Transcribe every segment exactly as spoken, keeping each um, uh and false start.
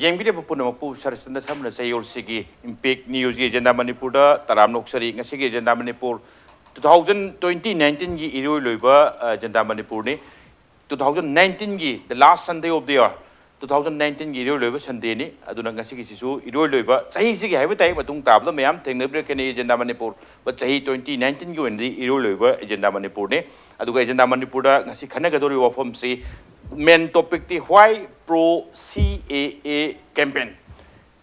ꯌꯦꯡꯕꯤꯔꯤꯕ ꯄꯨꯝꯅꯃꯛꯄꯨ ꯁꯔꯆꯟꯗ꯭ꯔ ꯁꯔꯃꯅ ꯆꯌꯣꯜꯁꯤꯒꯤ impact ꯅ꯭ꯌꯨꯁꯀꯤ agenda ꯃꯅꯤꯄꯨꯔꯗ ꯇꯔꯥꯝꯅ ꯑꯣꯛꯆꯔꯤ꯫ ꯉꯁꯤꯒꯤ agenda Manipur two thousand twenty nineteen ꯒꯤ ꯏꯔꯣꯏ ꯂꯣꯏꯕ, ꯑ, ꯑꯦꯖꯦꯟꯗꯥ ꯃꯅꯤꯄꯨꯔꯅꯤ꯫ Two thousand nineteen ꯒꯤ the last Sunday of the year, two thousand nineteen ꯒꯤ ꯏꯔꯣꯏ ꯂꯣꯏꯕ Sunday ꯅꯤ꯫ ꯑꯗꯨꯅ ꯉꯁꯤꯒꯤꯁꯤꯁꯨ ꯏꯔꯣꯏ ꯂꯣꯏꯕ ꯆꯍꯤꯁꯤꯒꯤ ꯍꯥꯏꯕ ꯇꯥꯏ, ꯃꯇꯨꯡ ꯇꯥꯕꯗ ꯃꯌꯥꯝ ꯊꯦꯡꯅꯕꯤꯔꯛꯀꯅꯤ ꯑꯦꯖꯦꯟꯗꯥ ꯃꯅꯤꯄꯨꯔ꯫ But ꯆꯍꯤ twenty nineteen ꯒꯤ ꯑꯣꯏꯅꯗꯤ ꯏꯔꯣꯏ ꯂꯣꯏꯕ ꯑꯦꯖꯦꯟꯗꯥ ꯃꯅꯤꯄꯨꯔꯅꯤ꯫ ꯑꯗꯨꯒ ꯑꯦꯖꯦꯟꯗꯥ ꯃꯅꯤꯄꯨꯔꯗ ꯉꯁꯤ ꯈꯟꯅꯒꯗꯧꯔꯤꯕ ꯋꯥꯐꯝꯁꯤ main topic T why pro C A A campaign꯫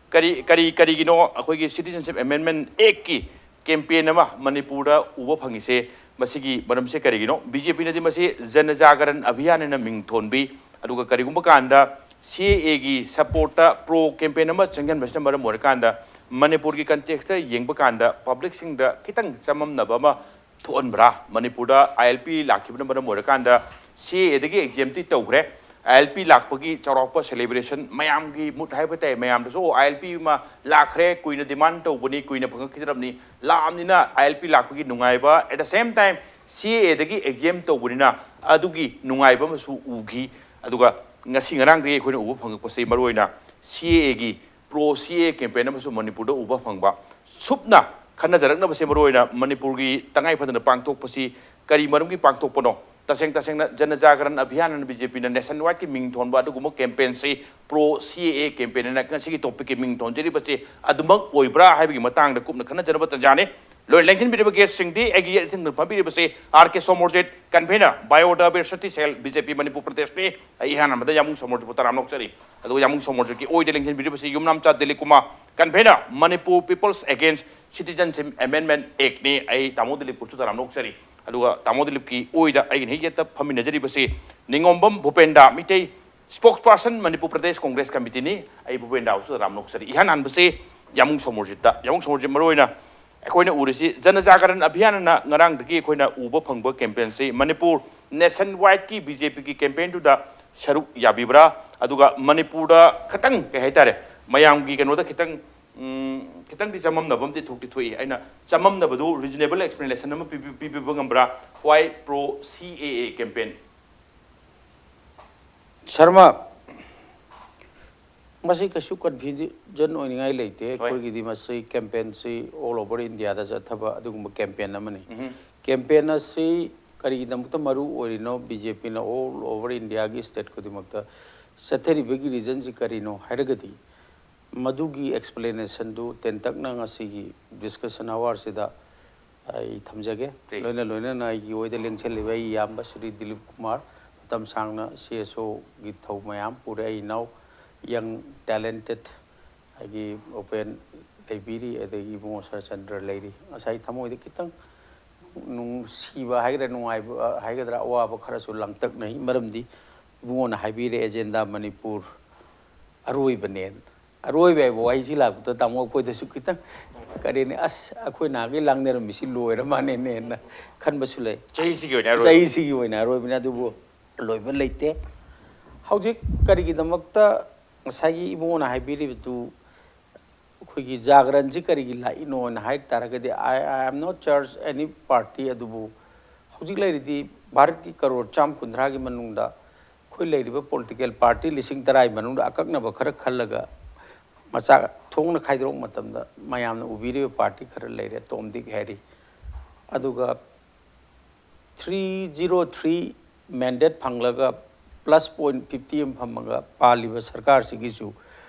ꯀꯔꯤ, ꯀꯔꯤ, ꯀꯔꯤꯒꯤꯅꯣ ꯑꯩꯈꯣꯏꯒꯤ Citizenship Amendment Act ꯀꯤ campaign ꯑꯃ ꯃꯅꯤꯄꯨꯔꯗ ꯎꯕ ꯐꯪꯉꯤꯁꯦ? ꯃꯁꯤꯒꯤ ꯃꯔꯝꯁꯦ ꯀꯔꯤꯒꯤꯅꯣ? ꯕꯤ ꯖꯦ ꯄꯤꯅꯗꯤ ꯃꯁꯤ ꯖꯅ ꯖꯥꯒꯔꯟ ꯑꯚꯤꯌꯥꯟ ꯍꯥꯏꯅ ꯃꯤꯡ ꯊꯣꯟꯕꯤ꯫ ꯑꯗꯨꯒ ꯀꯔꯤꯒꯨꯝꯕ ꯀꯥꯟꯗ C A A ꯒꯤ support ꯇ pro campaign ꯑꯃ ꯆꯪꯁꯤꯟꯕꯁꯤꯅ ꯃꯔꯝ ꯑꯣꯏꯔꯀꯥꯟꯗ ꯃꯅꯤꯄꯨꯔꯒꯤ context ꯇ ꯌꯦꯡꯕ ꯀꯥꯟꯗ public ꯁꯤꯡꯗ ꯈꯤꯇꯪ ꯆꯃꯝꯅꯕ ꯑꯃ ꯊꯣꯛꯍꯟꯕ꯭ꯔꯥ? ꯃꯅꯤꯄꯨꯔꯗ I L P ꯂꯥꯛꯈꯤꯕꯅ ꯃꯔꯝ ꯑꯣꯏꯔꯀꯥꯟꯗ C A A ꯗꯒꯤ exempt ꯇꯤ ꯇꯧꯈ꯭ꯔꯦ꯫ I L P ꯂꯥꯛꯄꯒꯤ ꯆꯥꯎꯔꯥꯛꯄ celebration, ꯃꯌꯥꯝꯒꯤ mood ꯍꯥꯏꯕ ꯇꯥꯏ, ꯃꯌꯥꯝꯗꯁꯨ, "ꯑꯣ, I L P ꯑꯃ ꯂꯥꯛꯈ꯭ꯔꯦ, ꯀꯨꯏꯅ demand ꯇꯧꯕꯅꯤ, ꯀꯨꯏꯅ ꯐꯪꯉꯛꯈꯤꯗ꯭ꯔꯕꯅꯤ, ꯂꯥꯛꯑꯕꯅꯤꯅ I L P ꯂꯥꯛꯄꯒꯤ ꯅꯨꯡꯉꯥꯏꯕ, at the same time C A A ꯗꯒꯤ exempt ꯇꯧꯕꯅꯤꯅ ꯑꯗꯨꯒꯤ ꯅꯨꯡꯉꯥꯏꯕ ꯑꯃꯁꯨ ꯎꯈꯤ"꯫ ꯑꯗꯨꯒ ꯉꯁꯤ ꯉꯔꯥꯡꯗꯒꯤ ꯑꯩꯈꯣꯏꯅ ꯎꯕ ꯐꯪꯉꯛꯄꯁꯤ ꯃꯔꯨꯑꯣꯏꯅ C A A ꯒꯤ pro C A A campaign ꯑꯃꯁꯨ ꯃꯅꯤꯄꯨꯔꯗ ꯎꯕ ꯐꯪꯕ꯫ ꯁꯨꯞꯅ ꯈꯟꯅꯖꯔꯛꯅꯕꯁꯦ ꯃꯔꯨꯑꯣꯏꯅ ꯃꯅꯤꯄꯨꯔꯒꯤ ꯇꯉꯥꯏ ꯐꯗꯅ ꯄꯥꯡꯊꯣꯛꯄꯁꯤ ꯀꯔꯤ ꯃꯔꯝꯒꯤ ꯄꯥꯡꯊꯣꯛꯄꯅꯣ? ꯇꯁꯦꯡ ꯇꯁꯦꯡꯅ ꯖꯅ ꯖꯥꯒꯔꯟ ꯑꯚꯤꯌꯥꯟ ꯍꯥꯏꯅ B J P ꯅ nationwide ꯀꯤ ꯃꯤꯡ ꯊꯣꯟꯕ ꯑꯗꯨꯒꯨꯝꯕ campaign ꯁꯤ pro C A A campaign ꯍꯥꯏꯅ ꯉꯁꯤꯒꯤ topic ꯀꯤ ꯃꯤꯡ ꯊꯣꯟꯖꯔꯤꯕꯁꯤ ꯑꯗꯨꯃꯛ ꯑꯣꯏꯕ꯭ꯔꯥ ꯍꯥꯏꯕꯒꯤ ꯃꯇꯥꯡꯗ ꯀꯨꯞꯅ ꯈꯟꯅꯖꯅꯕ ꯇꯥꯟꯖꯥꯅꯤ꯫ ꯂꯣꯏ ꯂꯦꯡꯁꯤꯟꯕꯤꯔꯤꯕ guest ꯁꯤꯡꯗꯤ ꯑꯩꯒꯤ ꯌꯦꯠ ꯊꯪꯅ ꯐꯝꯕꯤꯔꯤꯕꯁꯤ R K Somorjit, convener, Bio Diversity Cell, B J P Manipur ꯄ꯭ꯔꯗꯦꯁꯅꯤ꯫ ꯑꯩ ꯏꯍꯥꯟ ꯍꯥꯟꯕꯗ ꯌꯥꯝꯕꯨꯡ ꯁꯣꯃꯣꯔꯖꯤꯠꯄꯨ ꯇꯔꯥꯝꯅ ꯑꯣꯛꯆꯔꯤ꯫ ꯑꯗꯨꯒ ꯌꯥꯝꯕꯨꯡ ꯁꯣꯃꯣꯔꯖꯤꯠꯀꯤ ꯑꯣꯏꯗ ꯂꯦꯡꯁꯤꯟꯕꯤꯔꯤꯕꯁꯤ ꯌꯨꯝꯅꯥꯝꯆꯥ Dilip Kumar, convener, Manipur People's Against Citizenship Amendment Act ꯅꯤ꯫ ꯑꯩ ꯇꯥꯃꯣ ꯗꯤꯂꯤꯞꯄꯨꯁꯨ ꯇꯔꯥꯝꯅ ꯑꯣꯛꯆꯔꯤ꯫ ꯑꯗꯨꯒ ꯇꯥꯃꯣ ꯗꯤꯂꯤꯞꯀꯤ ꯑꯣꯏꯗ ꯑꯩꯒꯤ ꯍꯦꯛ ꯌꯦꯠꯇ ꯐꯝꯃꯤꯟꯅꯖꯔꯤꯕꯁꯤ ꯅꯤꯉꯣꯝꯕꯝ ꯚꯨꯄꯦꯟꯗꯥ Meitei, spokesperson Manipur Pradesh Congress Committee ꯅꯤ꯫ ꯑꯩ ꯚꯨꯄꯦꯟꯗꯥꯕꯨꯁꯨ ꯇꯔꯥꯝꯅ ꯑꯣꯛꯆꯔꯤ꯫ ꯏꯍꯥꯟ ꯍꯥꯟꯕꯁꯤ ꯌꯥꯝꯕꯨꯡ ꯁꯣꯃꯣꯔꯖꯤꯠꯇ꯫ ꯌꯥꯝꯕꯨꯡ ꯁꯣꯃꯣꯔꯖꯤꯠ, ꯃꯔꯨꯑꯣꯏꯅ ꯑꯩꯈꯣꯏꯅ ꯎꯔꯤꯁꯤ ꯖꯅ ꯖꯥꯒꯔꯟ ꯑꯚꯤꯌꯥꯟ ꯑꯅ ꯉꯔꯥꯡꯗꯒꯤ ꯑꯩꯈꯣꯏꯅ ꯎꯕ ꯐꯪꯕ campaign ꯁꯤ ꯃꯅꯤꯄꯨꯔ nationwide ꯀꯤ B J P ꯒꯤ campaign ꯗꯨꯗ ꯁꯔꯨꯛ ꯌꯥꯕꯤꯕ꯭ꯔꯥ? ꯑꯗꯨꯒ ꯃꯅꯤꯄꯨꯔꯗ ꯈꯤꯇꯪ, ꯀꯩ ꯍꯥꯏꯇꯥꯔꯦ, ꯃꯌꯥꯝꯒꯤ ꯀꯩꯅꯣꯗ ꯈꯤꯇꯪ, ꯎꯝ, ꯈꯤꯇꯪꯗꯤ ꯆꯃꯝꯅꯕ ꯑꯃꯗꯤ ꯊꯣꯛꯇꯤ ꯊꯣꯛꯏ꯫ ꯑꯩꯅ ꯆꯃꯝꯅꯕꯗꯨ reasonable explanation ꯑꯃ ꯄꯤꯕꯤ-, ꯄꯤꯕꯤꯕ ꯉꯝꯕ꯭ꯔꯥ? Why pro C A A campaign? Sharma, ꯃꯁꯤ ꯀꯩꯁꯨ ꯀꯟꯐ꯭ꯌꯨꯖꯟ ꯑꯣꯏꯅꯤꯡꯉꯥꯏ ꯂꯩꯇꯦ꯫ ꯍꯣꯏ꯫ ꯑꯩꯈꯣꯏꯒꯤꯗꯤ ꯃꯁꯤ ꯀꯦꯝꯄꯦꯟꯁꯤ ꯑꯣꯜ ꯑꯣꯚꯔ ꯏꯟꯗꯤꯌꯥꯗ ꯆꯠꯊꯕ ꯑꯗꯨꯒꯨꯝꯕ ꯀꯦꯝꯄꯦꯟ ꯑꯃꯅꯤ꯫ ꯎꯝ꯫ ꯀꯦꯝꯄꯦꯟ ꯑꯁꯤ ꯀꯔꯤꯒꯤꯗꯃꯛꯇ ꯃꯔꯨ ꯑꯣꯏꯔꯤꯅꯣ? ꯕꯤ ꯖꯦ ꯄꯤꯅ ꯑꯣꯜ ꯑꯣꯚꯔ ꯏꯟꯗꯤꯌꯥꯒꯤ ꯁ꯭ꯇꯦꯠ ꯈꯨꯗꯤꯡꯃꯛꯇ ꯆꯠꯊꯔꯤꯕꯒꯤ ꯔꯤꯖꯟꯁꯤ ꯀꯔꯤꯅꯣ ꯍꯥꯏꯔꯒꯗꯤ, ꯃꯗꯨꯒꯤ ꯑꯦꯛꯁꯄ꯭ꯂꯦꯅꯦꯁꯟꯗꯨ ꯇꯦꯟꯇꯛꯅ ꯉꯁꯤꯒꯤ ꯗꯤꯁꯀꯁꯟ ꯑꯋꯥꯔꯁꯤꯗ ꯑꯩ ꯊꯝꯖꯒꯦ꯫ Please. ꯂꯣꯏꯅ ꯂꯣꯏꯅꯅ ꯑꯩꯒꯤ ꯑꯣꯏꯗ ꯂꯦꯡꯁꯤꯜꯂꯤꯕ ꯑꯩ ꯏꯌꯥꯝꯕ ꯁ꯭ꯔꯤ ꯗꯤꯂꯤꯞ ꯀꯨꯃꯥꯔ, ꯃꯇꯝ ꯁꯥꯡꯅ ꯁꯤ ꯑꯦꯁ ꯑꯣꯒꯤ ꯊꯧ ꯃꯌꯥꯝ ꯄꯨꯔꯦ꯫ ꯑꯩ ꯏꯅꯥꯎ ꯌꯪ ꯇꯦꯂꯦꯟꯇꯦꯠ ꯑꯩꯒꯤ ꯑꯣꯄꯦꯟ ꯂꯩꯕꯤꯔꯤ, ꯑꯗꯒꯤ ꯏꯕꯨꯡꯉꯣ ꯁꯔꯆꯟꯗ꯭ꯔ ꯂꯩꯔꯤ꯫ ꯉꯁꯥꯏ ꯊꯃꯣꯏꯗ ꯈꯤꯇꯪ ꯅꯨꯡꯁꯤꯕ ꯍꯥꯏꯒꯗ꯭ꯔꯥ, ꯅꯨꯡꯉꯥꯏꯕ ꯍꯥꯏꯒꯗ꯭ꯔꯥ, ꯑꯋꯥꯕ ꯈꯔꯁꯨ ꯂꯥꯡꯇꯛꯅꯩ꯫ ꯃꯔꯝꯗꯤ ꯏꯕꯨꯡꯉꯣꯅ ꯍꯥꯏꯕꯤꯔꯦ, ꯑꯦꯖꯦꯟꯗꯥ ꯃꯅꯤꯄꯨꯔ ꯑꯔꯣꯏꯕꯅꯦꯅ꯫ ꯑꯔꯣꯏꯕ ꯍꯥꯏꯕ ꯋꯥꯍꯩꯁꯤ ꯂꯥꯛꯄꯗ ꯇꯥꯃꯣ ꯑꯩꯈꯣꯏꯗꯁꯨ ꯈꯤꯇꯪ ꯀꯔꯤꯅꯤ, ꯑꯁ, ꯑꯩꯈꯣꯏ ꯅꯍꯥꯟꯒꯤ ꯂꯥꯡꯅꯔꯝꯃꯤꯁꯤ ꯂꯣꯏꯔ ꯃꯥꯅꯦꯅꯦꯅ ꯈꯟꯕꯁꯨ ꯂꯩ꯫ ꯆꯍꯤꯁꯤꯒꯤ ꯑꯣꯏꯅ ꯑꯔꯣꯏꯕ꯫ ꯆꯍꯤꯁꯤꯒꯤ ꯑꯣꯏꯅ ꯑꯔꯣꯏꯕꯅꯤ, ꯑꯗꯨꯕꯨ ꯂꯣꯏꯕ ꯂꯩꯇꯦ꯫ ꯍꯧꯖꯤꯛ ꯀꯔꯤꯒꯤꯗꯃꯛꯇ ꯉꯁꯥꯏꯒꯤ ꯏꯕꯨꯡꯉꯣꯅ ꯍꯥꯏꯕꯤꯔꯤꯕꯗꯨ, ꯑꯩꯈꯣꯏꯒꯤ ꯖꯥꯒꯔꯟꯁꯤ ꯀꯔꯤꯒꯤ ꯂꯥꯛꯏꯅꯣꯅ ꯍꯥꯏ ꯇꯥꯔꯒꯗꯤ, I, I am not charge any party, ꯑꯗꯨꯕꯨ ꯍꯧꯖꯤꯛ ꯂꯩꯔꯤꯗꯤ ꯚꯥꯔꯠꯀꯤ ꯀꯔꯣꯔ ꯆꯥꯝ ꯀꯨꯟꯊ꯭ꯔꯥꯒꯤ ꯃꯅꯨꯡꯗ ꯑꯩꯈꯣꯏ ꯂꯩꯔꯤꯕ ꯄꯣꯂꯤꯇꯤꯀꯦꯜ ꯄꯥꯔꯇꯤ ꯂꯤꯁꯤꯡ ꯇꯔꯥꯒꯤ ꯃꯅꯨꯡꯗ ꯑꯀꯛꯅꯕ ꯈꯔ ꯈꯜꯂꯒ ꯃꯆꯥ ꯊꯣꯛꯅ ꯈꯥꯏꯗꯣꯔꯛꯄ ꯃꯇꯝꯗ ꯃꯌꯥꯝꯅ ꯎꯕꯤꯔꯤꯕ ꯄꯥꯔꯇꯤ ꯈꯔ ꯂꯩꯔꯦ, ꯇꯣꯝ ꯗꯤꯛ ꯍꯦꯔꯤ꯫ ꯑꯗꯨꯒ three zero three mandate ꯐꯪꯂꯒ plus point fifty ꯑꯃ ꯐꯝꯃꯒ ꯄꯥꯜꯂꯤꯕ ꯁꯔꯀꯥꯔꯁꯤꯒꯤꯁꯨ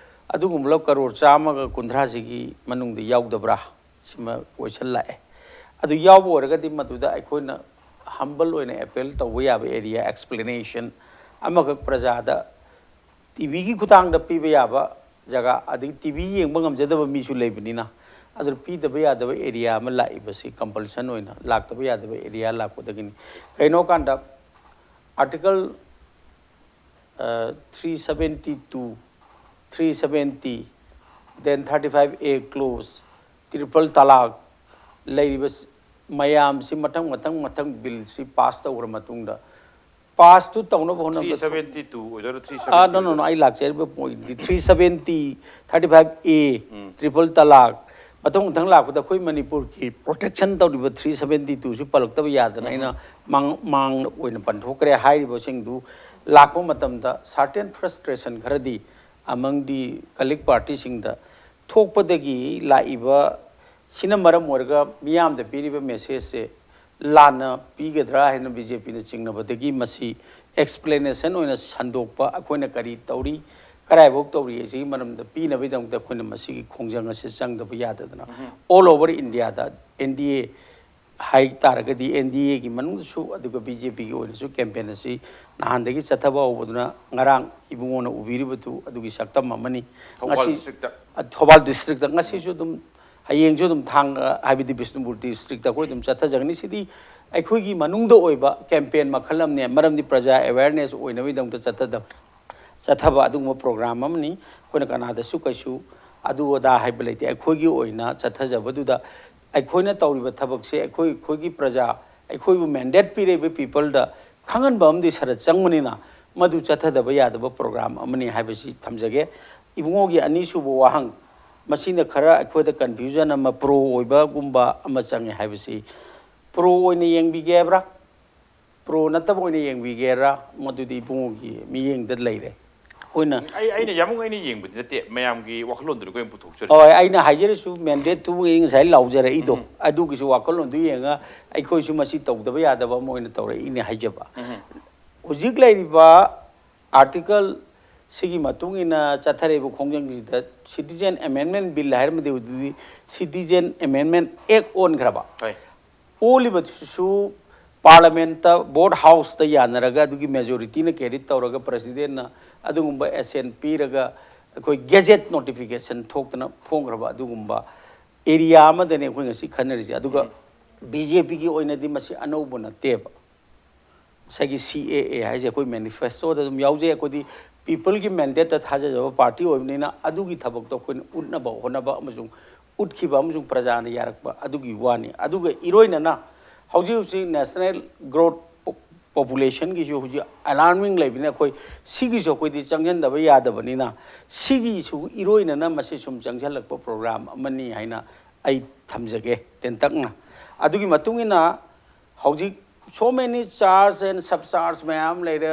ꯑꯗꯨꯒꯨꯝꯂꯕ ꯀꯔꯣꯔ ꯆꯥꯝꯃꯒ ꯀꯨꯟꯊ꯭ꯔꯥꯁꯤꯒꯤ ꯃꯅꯨꯡꯗ ꯌꯥꯎꯗꯕ꯭ꯔꯥ? ꯁꯤꯃ ꯀꯣꯏꯁꯟ ꯂꯥꯛꯑꯦ꯫ ꯑꯗꯨ ꯌꯥꯎꯕ ꯑꯣꯏꯔꯒꯗꯤ ꯃꯗꯨꯗ ꯑꯩꯈꯣꯏꯅ ꯍꯝꯕꯜ ꯑꯣꯏꯅ ꯑꯦꯄꯦꯜ ꯇꯧꯕ ꯌꯥꯕ ꯑꯦꯔꯤꯌꯥ ꯑꯦꯛꯁꯄ꯭ꯂꯦꯅꯦꯁꯟ ꯑꯃꯈꯛ ꯄ꯭ꯔꯖꯥꯗ ꯇꯤ ꯚꯤꯒꯤ ꯈꯨꯠꯊꯥꯡꯗ ꯄꯤꯕ ꯌꯥꯕ ꯖꯒꯥ, ꯑꯗꯒꯤ ꯇꯤ ꯚꯤ ꯌꯦꯡꯕ ꯉꯝꯖꯗꯕ ꯃꯤꯁꯨ ꯂꯩꯕꯅꯤꯅ, ꯑꯗꯨꯅ ꯄꯤꯗꯕ ꯌꯥꯗꯕ ꯑꯦꯔꯤꯌꯥ ꯑꯃ ꯂꯥꯛꯏꯕꯁꯤ ꯀꯝꯄꯜꯁꯟ ꯑꯣꯏꯅ ꯂꯥꯛꯇꯕ ꯌꯥꯗꯕ ꯑꯦꯔꯤꯌꯥ ꯂꯥꯛꯄꯗꯒꯤꯅꯤ꯫ ꯀꯩꯅꯣ ꯀꯥꯟꯗ article three seventy two, three seventy, then thirty five A clause, triple talaq ꯂꯩꯔꯤꯕ ꯃꯌꯥꯝꯁꯤ ꯃꯊꯪ ꯃꯊꯪ ꯃꯊꯪ ꯕꯤꯜꯁꯤ ꯄꯥꯁ ꯇꯧꯈ꯭ꯔ ꯃꯇꯨꯡꯗ, ꯄꯥꯁꯇꯨ ꯇꯧꯅꯕ ꯊ꯭ꯔꯤ ꯍꯣꯠꯅꯕꯗ ꯁꯕꯦꯟꯇꯤ ꯇꯨ ꯑꯣꯏꯗꯣꯏꯔꯣ? ꯊ꯭ꯔꯤ ꯑꯥ, no, no, no, ꯑꯩ ꯂꯥꯛꯆꯔꯤꯕ ꯄꯣꯏꯟꯠꯗꯤ three seventy, thirty five A, triple talaq, ꯃꯊꯪ ꯃꯊꯪ ꯂꯥꯛꯄꯗ ꯑꯩꯈꯣꯏ ꯃꯅꯤꯄꯨꯔꯒꯤ ꯄ꯭ꯔꯣꯇꯦꯛꯁꯟ ꯇꯧꯔꯤꯕ three seventy two ꯁꯨ ꯄꯜꯂꯛꯇꯕ ꯌꯥꯗꯅ ꯑꯩꯅ ꯃꯥꯡ ꯃꯥꯡ ꯑꯣꯏꯅ ꯄꯟꯊꯣꯛꯈ꯭ꯔꯦ꯫ ꯍꯥꯏꯔꯤꯕꯁꯤꯡꯗꯨ ꯂꯥꯛꯄ ꯃꯇꯝꯗ certain frustration ꯈꯔꯗꯤ among the colleague party ꯁꯤꯡꯗ ꯊꯣꯛꯄꯗꯒꯤ ꯂꯥꯛꯏꯕ ꯁꯤꯅ ꯃꯔꯝ ꯑꯣꯏꯔꯒ ꯃꯤꯌꯥꯝꯗ ꯄꯤꯔꯤꯕ message ꯁꯦ ꯂꯥꯟꯅ ꯄꯤꯒꯗ꯭ꯔꯥ ꯍꯥꯏꯅ ꯕꯤ ꯖꯦ ꯄꯤꯅ ꯆꯤꯡꯅꯕꯗꯒꯤ ꯃꯁꯤ explanation ꯑꯣꯏꯅ ꯁꯟꯗꯣꯛꯄ, ꯑꯩꯈꯣꯏꯅ ꯀꯔꯤ ꯇꯧꯔꯤ, ꯀꯗꯥꯏꯐꯥꯎ ꯇꯧꯔꯤ ꯍꯥꯏꯁꯤꯒꯤ ꯃꯔꯝꯗ ꯄꯤꯅꯕꯒꯤꯗꯃꯛꯇ ꯑꯩꯈꯣꯏꯅ ꯃꯁꯤꯒꯤ ꯈꯣꯡꯖꯪ ꯑꯁꯤ ꯆꯪꯗꯕ ꯌꯥꯗꯗꯅ all over India the N D A ꯍꯥꯏ ꯇꯥꯔꯒꯗꯤ N D A ꯒꯤ ꯃꯅꯨꯡꯗꯁꯨ ꯑꯗꯨꯒ B J P ꯒꯤ ꯑꯣꯏꯅꯁꯨ campaign ꯑꯁꯤ ꯅꯍꯥꯟꯗꯒꯤ ꯆꯠꯊꯕ ꯍꯧꯕꯗꯨꯅ ꯉꯔꯥꯡ ꯏꯕꯨꯡꯉꯣꯅ ꯎꯕꯤꯔꯤꯕꯗꯨ ꯑꯗꯨꯒꯤ ꯁꯛꯇꯝ ꯑꯃꯅꯤ꯫ ꯊꯧꯕꯥꯜ ꯉꯁꯤ district ꯇ꯫ ꯑ, ꯊꯧꯕꯥꯜ district ꯇ ꯉꯁꯤꯁꯨ ꯑꯗꯨꯝ, ꯍꯌꯦꯡꯁꯨ ꯑꯗꯨꯝ ꯊꯥꯡꯒ ꯍꯥꯏꯕꯗꯤ ꯕꯤꯁꯅꯨꯄꯨꯔ district ꯇ ꯑꯩꯈꯣꯏ ꯑꯗꯨꯝ ꯆꯠꯊꯖꯒꯅꯤ꯫ ꯁꯤꯗꯤ ꯑꯩꯈꯣꯏꯒꯤ ꯃꯅꯨꯡꯗ ꯑꯣꯏꯕ campaign ꯃꯈꯜ ꯑꯃꯅꯦ, ꯃꯔꯝꯗꯤ ꯄ꯭ꯔꯖꯥ awareness ꯑꯣꯏꯅꯕꯒꯤꯗꯃꯛꯇ ꯆꯠꯊꯗꯕ ꯆꯠꯊꯕ ꯑꯗꯨꯒꯨꯝꯕ program ꯑꯃꯅꯤ꯫ ꯑꯩꯈꯣꯏꯅ ꯀꯅꯥꯗꯁꯨ ꯀꯩꯁꯨ ꯑꯗꯨ ꯑꯗꯥ ꯍꯥꯏꯕ ꯂꯩꯇꯦ꯫ ꯑꯩꯈꯣꯏꯒꯤ ꯑꯣꯏꯅ ꯆꯠꯊꯖꯕꯗꯨꯗ ꯑꯩꯈꯣꯏꯅ ꯇꯧꯔꯤꯕ ꯊꯕꯛꯁꯦ ꯑꯩꯈꯣꯏ, ꯑꯩꯈꯣꯏꯒꯤ ꯄ꯭ꯔꯖꯥ, ꯑꯩꯈꯣꯏꯕꯨ mandate ꯄꯤꯔꯛꯏꯕ people ꯗ ꯈꯪꯍꯟꯕ ꯑꯃꯗꯤ ꯁꯔꯠ ꯆꯪꯕꯅꯤꯅ ꯃꯗꯨ ꯆꯠꯊꯗꯕ ꯌꯥꯗꯕ program ꯑꯃꯅꯤ ꯍꯥꯏꯕꯁꯤ ꯊꯝꯖꯒꯦ꯫ ꯏꯕꯨꯡꯉꯣꯒꯤ ꯑꯅꯤꯁꯨꯕ ꯋꯥꯍꯪ, ꯃꯁꯤꯅ ꯈꯔ ꯑꯩꯈꯣꯏꯗ confusion ꯑꯃ, pro ꯑꯣꯏꯕꯒꯨꯝꯕ ꯑꯃ ꯆꯪꯉꯦ ꯍꯥꯏꯕꯁꯤ, pro ꯑꯣꯏꯅ ꯌꯦꯡꯕꯤꯒꯦ ꯍꯥꯏꯕ꯭ꯔꯥ? Pro ꯅꯠꯇꯕ ꯑꯣꯏꯅ ꯌꯦꯡꯕꯤꯒꯦꯔꯥ? ꯃꯗꯨꯗꯤ ꯏꯕꯨꯡꯉꯣꯒꯤ ꯃꯤꯠꯌꯦꯡꯗ ꯂꯩꯔꯦ꯫ ꯑꯩꯈꯣꯏꯅ ꯑꯩ, ꯑꯩꯅ ꯌꯥꯝꯃꯨꯡ ꯑꯩꯅ ꯌꯦꯡꯕꯗꯤ ꯅꯠꯇꯦ, ꯃꯌꯥꯝꯒꯤ ꯋꯥꯈꯜꯂꯣꯟꯗꯨꯅꯤꯀꯣ ꯑꯩꯅ ꯄꯨꯊꯣꯛꯆꯔꯤꯁꯦ꯫ ꯍꯣꯏ, ꯑꯩꯅ ꯍꯥꯏꯖꯔꯁꯨ, mandate ꯇꯨ ꯑꯩ ꯉꯁꯥꯏ ꯂꯥꯎꯖꯔꯛꯏꯗꯣ, ꯎꯝ꯫ ꯑꯗꯨꯒꯤꯁꯨ ꯋꯥꯈꯜꯂꯣꯟꯗꯨ ꯌꯦꯡꯉꯒ ꯑꯩꯈꯣꯏꯁꯨ ꯃꯁꯤ ꯇꯧꯗꯕ ꯌꯥꯗꯕ ꯑꯃ ꯑꯣꯏꯅ ꯇꯧꯔꯛꯏꯅꯦ ꯍꯥꯏꯖꯕ꯫ ꯎꯝ꯫ ꯍꯧꯖꯤꯛ ꯂꯩꯔꯤꯕ article ꯁꯤꯒꯤ ꯃꯇꯨꯡ ꯏꯟꯅ ꯆꯠꯊꯔꯛꯏꯕ ꯈꯣꯡꯖꯪꯁꯤꯗ Citizen Amendment Bill ꯍꯥꯏꯔꯝꯕꯗꯤ ꯍꯧꯖꯤꯛꯇꯤ Citizen Amendment Act ꯑꯣꯟꯈ꯭ꯔꯕ꯫ ꯍꯣꯏ꯫ ꯑꯣꯜꯂꯤꯕꯗꯨꯁꯨ Parliament ꯇ, both house ꯇ ꯌꯥꯅꯔꯒ ꯑꯗꯨꯒꯤ majority ꯅ carry ꯇꯧꯔꯒ President ꯅ ꯑꯗꯨꯒꯨꯝꯕ assent ꯄꯤꯔꯒ ꯑꯩꯈꯣꯏ gazette notification ꯊꯣꯛꯇꯅ ꯐꯣꯡꯈ꯭ꯔꯕ ꯑꯗꯨꯒꯨꯝꯕ area ꯑꯃꯗꯅꯦ ꯑꯩꯈꯣꯏ ꯉꯁꯤ ꯈꯟꯅꯔꯤꯁꯦ꯫ ꯑꯗꯨꯒ ꯎꯝ꯫ B J P ꯒꯤ ꯑꯣꯏꯅꯗꯤ ꯃꯁꯤ ꯑꯅꯧꯕ ꯅꯠꯇꯦꯕ꯫ ꯉꯁꯥꯏꯒꯤ C A A ꯍꯥꯏꯁꯦ ꯑꯩꯈꯣꯏ manifesto ꯗ ꯑꯗꯨꯝ ꯌꯥꯎꯖꯩ꯫ ꯑꯩꯈꯣꯏꯗꯤ people ꯒꯤ mandate ꯇ ꯊꯥꯖꯖꯕ party ꯑꯣꯏꯕꯅꯤꯅ ꯑꯗꯨꯒꯤ ꯊꯕꯛꯇꯣ ꯑꯩꯈꯣꯏꯅ ꯎꯠꯅꯕ ꯍꯣꯠꯅꯕ ꯑꯃꯁꯨꯡ ꯎꯠꯈꯤꯕ ꯑꯃꯁꯨꯡ ꯄ꯭ꯔꯖꯥꯅ ꯌꯥꯔꯛꯄ ꯑꯗꯨꯒꯤ ꯋꯥꯅꯤ꯫ ꯑꯗꯨꯒ ꯏꯔꯣꯏꯅꯅ ꯍꯧꯖꯤꯛ ꯍꯧꯖꯤꯛ national growth po-, population ꯒꯤꯁꯨ ꯍꯧꯖꯤꯛ alarming ꯂꯩꯕꯅꯤꯅ ꯑꯩꯈꯣꯏ ꯁꯤꯒꯤꯁꯨ ꯑꯩꯈꯣꯏꯗꯤ ꯆꯪꯁꯤꯟꯗꯕ ꯌꯥꯗꯕꯅꯤꯅ ꯁꯤꯒꯤꯁꯨ ꯏꯔꯣꯏꯅꯅ ꯃꯁꯤ ꯁꯨꯝ ꯆꯪꯁꯤꯜꯂꯛꯄ program ꯑꯃꯅꯤ ꯍꯥꯏꯅ ꯑꯩ ꯊꯝꯖꯒꯦ ꯇꯦꯟꯇꯛꯅ꯫ ꯑꯗꯨꯒꯤ ꯃꯇꯨꯡ ꯏꯟꯅ ꯍꯧꯖꯤꯛ so many charge and sub charge ꯃꯌꯥꯝ ꯂꯩꯔꯦ꯫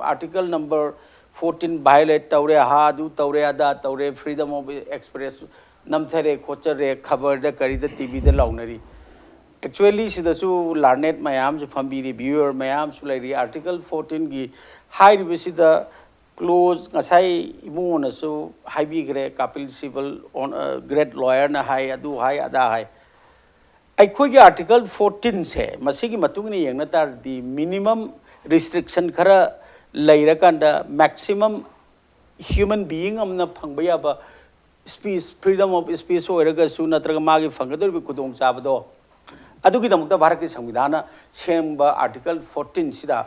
Article number ꯐꯣꯔꯇꯤꯟ ꯚꯥꯏꯑꯣꯂꯦꯠ ꯇꯧꯔꯦ, ꯍꯥ ꯑꯗꯨ ꯇꯧꯔꯦ, ꯑꯗꯥ ꯇꯧꯔꯦ, ꯐ꯭ꯔꯤꯗꯝ ꯑꯣꯐ ꯑꯦꯛꯁꯄ꯭ꯔꯦꯁ ꯅꯝꯊꯔꯦ ꯈꯣꯠꯆꯔꯦ, ꯈꯕꯔꯗ ꯀꯔꯤꯗ ꯇꯤꯚꯤꯗ ꯂꯥꯎꯅꯔꯤ꯫ ꯑꯦꯛꯆꯨꯋꯦꯂꯤ ꯁꯤꯗꯁꯨ ꯂꯥꯔꯅꯦꯠ ꯃꯌꯥꯝꯁꯨ ꯐꯝꯕꯤꯔꯤ, ꯚ꯭ꯌꯨꯋꯔ ꯃꯌꯥꯝꯁꯨ ꯂꯩꯔꯤ꯫ ꯑꯥꯔꯇꯤꯀꯜ ꯐꯣꯔꯇꯤꯟꯒꯤ ꯍꯥꯏꯔꯤꯕꯁꯤꯗ ꯀ꯭ꯂꯣꯖ ꯉꯁꯥꯏ ꯏꯕꯨꯡꯉꯣꯅꯁꯨ ꯍꯥꯏꯕꯤꯈ꯭ꯔꯦ, ꯀꯥꯄꯤꯜ ꯁꯤꯕꯜ ꯑꯣꯟ ꯒ꯭ꯔꯦꯠ ꯂꯣꯌꯔꯅ ꯍꯥꯏ, ꯑꯗꯨ ꯍꯥꯏ ꯑꯗꯥ ꯍꯥꯏ꯫ ꯑꯩꯈꯣꯏꯒꯤ ꯑꯥꯔꯇꯤꯀꯜ ꯐꯣꯔꯇꯤꯟꯁꯦ ꯃꯁꯤꯒꯤ ꯃꯇꯨꯡ ꯏꯟꯅ ꯌꯦꯡꯅ ꯇꯥꯔꯗꯤ ꯃꯤꯅꯤꯃꯝ ꯔꯤꯁꯇ꯭ꯔꯤꯛꯁꯟ ꯈꯔ ꯂꯩꯔꯀꯥꯟꯗ ꯃꯦꯛꯁꯤꯃꯝ ꯍ꯭ꯌꯨꯃꯟ ꯕꯤꯌꯤꯡ ꯑꯃꯅ ꯐꯪꯕ ꯌꯥꯕ ꯁ꯭ꯄꯤꯁ, ꯐ꯭ꯔꯤꯗꯝ ꯑꯣꯐ ꯁ꯭ꯄꯤꯁ ꯑꯣꯏꯔꯒꯁꯨ ꯅꯠꯇ꯭ꯔꯒ ꯃꯥꯒꯤ ꯐꯪꯒꯗꯧꯔꯤꯕ ꯈꯨꯗꯣꯡꯆꯥꯕꯗꯣ, ꯑꯗꯨꯒꯤꯗꯃꯛꯇ ꯚꯥꯔꯠꯀꯤ ꯁꯪꯕꯤꯙꯥꯟꯅ ꯁꯦꯝꯕ ꯑꯥꯔꯇꯤꯀꯜ ꯐꯣꯔꯇꯤꯟꯁꯤꯗ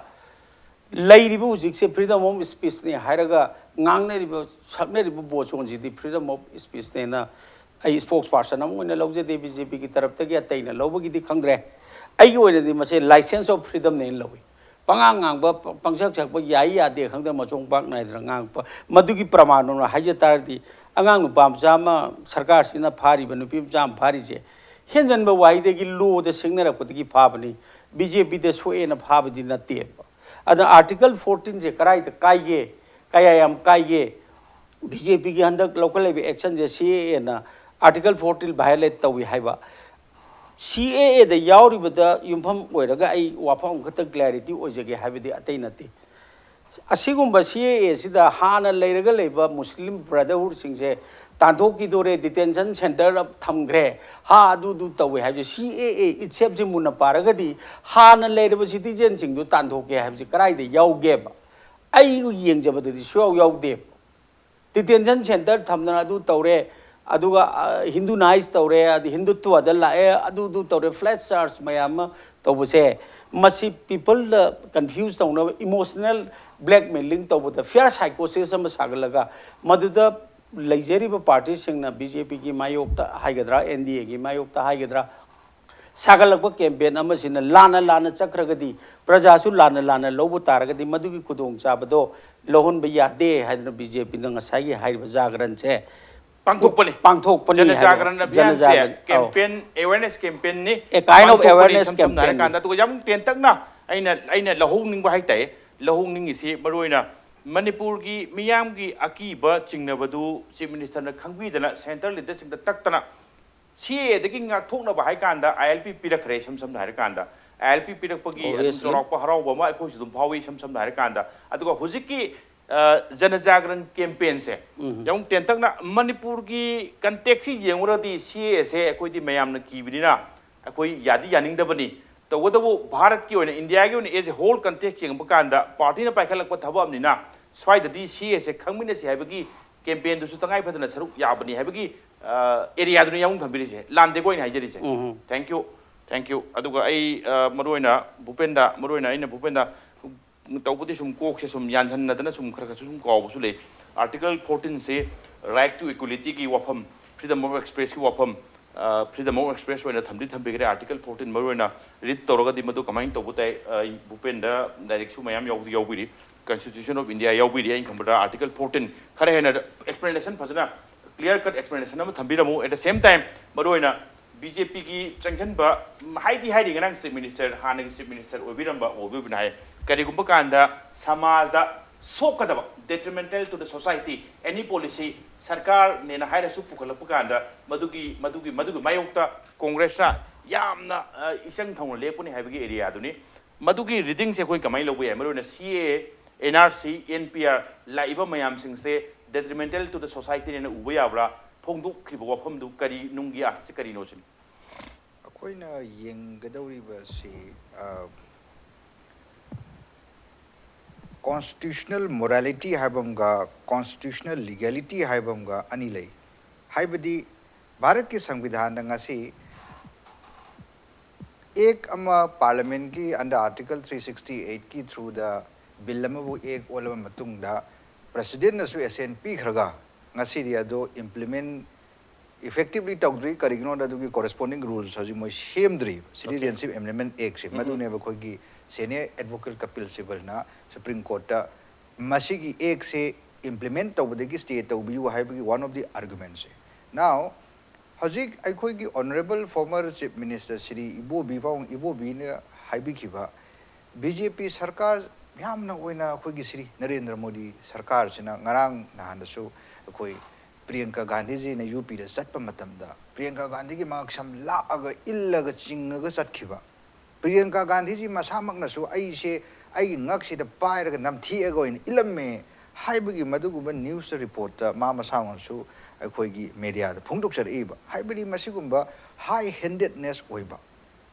ꯂꯩꯔꯤꯕ ꯍꯧꯖꯤꯛꯁꯦ ꯐ꯭ꯔꯤꯗꯝ ꯑꯣꯐ ꯁ꯭ꯄꯤꯁꯅꯤ ꯍꯥꯏꯔꯒ ꯉꯥꯡꯅꯔꯤꯕ, ꯁꯛꯅꯔꯤꯕ ꯕꯣꯠꯁꯣꯟꯁꯤꯗꯤ ꯐ꯭ꯔꯤꯗꯝ ꯑꯣꯐ ꯁ꯭ꯄꯤꯁꯅꯦꯅ ꯑꯩ ꯁ꯭ꯄꯣꯛꯁ ꯄꯥꯔꯁꯟ ꯑꯃ ꯑꯣꯏꯅ ꯂꯧꯖꯗꯦ, ꯕꯤ ꯖꯦ ꯄꯤꯒꯤ ꯇꯔꯞꯇꯒꯤ ꯑꯇꯩꯅ ꯂꯧꯕꯒꯤꯗꯤ ꯈꯪꯗ꯭ꯔꯦ꯫ ꯑꯩꯒꯤ ꯑꯣꯏꯅꯗꯤ ꯃꯁꯦ ꯂꯥꯏꯁꯦꯟꯁ ꯑꯣꯐ ꯐ꯭ꯔꯤꯗꯝꯅꯦꯅ ꯂꯧꯏ꯫ ꯄꯉꯥꯡ ꯉꯥꯡꯕ, ꯄ-, ꯄꯪꯁꯛ ꯁꯛꯄ ꯌꯥꯏ ꯌꯥꯗꯦ ꯈꯪꯗꯅ ꯃꯆꯣꯡ ꯄꯥꯛ ꯅꯥꯏꯗꯅ ꯉꯥꯡꯉꯛꯄ, ꯃꯗꯨꯒꯤ ꯄ꯭ꯔꯃꯥꯟ ꯑꯣꯏꯅ ꯍꯥꯏꯖ ꯇꯥꯔꯗꯤ, ꯑꯉꯥꯡ ꯅꯨꯄꯥ ꯃꯆꯥ ꯑꯃ ꯁꯔꯀꯥꯔꯁꯤꯅ ꯐꯥꯔꯤꯕ, ꯅꯨꯄꯤ ꯃꯆꯥ ꯑꯃ ꯐꯥꯔꯤꯁꯦ ꯍꯦꯟꯖꯟꯕ ꯋꯥꯍꯩꯗꯒꯤ ꯂꯣꯗ ꯁꯤꯡꯅꯔꯛꯄꯗꯒꯤ ꯐꯥꯕꯅꯤ꯫ ꯕꯤ ꯖꯦ ꯄꯤꯗ ꯁꯣꯛꯑꯦꯅ ꯐꯥꯕꯗꯤ ꯅꯠꯇꯦꯕ꯫ ꯑꯗꯨꯅ ꯑꯥꯔꯇꯤꯀꯜ ꯐꯣꯔꯇꯤꯟꯁꯦ ꯀꯗꯥꯏꯗ ꯀꯥꯏꯒꯦ, ꯀꯌꯥ ꯌꯥꯝ ꯀꯥꯏꯒꯦ? ꯕꯤ ꯖꯦ ꯄꯤꯒꯤ ꯍꯟꯗꯛ ꯂꯧꯈꯠꯂꯛꯏꯕ ꯑꯦꯛꯁꯟꯁꯦ ꯁꯤ ꯑꯦ ꯑꯦꯅ ꯑꯥꯔꯇꯤꯀꯜ ꯐꯣꯔꯇꯤꯟ ꯚꯥꯏꯑꯣꯂꯦꯠ ꯇꯧꯏ ꯍꯥꯏꯕ꯫ ꯁꯤ ꯑꯦ ꯑꯦꯗ ꯌꯥꯎꯔꯤꯕꯗ ꯌꯨꯝꯐꯝ ꯑꯣꯏꯔꯒ ꯑꯩ ꯋꯥꯐꯝ ꯑꯃꯈꯛꯇꯪ ꯀ꯭ꯂꯦꯔꯤꯇꯤ ꯑꯣꯏꯖꯒꯦ ꯍꯥꯏꯕꯗꯤ ꯑꯇꯩ ꯅꯠꯇꯦ꯫ ꯑꯁꯤꯒꯨꯝꯕ ꯁꯤ ꯑꯦ ꯑꯦꯁꯤꯗ ꯍꯥꯟꯅ ꯂꯩꯔꯒ ꯂꯩꯕ ꯃꯨꯁꯂꯤꯝ ꯕ꯭ꯔꯗꯔꯍꯨꯗꯁꯤꯡꯁꯦ ꯇꯥꯟꯊꯣꯛꯈꯤꯗꯣꯔꯦ, ꯗꯤꯇꯦꯟꯁꯟ ꯁꯦꯟꯇꯔꯗ ꯊꯝꯈ꯭ꯔꯦ, ꯍꯥ ꯑꯗꯨꯗꯨ ꯇꯧꯋꯦ ꯍꯥꯏꯕꯁꯦ ꯁꯤ ꯑꯦ ꯑꯦ ꯏꯠꯁꯦꯜꯐꯁꯤ ꯃꯨꯟꯅ ꯄꯥꯔꯒꯗꯤ ꯍꯥꯟꯅ ꯂꯩꯔꯕ ꯁꯤꯇꯤꯖꯦꯟꯁꯤꯡꯗꯨ ꯇꯥꯟꯊꯣꯛꯀꯦ ꯍꯥꯏꯕꯁꯤ ꯀꯗꯥꯏꯗ ꯌꯥꯎꯒꯦꯕ? ꯑꯩ ꯌꯦꯡꯖꯕꯗꯗꯤ ꯁꯨꯌꯥꯎ ꯌꯥꯎꯗꯦꯕ꯫ ꯗꯤꯇꯦꯟꯁꯟ ꯁꯦꯟꯇꯔ ꯊꯝꯗꯅ ꯑꯗꯨ ꯇꯧꯔꯦ, ꯑꯗꯨꯒ, ꯑ, ꯍꯤꯟꯗꯨꯅꯥꯏꯖ ꯇꯧꯔꯦ, ꯑꯗꯩ ꯍꯤꯟꯗꯨꯠꯋꯗ ꯂꯥꯛꯑꯦ, ꯑꯗꯨꯗꯨ ꯇꯧꯔꯦ, ꯐ꯭ꯂꯦꯒ ꯆꯥꯔꯖ ꯃꯌꯥꯝ ꯑꯃ ꯇꯧꯕꯁꯦ, ꯃꯁꯤ ꯄꯤꯄꯜꯗ ꯀꯟꯐ꯭ꯌꯨꯁ ꯇꯧꯅꯕ, ꯏꯃꯣꯁꯅꯦꯜ ꯕ꯭ꯂꯦꯛꯃꯦꯂꯤꯡ ꯇꯧꯕꯗ ꯐꯤꯌꯔ ꯁꯥꯏꯀꯣꯁꯤꯁ ꯑꯃ ꯁꯥꯒꯠꯂꯒ, ꯃꯗꯨꯗ ꯂꯩꯖꯔꯤꯕ ꯄꯥꯔꯇꯤꯁꯤꯡꯅ, ꯕꯤ ꯖꯦ ꯄꯤꯒꯤ ꯃꯥꯌꯣꯛꯇ ꯍꯥꯏꯒꯗ꯭ꯔꯥ, ꯑꯦꯟ ꯗꯤ ꯑꯦꯒꯤ ꯃꯥꯌꯣꯛꯇ ꯍꯥꯏꯒꯗ꯭ꯔꯥ, ꯁꯥꯒꯠꯂꯛꯄ ꯀꯦꯝꯄꯦꯟ ꯑꯃꯁꯤꯅ ꯂꯥꯟꯅ ꯂꯥꯟꯅ ꯆꯠꯈ꯭ꯔꯒꯗꯤ, ꯄ꯭ꯔꯖꯥꯁꯨ ꯂꯥꯟꯅ ꯂꯥꯟꯅ ꯂꯧꯕ ꯇꯥꯔꯒꯗꯤ, ꯃꯗꯨꯒꯤ ꯈꯨꯗꯣꯡꯆꯥꯕꯗꯣ ꯂꯧꯍꯟꯕ ꯌꯥꯗꯦ ꯍꯥꯏꯗꯅ ꯕꯤ ꯖꯦ ꯄꯤꯅ ꯉꯁꯥꯏꯒꯤ ꯍꯥꯏꯔꯤꯕ ꯖꯥꯒꯔꯟꯁꯦ ꯄꯥꯡꯊꯣꯛꯄꯅꯤ꯫ ꯄꯥꯡꯊꯣꯛꯄꯅꯤ ꯖꯅ ꯍꯥꯏꯕ꯫ ꯖꯥꯒꯔꯟ ꯖꯅ ꯑꯚꯤꯌꯥꯟꯁꯦ ꯖꯥꯒꯔꯟ, ꯑꯧ꯫ ꯀꯦꯝꯄꯦꯟ, ꯑꯦꯋꯦꯔꯅꯦꯁ ꯀꯦꯝꯄꯦꯟꯅꯤ꯫ A kind of ꯄꯥꯡꯊꯣꯛꯄꯅꯤ, awareness ꯏꯁꯝ ꯁꯝꯅ campaign꯫ ꯍꯥꯏꯔꯀꯥꯟꯗ꯫ ꯑꯗꯨꯒ ꯌꯥꯝ ꯇꯦꯟꯇꯛꯅ ꯑꯩꯅ, ꯑꯩꯅ ꯂꯧꯍꯧꯅꯤꯡꯕ ꯍꯥꯏꯇꯥꯔꯦ, ꯂꯧꯍꯧꯅꯤꯡꯉꯤꯁꯤ ꯃꯔꯨꯑꯣꯏꯅ ꯃꯅꯤꯄꯨꯔꯒꯤ ꯃꯤꯌꯥꯝꯒꯤ ꯑꯀꯤꯕ ꯆꯤꯡꯅꯕꯗꯨ ꯆꯤꯐ ꯃꯤꯅꯤꯁꯇꯔꯅ ꯈꯪꯕꯤꯗꯅ ꯁꯦꯟꯇ꯭ꯔꯦꯜ ꯂꯤꯗꯔꯁꯤꯡꯗ ꯇꯛꯇꯅ ꯁꯤ ꯑꯦ ꯑꯦꯗꯒꯤ ꯉꯥꯛꯊꯣꯛꯅꯕ ꯍꯥꯏ ꯀꯥꯟꯗ ꯑꯥꯏ ꯑꯦꯜ ꯄꯤ ꯄꯤꯔꯛꯈ꯭ꯔꯦ꯫ ꯏꯁꯝ ꯁꯝꯅ ꯍꯥꯏꯔ ꯀꯥꯟꯗ ꯑꯥꯏ ꯑꯦꯜ ꯄꯤ ꯄꯤꯔꯛꯄꯒꯤ ꯑꯗꯨꯝ Obviously. ꯆꯥꯎꯔꯥꯛꯄ ꯍꯔꯥꯎꯕ ꯑꯃ ꯑꯩꯈꯣꯏꯁꯨ ꯑꯗꯨꯝ ꯐꯥꯎꯏ꯫ ꯏꯁꯝ ꯁꯝꯅ ꯍꯥꯏꯔ ꯀꯥꯟꯗ ꯑꯗꯨꯒ ꯍꯧꯖꯤꯛꯀꯤ ꯑ, ꯖꯅꯖꯥꯒꯔꯟ ꯀꯦꯝꯄꯦꯟꯁꯦ ꯎꯝ꯫ ꯌꯥꯝ ꯇꯦꯟꯇꯛꯅ ꯃꯅꯤꯄꯨꯔꯒꯤ ꯀꯟꯇꯦꯛꯁꯁꯤ ꯌꯦꯡꯉꯨꯔꯗꯤ ꯁꯤ ꯑꯦ ꯑꯦꯁꯦ ꯑꯩꯈꯣꯏꯗꯤ ꯃꯌꯥꯝꯅ ꯀꯤꯕꯅꯤꯅ ꯑꯩꯈꯣꯏ ꯌꯥꯗꯤ ꯌꯥꯅꯤꯡꯗꯕꯅꯤ꯫ ꯇꯧꯕꯇꯕꯨ ꯚꯥꯔꯠꯀꯤ ꯑꯣꯏꯅ, ꯏꯟꯗꯤꯌꯥꯒꯤ ꯑꯣꯏꯅ as a whole context ꯌꯦꯡꯕ ꯀꯥꯟꯗ ꯄꯥꯔꯇꯤꯅ ꯄꯥꯏꯈꯠꯂꯛꯄ ꯊꯕꯛ ꯑꯃꯅꯤꯅ ꯁ꯭ꯋꯥꯏꯗꯗꯤ ꯁꯤ ꯑꯦ ꯑꯦꯁꯁꯦ ꯈꯪꯃꯤꯟꯅꯁꯤ ꯍꯥꯏꯕꯒꯤ ꯀꯦꯝꯄꯦꯟꯗꯨꯁꯨ ꯇꯉꯥꯏ ꯐꯗꯅ ꯁꯔꯨꯛ ꯌꯥꯕꯅꯤ ꯍꯥꯏꯕꯒꯤ ꯑ, ꯑꯦꯔꯤꯌꯥꯗꯨꯅ ꯌꯥꯎꯐꯝ ꯊꯝꯕꯤꯔꯤꯁꯦ꯫ ꯂꯥꯟꯗꯦꯀꯣ ꯑꯩꯅ ꯍꯥꯏꯖꯔꯤꯁꯦ꯫ ꯎꯝ꯫ Thank you, thank you꯫ ꯑꯗꯨꯒ ꯑꯩ ꯑ, ꯃꯔꯨꯑꯣꯏꯅ ꯚꯨꯄꯦꯟꯗ, ꯃꯔꯨꯑꯣꯏꯅ ꯑꯩꯅ ꯚꯨꯄꯦꯟꯗ ꯇꯧꯕꯗꯤ ꯁꯨꯝ ꯀꯣꯛꯁꯦ ꯁꯨꯝ ꯌꯥꯟꯁꯟꯅꯗꯅ ꯁꯨꯝ ꯈꯔ ꯈꯔꯁꯨ ꯁꯨꯝ ꯀꯥꯎꯕꯁꯨ ꯂꯩ꯫ Article fourteen ꯁꯤ right to equality ꯒꯤ ꯋꯥꯐꯝ, freedom of express ꯀꯤ ꯋꯥꯐꯝ, ꯑ, freedom of express ꯑꯣꯏꯅ ꯊꯝꯗꯤ ꯊꯝꯕꯤꯈ꯭ꯔꯦ꯫ Article fourteen ꯃꯔꯨꯑꯣꯏꯅ read ꯇꯧꯔꯒꯗꯤ ꯃꯗꯨ ꯀꯃꯥꯏꯅ ꯇꯧꯕ ꯇꯥꯏ, ꯑ, ꯚꯨꯄꯦꯟꯗ ꯂꯥꯏꯔꯤꯛꯁꯨ ꯃꯌꯥꯝ ꯌꯥꯎꯗꯤ ꯌꯥꯎꯕꯤꯔꯤ, Constitution of India ꯌꯥꯎꯕꯤꯔꯤ꯫ ꯑꯩꯅ ꯈꯟꯕꯗ Article fourteen ꯈꯔ ꯍꯦꯟꯅ explanation, ꯐꯖꯅ clear cut explanation ꯑꯃ ꯊꯝꯕꯤꯔꯝꯃꯨ꯫ At the same time ꯃꯔꯨꯑꯣꯏꯅ ꯕꯤ ꯖꯦ ꯄꯤꯒꯤ ꯆꯪꯁꯤꯟꯕ ꯍꯥꯏꯗꯤ ꯍꯥꯏꯔꯤ, ꯉꯔꯥꯡ ꯆꯤꯐ ꯃꯤꯅꯤꯁꯇꯔ, ꯍꯥꯟꯅꯒꯤ ꯆꯤꯐ ꯃꯤꯅꯤꯁꯇꯔ ꯑꯣꯏꯕꯤꯔꯝꯕ ꯑꯣꯏꯕꯤꯕꯅ ꯍꯥꯏ, ꯀꯔꯤꯒꯨꯝꯕ ꯀꯥꯟꯗ ꯁꯃꯥꯖꯗ ꯁꯣꯛꯀꯗꯕ, detrimental to the society, any policy ꯁꯔꯀꯥꯔꯅꯦꯅ ꯍꯥꯏꯔꯁꯨ ꯄꯨꯈꯠꯂꯛꯄ ꯀꯥꯟꯗ ꯃꯗꯨꯒꯤ, ꯃꯗꯨꯒꯤ, ꯃꯗꯨꯒꯤ ꯃꯥꯌꯣꯛꯇ ꯀꯣꯡꯒ꯭ꯔꯦꯁꯅ ꯌꯥꯝꯅ, ꯑ, ꯏꯆꯪ ꯊꯧꯅ ꯂꯦꯞꯄꯅꯤ ꯍꯥꯏꯕꯒꯤ ꯑꯦꯔꯤꯌꯥꯗꯨꯅꯤ꯫ ꯃꯗꯨꯒꯤ ꯔꯤꯗꯤꯡꯁꯦ ꯑꯩꯈꯣꯏ ꯀꯃꯥꯏꯅ ꯂꯧꯕ ꯌꯥꯏ? ꯃꯔꯨꯑꯣꯏꯅ C A A, N R C, N P R ꯂꯥꯛꯏꯕ ꯃꯌꯥꯝꯁꯤꯡꯁꯦ detrimental to the society ꯅꯦꯅ ꯎꯕ ꯌꯥꯕ꯭ꯔꯥ? ꯐꯣꯡꯗꯣꯛꯈ꯭ꯔꯤꯕ ꯋꯥꯐꯝꯗꯨ ꯀꯔꯤ, ꯅꯨꯡꯒꯤ ꯑꯥꯔꯊꯁꯦ ꯀꯔꯤꯅꯣ ꯁꯤꯅꯤ꯫ ꯑꯩꯈꯣꯏꯅ ꯌꯦꯡꯒꯗꯧꯔꯤꯕꯁꯤ, ꯑ, constitutional morality ꯍꯥꯏꯕ ꯑꯃꯒ constitutional legality ꯍꯥꯏꯕ ꯑꯃꯒ ꯑꯅꯤ ꯂꯩ꯫ ꯍꯥꯏꯕꯗꯤ ꯚꯥꯔꯠꯀꯤ ꯁꯪꯕꯤꯙꯥꯟꯗ ꯉꯁꯤ ꯑꯦꯛ ꯑꯃ ꯄꯥꯔꯂꯤꯌꯥꯃꯦꯟꯠꯀꯤ under Article three sixty eight ꯀꯤ through ꯗ ꯕꯤꯜ ꯑꯃꯕꯨ ꯑꯦꯛ ꯑꯣꯜꯂꯕ ꯃꯇꯨꯡꯗ ꯄ꯭ꯔꯦꯁꯤꯗꯦꯟꯠꯅꯁꯨ ꯑꯦꯁꯦꯟꯠ ꯄꯤꯈ꯭ꯔꯒ ꯉꯁꯤꯗꯤ ꯑꯗꯨ implement effectively ꯇꯧꯗ꯭ꯔꯤ꯫ ꯀꯔꯤꯒꯤꯅꯣꯗ ꯑꯗꯨꯒꯤ corresponding rules ꯍꯧꯖꯤꯛ ꯃꯣꯏ ꯁꯦꯝꯗ꯭ꯔꯤꯕ꯫ Citizenship Amendment Act ꯁꯦ, ꯃꯗꯨꯅꯦꯕ ꯑꯩꯈꯣꯏꯒꯤ senior advocate Kapil ꯁꯤꯕꯜꯅ Supreme Court ꯇ ꯃꯁꯤꯒꯤ ꯑꯦꯛꯁꯦ implement ꯇꯧꯕꯗꯒꯤ stay ꯇꯧꯕꯤꯌꯨ ꯍꯥꯏꯕꯒꯤ one of the argument say. Now, ꯍꯧꯖꯤꯛ ꯑꯩꯈꯣꯏꯒꯤ honourable former Chief Minister Shri ꯏꯕꯣꯕꯤ ꯄꯥꯕꯨꯡ ꯏꯕꯣꯕꯤꯅ ꯍꯥꯏꯕꯤꯈꯤꯕ, ꯕꯤ ꯖꯦ ꯄꯤ ꯁꯔꯀꯥꯔ ꯌꯥꯝꯅ ꯑꯣꯏꯅ ꯑꯩꯈꯣꯏꯒꯤ ꯁ꯭ꯔꯤ ꯅꯔꯦꯟꯗ꯭ꯔ ꯃꯣꯗꯤ ꯁꯔꯀꯥꯔꯁꯤꯅ ꯉꯔꯥꯡ ꯅꯍꯥꯟꯗꯁꯨ ꯑꯩꯈꯣꯏ ꯄ꯭ꯔꯤꯌꯪꯀꯥ ꯒꯥꯟꯙꯤꯖꯤꯅ ꯌꯨ ꯄꯤꯗ ꯆꯠꯄ ꯃꯇꯝꯗ ꯄ꯭ꯔꯤꯌꯪꯀꯥ ꯒꯥꯟꯙꯤꯒꯤ ꯃꯉꯛꯁꯝ ꯂꯥꯛꯑꯒ ꯏꯜꯂꯒ ꯆꯤꯡꯉꯒ ꯆꯠꯈꯤꯕ꯫ ꯄ꯭ꯔꯤꯌꯪꯀꯥ ꯒꯥꯟꯙꯤꯖꯤ ꯃꯁꯥꯃꯛꯅꯁꯨ ꯑꯩꯁꯦ ꯑꯩꯒꯤ ꯉꯛꯁꯤꯗ ꯄꯥꯏꯔꯒ ꯅꯝꯊꯦꯛꯑꯒ ꯑꯣꯏꯅ ꯏꯜꯂꯝꯃꯦ ꯍꯥꯏꯕꯒꯤ ꯃꯗꯨꯒꯨꯝꯕ ꯅ꯭ꯌꯨꯁꯇ ꯔꯤꯄꯣꯔꯠꯇ ꯃꯥ ꯃꯁꯥꯃꯛꯅꯁꯨ ꯑꯩꯈꯣꯏꯒꯤ ꯃꯦꯗꯤꯌꯥꯗ ꯐꯣꯡꯗꯣꯛꯆꯔꯛꯏꯕ꯫ ꯍꯥꯏꯕꯗꯤ ꯃꯁꯤꯒꯨꯝꯕ ꯍꯥꯏ ꯍꯦꯟꯗꯦꯗꯅꯦꯁ ꯑꯣꯏꯕ꯫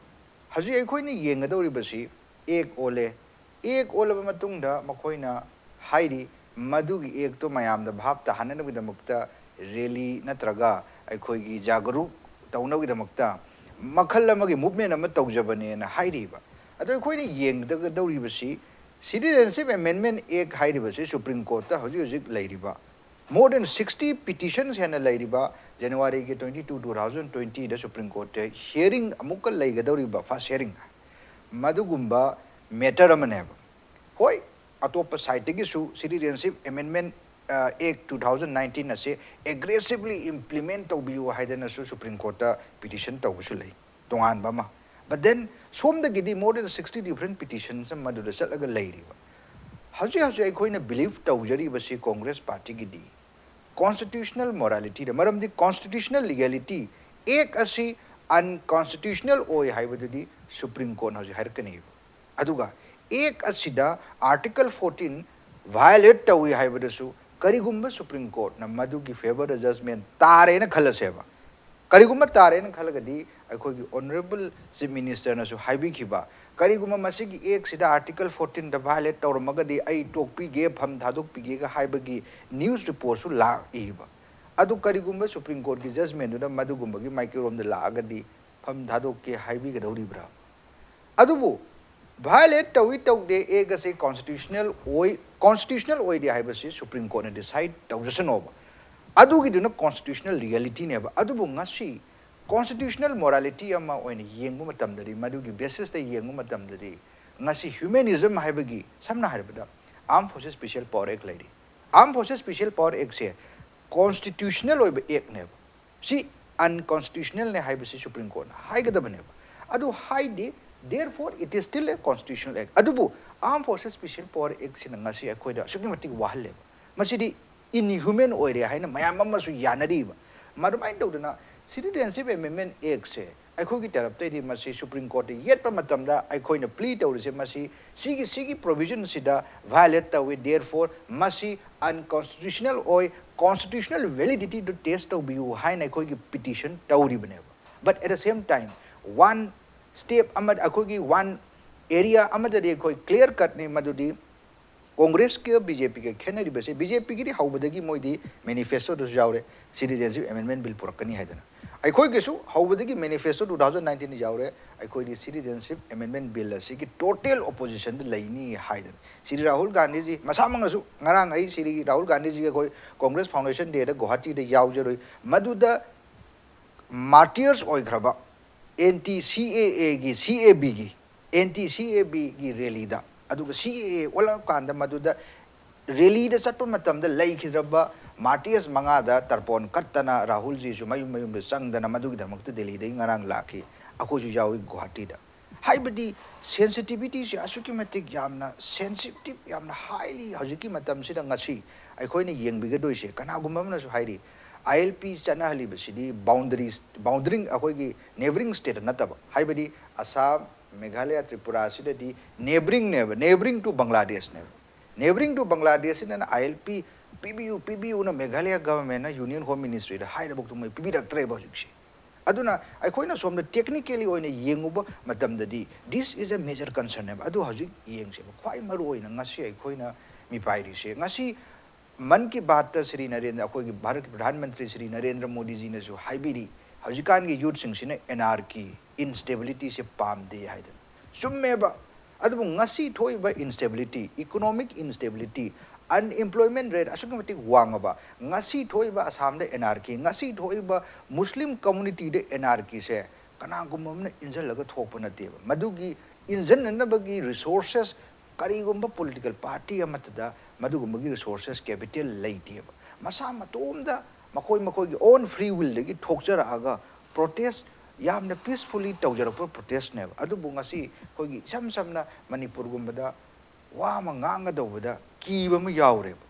ꯍꯧꯖꯤꯛ ꯑꯩꯈꯣꯏꯅ ꯌꯦꯡꯒꯗꯧꯔꯤꯕꯁꯤ ꯑꯦꯛ ꯑꯣꯜꯂꯦ꯫ ꯑꯦꯛ ꯑꯣꯜꯂꯕ ꯃꯇꯨꯡꯗ ꯃꯈꯣꯏꯅ ꯍꯥꯏꯔꯤ, ꯃꯗꯨꯒꯤ ꯑꯦꯛꯇꯣ ꯃꯌꯥꯝꯗ ꯚꯥꯞ ꯇꯥꯍꯟꯅꯕꯒꯤꯗꯃꯛꯇ ꯔꯦꯂꯤ ꯅꯠꯇ꯭ꯔꯒ ꯑꯩꯈꯣꯏꯒꯤ ꯖꯥꯒꯔꯨꯛ ꯇꯧꯅꯕꯒꯤꯗꯃꯛꯇ ꯃꯈꯜ ꯑꯃꯒꯤ ꯃꯨꯚꯃꯦꯟ ꯑꯃ ꯇꯧꯖꯕꯅꯦꯅ ꯍꯥꯏꯔꯤꯕ꯫ ꯑꯗꯣ ꯑꯩꯈꯣꯏꯅ ꯌꯦꯡꯒꯗꯧꯔꯤꯕꯁꯤ ꯁꯤꯇꯤꯖꯦꯟꯁꯤꯞ ꯑꯦꯃꯦꯟꯃꯦꯟ ꯑꯦꯛ ꯍꯥꯏꯔꯤꯕꯁꯤ ꯁꯨꯄ꯭ꯔꯤꯝ ꯀꯣꯔꯠꯇ ꯍꯧꯖꯤꯛ ꯍꯧꯖꯤꯛ ꯂꯩꯔꯤꯕ more than sixty petitions ꯍꯦꯟꯅ ꯂꯩꯔꯤꯕ ꯖꯅꯋꯥꯔꯤꯒꯤ twenty two, two thousand twenty ꯗ ꯁꯨꯄ꯭ꯔꯤꯝ ꯀꯣꯔꯠꯇ ꯍꯤꯌꯔꯤꯡ ꯑꯃꯨꯛꯀ ꯂꯩꯒꯗꯧꯔꯤꯕ, ꯐꯥꯔꯁ ꯍꯤꯌꯔꯤꯡ, ꯃꯗꯨꯒꯨꯝꯕ ꯃꯦꯇꯔ ꯑꯃꯅꯦꯕ꯫ ꯍꯣꯏ, ꯑꯇꯣꯞꯄ ꯁꯥꯏꯠꯇꯒꯤꯁꯨ ꯁꯤꯇꯤꯖꯦꯟꯁꯤꯞ ꯑꯦꯃꯦꯟꯃꯦꯟ ꯑꯦꯛ two thousand nineteen ꯑꯁꯦ ꯑꯦꯒ꯭ꯔꯦꯁꯤꯚꯂꯤ ꯏꯝꯄ꯭ꯂꯤꯃꯦꯟ ꯇꯧꯕꯤꯌꯨ ꯍꯥꯏꯗꯅꯁꯨ ꯁꯨꯄ꯭ꯔꯤꯝ ꯀꯣꯔꯠꯇ ꯄꯤꯇꯤꯁꯟ ꯇꯧꯕꯁꯨ ꯂꯩ, ꯇꯣꯉꯥꯟꯕ ꯑꯃ꯫ But then ꯁꯣꯝꯗꯒꯤꯗꯤ more than sixty different petitions ꯃꯗꯨꯗ ꯆꯠꯂꯒ ꯂꯩꯔꯤꯕ꯫ ꯍꯧꯖꯤꯛ ꯍꯧꯖꯤꯛ ꯑꯩꯈꯣꯏꯅ ꯕꯤꯂꯤꯚ ꯇꯧꯖꯔꯤꯕꯁꯤ ꯀꯣꯡꯒ꯭ꯔꯦꯁ ꯄꯥꯔꯇꯤꯒꯤꯗꯤ ꯀꯣꯟꯁꯇꯤꯇ꯭ꯌꯨꯁꯅꯦꯜ ꯃꯣꯔꯥꯂꯤꯇꯤꯗ, ꯃꯔꯝꯗꯤ ꯀꯣꯟꯁꯇꯤꯇ꯭ꯌꯨꯁꯅꯦꯜ ꯂꯤꯒꯦꯂꯤꯇꯤ, ꯑꯦꯛ ꯑꯁꯤ ꯑꯟꯀꯣꯟꯁꯇꯤꯇ꯭ꯌꯨꯁꯅꯦꯜ ꯑꯣꯏ ꯍꯥꯏꯕꯗꯨꯗꯤ ꯁꯨꯄ꯭ꯔꯤꯝ ꯀꯣꯔꯠꯅ ꯍꯧꯖꯤꯛ ꯍꯥꯏꯔꯛꯀꯅꯦꯕ꯫ ꯑꯗꯨꯒ ꯑꯦꯛ ꯑꯁꯤꯗ ꯑꯥꯔꯇꯤꯀꯜ fourteen violate ꯇꯧꯏ ꯍꯥꯏꯕꯗꯁꯨ ꯀꯔꯤꯒꯨꯝꯕ ꯁꯨꯄ꯭ꯔꯤꯝ ꯀꯣꯔꯠꯅ ꯃꯗꯨꯒꯤ ꯐꯦꯚꯔꯗ ꯖꯖꯃꯦꯟ ꯇꯥꯔꯦꯅ ꯈꯜꯂꯁꯦꯕ, ꯀꯔꯤꯒꯨꯝꯕ ꯇꯥꯔꯦꯅ ꯈꯜꯂꯒꯗꯤ ꯑꯩꯈꯣꯏꯒꯤ ꯑꯣꯅꯔꯦꯕꯜ ꯆꯤꯐ ꯃꯤꯅꯤꯁꯇꯔꯅꯁꯨ ꯍꯥꯏꯕꯤꯈꯤꯕ, ꯀꯔꯤꯒꯨꯝꯕ ꯃꯁꯤꯒꯤ ꯑꯦꯛꯁꯤꯗ ꯑꯥꯔꯇꯤꯀꯜ fourteen ꯗ violate ꯇꯧꯔꯝꯃꯒꯗꯤ ꯑꯩ ꯇꯣꯛꯄꯤꯒꯦ, ꯐꯝ ꯊꯥꯗꯣꯛꯄꯤꯒꯦꯒ ꯍꯥꯏꯕꯒꯤ ꯅ꯭ꯌꯨꯁ ꯔꯤꯄꯣꯔꯠꯁꯨ ꯂꯥꯛꯏꯕ꯫ ꯑꯗꯨ ꯀꯔꯤꯒꯨꯝꯕ ꯁꯨꯄ꯭ꯔꯤꯝ ꯀꯣꯔꯠꯀꯤ ꯖꯖꯃꯦꯟꯗꯨꯅ ꯃꯗꯨꯒꯨꯝꯕꯒꯤ ꯃꯥꯏꯀꯩꯔꯣꯝꯗ ꯂꯥꯛꯑꯒꯗꯤ ꯐꯝ ꯊꯥꯗꯣꯛꯀꯦ ꯍꯥꯏꯕꯤꯒꯗꯧꯔꯤꯕ꯭ꯔꯥ? ꯑꯗꯨꯕꯨ violate ꯇꯧꯏ ꯇꯧꯗꯦ, ꯑꯦꯛ ꯑꯁꯤ ꯀꯣꯟꯁꯇꯤꯇ꯭ꯌꯨꯁꯅꯦꯜ ꯑꯣꯏ, ꯀꯣꯟꯁꯇꯤꯇ꯭ꯌꯨꯁꯅꯦꯜ ꯑꯣꯏꯗꯦ ꯍꯥꯏꯕꯁꯤ ꯁꯨꯄ꯭ꯔꯤꯝ ꯀꯣꯔꯠꯅ ꯗꯤꯁꯥꯏꯠ ꯇꯧꯖꯁꯅꯣꯕ, ꯑꯗꯨꯒꯤꯗꯨꯅ ꯀꯣꯟꯁꯇꯤꯇ꯭ꯌꯨꯁꯅꯦꯜ ꯂꯤꯒꯦꯂꯤꯇꯤꯅꯦꯕ꯫ ꯑꯗꯨꯕꯨ ꯉꯁꯤ ꯀꯣꯟꯁꯇꯤꯇ꯭ꯌꯨꯁꯅꯦꯜ ꯃꯣꯔꯥꯂꯤꯇꯤ ꯑꯃ ꯑꯣꯏꯅ ꯌꯦꯡꯕ ꯃꯇꯝꯗꯗꯤ, ꯃꯗꯨꯒꯤ ꯕꯦꯁꯤꯁꯇ ꯌꯦꯡꯕ ꯃꯇꯝꯗꯗꯤ, ꯉꯁꯤ ꯍ꯭ꯌꯨꯃꯦꯅꯤꯖꯝ ꯍꯥꯏꯕꯒꯤ, ꯁꯝꯅ ꯍꯥꯏꯔꯕꯗ, ꯑꯥꯔꯝ ꯐꯣꯔꯁꯦꯁ ꯁ꯭ꯄꯦꯁꯤꯌꯦꯜ ꯄꯥꯋꯔ ꯑꯦꯛ ꯂꯩꯔꯤ꯫ ꯑꯥꯔꯝ ꯐꯣꯔꯁꯦꯁ ꯁ꯭ꯄꯦꯁꯤꯌꯦꯜ ꯄꯥꯋꯔ ꯑꯦꯛꯁꯦ ꯀꯣꯟꯁꯇꯤꯇ꯭ꯌꯨꯁꯅꯦꯜ ꯑꯣꯏꯕ ꯑꯦꯛꯅꯦꯕ꯫ ꯁꯤ ꯑꯟꯀꯣꯟꯁꯇꯤꯇ꯭ꯌꯨꯁꯅꯦꯜꯅꯦ ꯍꯥꯏꯕꯁꯤ ꯁꯨꯄ꯭ꯔꯤꯝ ꯀꯣꯔꯠꯅ ꯍꯥꯏꯒꯗꯕꯅꯦꯕ꯫ ꯑꯗꯨ ꯍꯥꯏꯗꯦ, Therefore, it is still a constitutional act. ꯑꯗꯨꯕꯨ Armed Forces Special Power Act ꯁꯤꯅ ꯉꯁꯤ ꯑꯩꯈꯣꯏꯗ ꯑꯁꯨꯛꯀꯤ ꯃꯇꯤꯛ ꯋꯥꯍꯜꯂꯦꯕ꯫ ꯃꯁꯤꯗꯤ inhuman ꯑꯣꯏꯔꯦ ꯍꯥꯏꯅ ꯃꯌꯥꯝ ꯑꯃꯁꯨ ꯌꯥꯅꯔꯤꯕ꯫ ꯃꯗꯨꯃꯥꯏꯅ ꯇꯧꯗꯅ Citizenship Amendment Act ꯁꯦ ꯑꯩꯈꯣꯏꯒꯤ ꯇꯔꯞꯇꯩꯗꯤ ꯃꯁꯤ Supreme Court ꯇ ꯌꯦꯠꯄ ꯃꯇꯝꯗ ꯑꯩꯈꯣꯏꯅ plea ꯇꯧꯔꯤꯁꯦ ꯃꯁꯤ ꯁꯤꯒꯤ, ꯁꯤꯒꯤ provision ꯁꯤꯗ violate ꯇꯧꯏ, therefore ꯃꯁꯤ unconstitutional ꯑꯣꯏ, constitutional validity ꯗꯨ test ꯇꯧꯕꯤꯌꯨ ꯍꯥꯏꯅ ꯑꯩꯈꯣꯏꯒꯤ petition ꯇꯧꯔꯤꯕꯅꯦꯕ꯫ But at the same time, one step ꯑꯃ, ꯑꯩꯈꯣꯏꯒꯤ one area ꯑꯃꯗꯗꯤ ꯑꯩꯈꯣꯏ clear cut ꯅꯤ, ꯃꯗꯨꯗꯤ Congress ꯀ B J P ꯒ ꯈꯦꯠꯅꯔꯤꯕꯁꯦ, B J P ꯒꯤꯗꯤ ꯍꯧꯕꯗꯒꯤ ꯃꯣꯏꯗꯤ manifesto ꯗꯁꯨ ꯌꯥꯎꯔꯦ, Citizenship Amendment Bill ꯄꯨꯔꯛꯀꯅꯤ ꯍꯥꯏꯗꯅ꯫ ꯑꯩꯈꯣꯏꯒꯤꯁꯨ ꯍꯧꯕꯗꯒꯤ manifesto two thousand nineteen ꯗ ꯌꯥꯎꯔꯦ, ꯑꯩꯈꯣꯏꯗꯤ Citizenship Amendment Bill ꯑꯁꯤꯒꯤ total opposition ꯗ ꯂꯩꯅꯤ ꯍꯥꯏꯗꯅ꯫ ꯁ꯭ꯔꯤ ꯔꯥꯍꯨꯜ ꯒꯥꯟꯙꯤꯖꯤ ꯃꯁꯥꯃꯛꯅꯁꯨ, ꯉꯔꯥꯡ ꯑꯩ ꯁ꯭ꯔꯤ ꯔꯥꯍꯨꯜ ꯒꯥꯟꯙꯤꯖꯤꯒ ꯑꯩꯈꯣꯏ Congress Foundation Day ꯗ ꯒꯨꯋꯥꯍꯥꯇꯤꯗ ꯌꯥꯎꯖꯔꯨꯏ, ꯃꯗꯨꯗ martyrs ꯑꯣꯏꯈ꯭ꯔꯕ anti C A A ꯒꯤ, C A B ꯒꯤ, anti C A B ꯒꯤ rally ꯗ, ꯑꯗꯨꯒ C A A ꯑꯣꯜꯂꯛꯀꯥꯟꯗ ꯃꯗꯨꯗ rally ꯗ ꯆꯠꯄ ꯃꯇꯝꯗ ꯂꯩꯈꯤꯗ꯭ꯔꯕ martyrs ꯃꯉꯥꯗ ꯇꯔꯄꯣꯟ ꯀꯠꯇꯅ ꯔꯥꯍꯨꯜꯖꯤꯁꯨ ꯃꯌꯨꯝ ꯃꯌꯨꯝꯗ ꯆꯪꯗꯅ ꯃꯗꯨꯒꯤꯗꯃꯛꯇ ꯗꯦꯜꯂꯤꯗꯒꯤ ꯉꯔꯥꯡ ꯂꯥꯛꯈꯤ꯫ ꯑꯩꯈꯣꯏꯁꯨ ꯌꯥꯎꯏ ꯒꯨꯋꯥꯍꯥꯇꯤꯗ꯫ ꯍꯥꯏꯕꯗꯤ sensitivity ꯁꯦ ꯑꯁꯨꯛꯀꯤ ꯃꯇꯤꯛ ꯌꯥꯝꯅ sensitive, ꯌꯥꯝꯅ highly ꯍꯧꯖꯤꯛꯀꯤ ꯃꯇꯝꯁꯤꯗ ꯉꯁꯤ ꯑꯩꯈꯣꯏꯅ ꯌꯦꯡꯕꯤꯒꯗꯣꯏꯁꯦ꯫ ꯀꯅꯥꯒꯨꯝꯕ ꯑꯃꯅꯁꯨ ꯍꯥꯏꯔꯤ, I L P ꯆꯠꯅꯍꯜꯂꯤꯕꯁꯤꯗꯤ boundaries, boundary, ꯑꯩꯈꯣꯏꯒꯤ neighbouring state ꯅꯠꯇꯕ, ꯍꯥꯏꯕꯗꯤ ꯑꯁꯥꯝ, ꯃꯦꯘꯥꯂꯌꯥ, ꯇ꯭ꯔꯤꯄꯨꯔꯥ ꯑꯁꯤꯗꯗꯤ neighbouring ꯅꯦꯕ, neighbouring to Bangladesh ꯅꯦꯕ꯫ Neighbouring to Bangladesh ꯁꯤꯅ I L P ꯄꯤꯕꯤꯌꯨ, ꯄꯤꯕꯤꯌꯨꯅ ꯃꯦꯘꯥꯂꯌꯥ government ꯅ Union Home Ministry ꯗ ꯍꯥꯏꯔꯕꯧꯗ ꯃꯣꯏ ꯄꯤꯕꯤꯔꯛꯇ꯭ꯔꯦꯕ ꯍꯧꯖꯤꯛꯁꯦ꯫ ꯑꯗꯨꯅ ꯑꯩꯈꯣꯏꯅ ꯁꯣꯝꯗ technically ꯑꯣꯏꯅ ꯌꯦꯡꯉꯨꯕ ꯃꯇꯝꯗꯗꯤ this is a major concern ꯅꯦꯕ꯫ ꯑꯗꯨ ꯍꯧꯖꯤꯛ ꯌꯦꯡꯁꯦꯕ꯫ ꯈ꯭ꯋꯥꯏ ꯃꯔꯨ ꯑꯣꯏꯅ ꯉꯁꯤ ꯑꯩꯈꯣꯏꯅ ꯃꯤꯄꯥꯏꯔꯤꯁꯦ, ꯉꯁꯤ ꯃꯟ ꯀꯤ ꯕꯥꯠꯇ ꯁ꯭ꯔꯤ ꯅꯔꯦꯟꯗ꯭ꯔ, ꯑꯩꯈꯣꯏꯒꯤ ꯚꯥꯔꯠꯀꯤ ꯄ꯭ꯔꯙꯥꯟ ꯃꯟꯇ꯭ꯔꯤ ꯁ꯭ꯔꯤ ꯅꯔꯦꯟꯗ꯭ꯔ ꯃꯣꯗꯤꯖꯤꯅꯁꯨ ꯍꯥꯏꯕꯤꯔꯤ, ꯍꯧꯖꯤꯛꯀꯥꯟꯒꯤ youth ꯁꯤꯡꯁꯤꯅ anarchy, instability ꯁꯦ ꯄꯥꯝꯗꯦ ꯍꯥꯏꯗꯅ꯫ ꯆꯨꯝꯃꯦꯕ꯫ ꯑꯗꯨꯕꯨ ꯉꯁꯤ ꯊꯣꯛꯏꯕ instability, economic instability, unemployment rate ꯑꯁꯨꯛꯀꯤ ꯃꯇꯤꯛ ꯋꯥꯡꯉꯕ, ꯉꯁꯤ ꯊꯣꯛꯏꯕ ꯑꯁꯥꯝꯗ anarchy, ꯉꯁꯤ ꯊꯣꯛꯏꯕ Muslim community ꯗ anarchy ꯁꯦ ꯀꯅꯥꯒꯨꯝꯕ ꯑꯃꯅ ꯏꯟꯁꯤꯜꯂꯒ ꯊꯣꯛꯄ ꯅꯠꯇꯦꯕ꯫ ꯃꯗꯨꯒꯤ ꯏꯟꯁꯤꯟꯅꯅꯕꯒꯤ resources ꯀꯔꯤꯒꯨꯝꯕ political party ꯑꯃꯠꯇꯗ ꯃꯗꯨꯒꯨꯝꯕꯒꯤ resources, capital ꯂꯩꯇꯦꯕ꯫ ꯃꯁꯥ ꯃꯇꯣꯝꯗ ꯃꯈꯣꯏ ꯃꯈꯣꯏꯒꯤ own free will ꯗꯒꯤ ꯊꯣꯛꯆꯔꯛꯑꯒ protest ꯌꯥꯝꯅ peacefully ꯇꯧꯖꯔꯛꯄ protestꯅꯦꯕ꯫ ꯑꯗꯨꯕꯨ ꯉꯁꯤ ꯑꯩꯈꯣꯏꯒꯤ ꯏꯁꯝ ꯁꯝꯅ ꯃꯅꯤꯄꯨꯔꯒꯨꯝꯕꯗ ꯋꯥ ꯑꯃ ꯉꯥꯡꯒꯗꯧꯕꯗ ꯀꯤꯕ ꯑꯃ ꯌꯥꯎꯔꯦꯕ꯫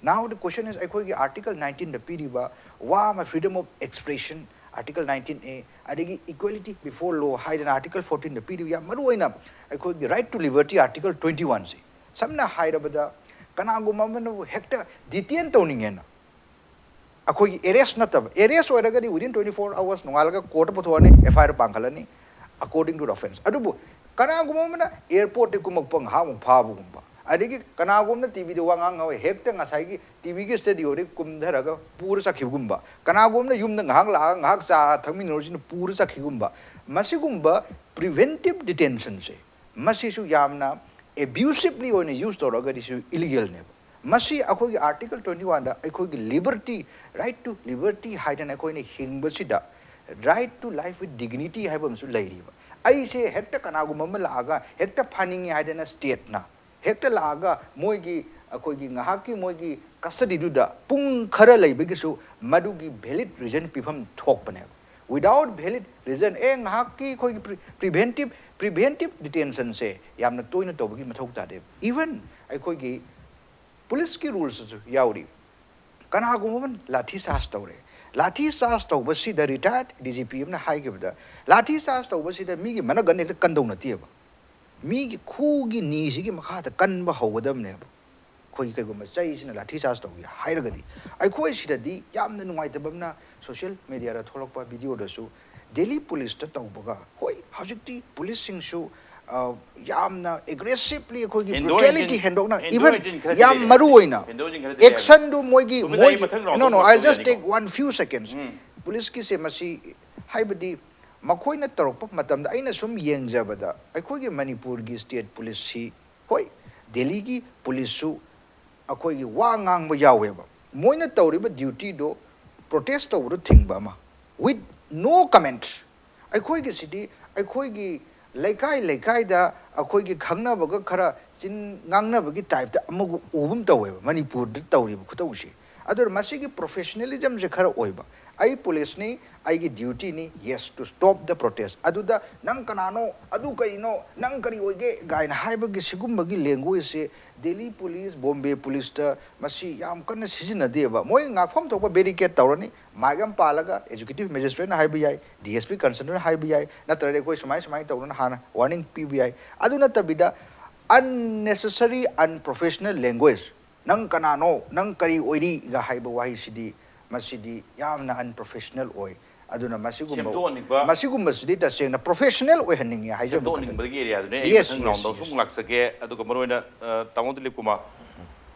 Now the question is, ꯑꯩꯈꯣꯏꯒꯤ Article nineteenꯗ ꯄꯤꯔꯤꯕ ꯋꯥ ꯑꯃ, freedom of expression, Article nineteen A, ꯑꯗꯒꯤ equality before law ꯍꯥꯏꯗꯅ Article fourteenꯗ ꯄꯤꯔꯤꯕ ꯌꯥꯝ ꯃꯔꯨ ꯑꯣꯏꯅ ꯑꯩꯈꯣꯏꯒꯤ right to liberty, Article twenty oneꯁꯦ, ꯁꯝꯅ ꯍꯥꯏꯔꯕꯗ ꯀꯅꯥꯒꯨꯝꯕ ꯑꯃꯅꯕꯨ ꯍꯦꯛꯇ detain ꯇꯧꯅꯤꯡꯉꯦꯅ, ꯑꯩꯈꯣꯏꯒꯤ arrest ꯅꯠꯇꯕ, arrest ꯑꯣꯏꯔꯒꯗꯤ within twenty four hours ꯅꯣꯡꯉꯥꯜꯂꯒ courtꯇ ꯄꯨꯊꯣꯛꯑꯅꯤ, F I R ꯄꯥꯡꯈꯠꯂꯅꯤ, according to the offence꯫ ꯑꯗꯨꯕꯨ ꯀꯅꯥꯒꯨꯝꯕ ꯑꯃꯅ airportꯇ ꯀꯨꯝꯃꯛꯄ ꯉꯥꯏꯍꯥꯛꯃꯨꯛ ꯐꯥꯕꯒꯨꯝꯕ, ꯑꯗꯒꯤ ꯀꯅꯥꯒꯨꯝꯕꯅ TVꯗ ꯋꯥ ꯉꯥꯡꯉꯒ ꯍꯦꯛꯇ ꯉꯁꯥꯏꯒꯤ TVꯒꯤ studioꯗꯒꯤ ꯀꯨꯝꯊꯔꯒ ꯄꯨꯔ ꯆꯠꯈꯤꯕꯒꯨꯝꯕ, ꯀꯅꯥꯒꯨꯝꯕꯅ ꯌꯨꯝꯗ ꯉꯥꯏꯍꯥꯛ ꯂꯥꯛꯑꯒ ꯉꯥꯏꯍꯥꯛ ꯆꯥ ꯊꯛꯃꯤꯟꯅꯔꯨꯁꯤꯅ ꯄꯨꯔ ꯆꯠꯈꯤꯕꯒꯨꯝꯕ, ꯃꯁꯤꯒꯨꯝꯕ preventive detentionꯁꯦ, ꯃꯁꯤꯁꯨ ꯌꯥꯝꯅ abusively ꯑꯣꯏꯅ use ꯇꯧꯔꯒꯗꯤ ꯁꯤꯁꯨ illegalꯅꯦꯕ꯫ ꯃꯁꯤ ꯑꯩꯈꯣꯏꯒꯤ Article twenty oneꯗ ꯑꯩꯈꯣꯏꯒꯤ liberty, right to liberty ꯍꯥꯏꯗꯅ ꯑꯩꯈꯣꯏꯅ ꯍꯤꯡꯕꯁꯤꯗ right to life with dignity ꯍꯥꯏꯕ ꯑꯃꯁꯨ ꯂꯩꯔꯤꯕ꯫ ꯑꯩꯁꯦ ꯍꯦꯛꯇ ꯀꯅꯥꯒꯨꯝꯕ ꯑꯃ ꯂꯥꯛꯑꯒ ꯍꯦꯛꯇ ꯐꯥꯅꯤꯡꯉꯤ ꯍꯥꯏꯗꯅ stateꯅ ꯍꯦꯛꯇ ꯂꯥꯛꯑꯒ ꯃꯣꯏꯒꯤ, ꯑꯩꯈꯣꯏꯒꯤ ꯉꯥꯏꯍꯥꯛꯀꯤ ꯃꯣꯏꯒꯤ custodyꯗꯨꯗ ꯄꯨꯡ ꯈꯔ ꯂꯩꯕꯒꯤꯁꯨ ꯃꯗꯨꯒꯤ valid reason ꯄꯤꯐꯝ ꯊꯣꯛꯄꯅꯦꯕ꯫ Without valid reason, ꯑꯦ, ꯉꯥꯏꯍꯥꯛꯀꯤ ꯑꯩꯈꯣꯏꯒꯤ pre-, preventive, preventive detentionꯁꯦ ꯌꯥꯝꯅ ꯇꯣꯏꯅ ꯇꯧꯕꯒꯤ ꯃꯊꯧ ꯇꯥꯗꯦ꯫ Even ꯑꯩꯈꯣꯏꯒꯤ policeꯀꯤ rulesꯇꯁꯨ ꯌꯥꯎꯔꯤ꯫ ꯀꯅꯥꯒꯨꯝꯕ ꯑꯃꯅ ꯂꯥꯊꯤ charge ꯇꯧꯔꯦ, ꯂꯥꯊꯤ charge ꯇꯧꯕꯁꯤꯗ retired DGP ꯑꯃꯅ ꯍꯥꯏꯈꯤꯕꯗ, ꯂꯥꯊꯤ charge ꯇꯧꯕꯁꯤꯗ ꯃꯤꯒꯤ ꯃꯅꯒꯟ ꯍꯦꯛꯇ ꯀꯟꯗꯧ ꯅꯠꯇꯦꯕ, ꯃꯤꯒꯤ ꯈꯨꯒꯤ ꯅꯤꯁꯤꯒꯤ ꯃꯈꯥꯗ ꯀꯟꯕ ꯍꯧꯒꯗꯕꯅꯦꯕ꯫ ꯑꯩꯈꯣꯏꯒꯤ ꯀꯩꯒꯨꯝꯕ ꯆꯩꯁꯤꯅ ꯂꯥꯊꯤ charge ꯇꯧꯒꯦ ꯍꯥꯏꯔꯒꯗꯤ, ꯑꯩꯈꯣꯏ ꯁꯤꯗꯗꯤ ꯌꯥꯝꯅ ꯅꯨꯡꯉꯥꯏꯇꯕ ꯑꯃꯅ social mediaꯗ ꯊꯣꯛꯂꯛꯄ videoꯗꯁꯨ ꯗꯦꯜꯂꯤ policeꯇ ꯇꯧꯕꯒ, ꯍꯣꯏ, ꯍꯧꯖꯤꯛꯇꯤ policeꯁꯤꯡꯁꯨ, ꯑ, ꯌꯥꯝꯅ aggressively ꯑꯩꯈꯣꯏꯒꯤ ꯍꯦꯟꯗꯣꯛ brutality ꯍꯦꯟꯖꯤꯟ, ꯍꯦꯟꯗꯣꯛꯅ, ꯍꯦꯟꯗꯣꯛ even ꯍꯦꯟꯖꯤꯟ ꯈꯔꯗꯤ ꯌꯥꯝ ꯂꯩꯔꯦ꯫ ꯃꯔꯨ ꯑꯣꯏꯅ ꯍꯦꯟꯗꯣꯛ ꯍꯦꯟꯖꯤꯟ ꯈꯔꯗꯤ ꯂꯩꯔꯦ꯫ Actionꯗꯨ ꯃꯣꯏꯒꯤ, ꯇꯨꯃꯤꯟ ꯂꯩ, ꯃꯣꯏꯒꯤ, ꯃꯊꯪ round no, no, ꯑꯃꯨꯛ I'll just ꯇꯧꯖꯔꯅꯤꯀꯣ꯫ Take one few seconds꯫ ꯎꯝ꯫ Policeꯀꯤꯁꯦ ꯃꯁꯤ, ꯍꯥꯏꯕꯗꯤ ꯃꯈꯣꯏꯅ ꯇꯧꯔꯛꯄ ꯃꯇꯝꯗ ꯑꯩꯅ ꯁꯨꯝ ꯌꯦꯡꯖꯕꯗ ꯑꯩꯈꯣꯏꯒꯤ ꯃꯅꯤꯄꯨꯔꯒꯤ state policeꯁꯤ, ꯍꯣꯏ, ꯗꯦꯜꯂꯤꯒꯤ policeꯁꯨ ꯑꯩꯈꯣꯏꯒꯤ ꯋꯥ ꯉꯥꯡꯕ ꯌꯥꯎꯋꯦꯕ꯫ ꯃꯣꯏꯅ ꯇꯧꯔꯤꯕ dutyꯗꯣ protest ꯇꯧꯕꯗꯣ ꯊꯤꯡꯕ ꯑꯃ, with no comment꯫ ꯑꯩꯈꯣꯏꯒꯤꯁꯤꯗꯤ ꯑꯩꯈꯣꯏꯒꯤ ꯂꯩꯀꯥꯏ ꯂꯩꯀꯥꯏꯗ ꯑꯩꯈꯣꯏꯒꯤ ꯈꯪꯅꯕꯒ ꯈꯔ ꯆꯤꯟ ꯉꯥꯡꯅꯕꯒꯤ typeꯇ ꯑꯃꯒ ꯎꯕ ꯑꯃ ꯇꯧꯋꯦꯕ ꯃꯅꯤꯄꯨꯔꯗ ꯇꯧꯔꯤꯕ ꯈꯨꯇꯧꯁꯦ꯫ ꯑꯗꯨꯅ ꯃꯁꯤꯒꯤ ꯄ꯭ꯔꯣꯐꯦꯁꯅꯦꯂꯤꯖꯝꯁꯦ ꯈꯔ ꯑꯣꯏꯕ, ꯑꯩ ꯄꯨꯂꯤꯁꯅꯤ, ꯑꯩꯒꯤ ꯗ꯭ꯌꯨꯇꯤꯅꯤ, yes, to stop the protest. ꯑꯗꯨꯗ ꯅꯪ ꯀꯅꯥꯅꯣ, ꯑꯗꯨ ꯀꯩꯅꯣ, ꯅꯪ ꯀꯔꯤ ꯑꯣꯏꯒꯦ ꯀꯥꯏꯅ ꯍꯥꯏꯕꯒꯤ ꯁꯤꯒꯨꯝꯕꯒꯤ ꯂꯦꯡꯒ꯭ꯋꯦꯖꯁꯦ ꯗꯦꯜꯂꯤ ꯄꯨꯂꯤꯁ, ꯕꯣꯝꯕꯦ ꯄꯨꯂꯤꯁꯇ ꯃꯁꯤ ꯌꯥꯝ ꯀꯟꯅ ꯁꯤꯖꯤꯟꯅꯗꯦꯕ꯫ ꯃꯣꯏ ꯉꯥꯛꯐꯝ ꯊꯣꯛꯄ ꯕꯦꯔꯤꯀꯦꯠ ꯇꯧꯔꯅꯤ, ꯃꯥꯏꯛ ꯑꯃ ꯄꯥꯜꯂꯒ ꯑꯦꯛꯖꯤꯀ꯭ꯌꯨꯇꯤꯚ ꯃꯦꯖꯤꯁꯇ꯭ꯔꯦꯠꯅ ꯍꯥꯏꯕ ꯌꯥꯏ, ꯗꯤ ꯑꯦꯁ ꯄꯤ ꯀꯟꯁꯔꯟꯅ ꯍꯥꯏꯕ ꯌꯥꯏ, ꯅꯠꯇ꯭ꯔꯗꯤ ꯑꯩꯈꯣꯏ ꯁꯨꯃꯥꯏ ꯁꯨꯃꯥꯏꯅ ꯇꯧꯗꯅ ꯍꯥꯟꯅ ꯋꯥꯔꯅꯤꯡ ꯄꯤꯕ ꯌꯥꯏ꯫ ꯑꯗꯨ ꯅꯠꯇꯕꯤꯗ unnecessary unprofessional language, ꯅꯪ ꯀꯅꯥꯅꯣ, ꯅꯪ ꯀꯔꯤ ꯑꯣꯏꯔꯤꯒ ꯍꯥꯏꯕ ꯋꯥꯍꯩꯁꯤꯗꯤ, ꯃꯁꯤꯗꯤ ꯌꯥꯝꯅ ꯑꯟꯄ꯭ꯔꯣꯐꯦꯁꯅꯦꯜ ꯑꯣꯏ꯫ ꯑꯗꯨꯅ ꯃꯁꯤꯒꯨꯝꯕ, ꯁꯦꯝꯗꯣꯛꯍꯟꯅꯤꯡꯕ, ꯃꯁꯤꯒꯨꯝꯕꯁꯤꯗꯤ ꯇꯁꯦꯡꯅ ꯄ꯭ꯔꯣꯐꯦꯁꯅꯦꯜ ꯑꯣꯏꯍꯟꯅꯤꯡꯉꯦ ꯍꯥꯏꯖꯕ ꯈꯛꯇꯅꯤ꯫ ꯁꯦꯝꯗꯣꯛꯍꯟꯅꯤꯡꯕꯒꯤ ꯑꯦꯔꯤꯌꯥꯗꯨꯅꯦ꯫ ꯑꯩ ꯌꯦꯁ, ꯃꯊꯪ ꯌꯦꯁ, ꯔꯥꯎꯟꯗ ꯌꯦꯁ꯫ ꯑꯃꯨꯛ ꯂꯥꯛꯆꯒꯦ꯫ ꯑꯗꯨꯒ ꯃꯔꯨꯑꯣꯏꯅ, ꯑ, ꯇꯥꯃꯣ ꯗꯤꯂꯤꯞ ꯀꯨꯃꯥꯔ,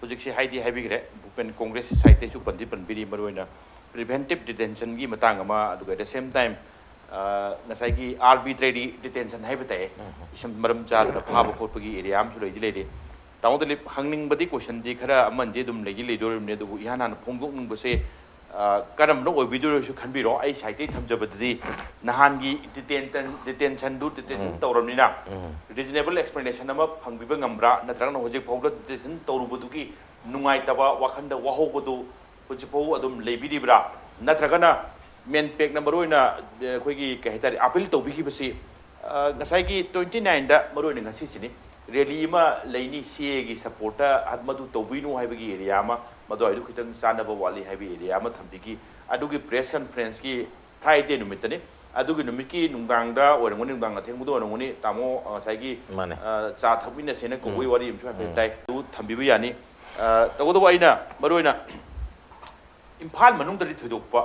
ꯍꯧꯖꯤꯛꯁꯦ ꯍꯥꯏꯗꯤ ꯍꯥꯏꯕꯤꯈ꯭ꯔꯦ, ꯚꯨꯄꯦꯟ ꯀꯣꯡꯒ꯭ꯔꯦꯁꯀꯤ ꯁꯥꯏꯠꯇꯩꯁꯨ ꯄꯟꯗꯤ ꯄꯟꯕꯤꯔꯤ, ꯃꯔꯨꯑꯣꯏꯅ ꯄ꯭ꯔꯤꯚꯦꯟꯇꯤꯞ ꯗꯤꯇꯦꯟꯁꯟꯒꯤ ꯃꯇꯥꯡ ꯑꯃ, ꯑꯗꯨꯒ at the same time, ꯑ, ꯉꯁꯥꯏꯒꯤ ꯑꯥꯔꯕꯤꯇ꯭ꯔꯦꯔꯤ ꯗꯤꯇꯦꯟꯁꯟ ꯍꯥꯏꯕ ꯇꯥꯏꯌꯦ, ꯎꯝ꯫ ꯏꯁꯝ ꯃꯔꯝ ꯆꯥꯗꯅ ꯐꯥꯕ ꯈꯣꯠꯄꯒꯤ ꯑꯦꯔꯤꯌꯥ ꯑꯃꯁꯨ ꯂꯩꯗꯤ ꯂꯩꯔꯤ꯫ ꯇꯥꯃꯣ ꯗꯤꯂꯤꯞ, ꯍꯪꯅꯤꯡꯕꯗꯤ ꯀꯣꯏꯁꯟꯗꯤ ꯈꯔ ꯑꯃꯅꯤꯗꯤ ꯑꯗꯨꯝ ꯂꯩꯗꯤ ꯂꯩꯗꯣꯔꯤꯕꯅꯤ, ꯑꯗꯨꯕꯨ ꯏꯍꯥꯟ ꯍꯥꯟꯅ ꯐꯣꯡꯗꯣꯛꯅꯤꯡꯕꯁꯦ, ꯑ, ꯀꯔꯝꯕꯅ ꯑꯣꯏꯕꯤꯗꯣꯏꯅꯣꯁꯨ ꯈꯟꯕꯤꯔꯣ꯫ ꯑꯩ ꯁꯥꯏꯠꯇꯩ ꯊꯝꯖꯕꯗꯗꯤ ꯅꯍꯥꯟꯒꯤ ꯗꯤꯇꯦꯟꯇꯟ-, ꯗꯤꯇꯦꯟꯁꯟꯗꯨ ꯗꯤꯇꯦꯟꯁꯟ ꯎꯝ꯫ ꯇꯧꯔꯕꯅꯤꯅ ꯎꯝ꯫ ꯔꯤꯖꯅꯦꯕꯜ ꯑꯦꯛꯁꯄ꯭ꯂꯦꯅꯦꯁꯟ ꯑꯃ ꯐꯪꯕꯤꯕ ꯉꯝꯕ꯭ꯔꯥ, ꯅꯠꯇ꯭ꯔꯒꯅ ꯍꯧꯖꯤꯛ ꯐꯥꯎꯕꯗ ꯗꯤꯇꯦꯟꯁꯟ ꯇꯧꯔꯨꯕꯗꯨꯒꯤ ꯅꯨꯡꯉꯥꯏꯇꯕ, ꯋꯥꯈꯜꯗ ꯋꯥꯍꯧꯕꯗꯨ ꯍꯧꯖꯤꯛꯐꯥꯎ ꯑꯗꯨꯝ ꯂꯩꯕꯤꯔꯤꯕ꯭ꯔꯥ? ꯅꯠꯇ꯭ꯔꯒꯅ ꯃꯦꯟꯄꯦꯛꯅ ꯃꯔꯨꯑꯣꯏꯅ, ꯑ, ꯑꯩꯈꯣꯏꯒꯤ ꯀꯩ ꯍꯥꯏꯇꯥꯔꯦ, ꯑꯥꯄꯤꯜ ꯇꯧꯕꯤꯈꯤꯕꯁꯤ, ꯑ, ꯉꯁꯥꯏꯒꯤ twenty nineꯗ ꯃꯔꯨꯑꯣꯏꯅ ꯉꯁꯤꯁꯤꯅꯤ, ꯔꯦꯂꯤ ꯑꯃ ꯂꯩꯅꯤ, ꯁꯤ ꯑꯦꯒꯤ ꯁꯞꯄꯣꯔꯠꯇ ꯃꯗꯨ ꯇꯧꯕꯤꯅꯨ ꯍꯥꯏꯕꯒꯤ ꯑꯦꯔꯤꯌꯥ ꯑꯃ, ꯃꯗꯨꯋꯥꯏꯗꯨ ꯈꯤꯇꯪ ꯆꯥꯟꯅꯕ ꯋꯥꯠꯂꯤ ꯍꯥꯏꯕꯒꯤ ꯑꯦꯔꯤꯌꯥ ꯑꯃ ꯊꯝꯕꯤꯈꯤ꯫ ꯑꯗꯨꯒꯤ ꯄ꯭ꯔꯦꯁ ꯀꯟꯐ꯭ꯔꯦꯟꯁꯀꯤ ꯐ꯭ꯔꯥꯏꯗꯦ ꯅꯨꯃꯤꯠꯇꯅꯤ꯫ ꯑꯗꯨꯒꯤ ꯅꯨꯃꯤꯠꯀꯤ ꯅꯨꯡꯗꯥꯡꯗ ꯑꯣꯏꯔꯝꯒꯅꯤ, ꯅꯨꯡꯗꯥꯡ ꯑꯊꯦꯡꯕꯗ ꯑꯣꯏꯔꯝꯒꯅꯤ, ꯇꯥꯃꯣ, ꯑ, ꯉꯁꯥꯏꯒꯤ, ꯃꯥꯅꯦ꯫ ꯑ, ꯆꯥ ꯊꯛꯃꯤꯟꯅꯁꯦꯅ ꯀꯧꯕꯒꯤ ꯎꯝ꯫ ꯋꯥꯔꯤ ꯑꯃꯁꯨ ꯍꯥꯏꯐꯦꯠ ꯎꯝ꯫ ꯇꯥꯏ꯫ ꯑꯗꯨ ꯊꯝꯕꯤꯕ ꯌꯥꯅꯤ꯫ ꯑ, ꯇꯧꯕꯇꯕꯨ ꯑꯩꯅ ꯃꯔꯨꯑꯣꯏꯅ ꯏꯝꯐꯥꯜ ꯃꯅꯨꯡꯗꯗꯤ ꯊꯣꯏꯗꯣꯛꯄ,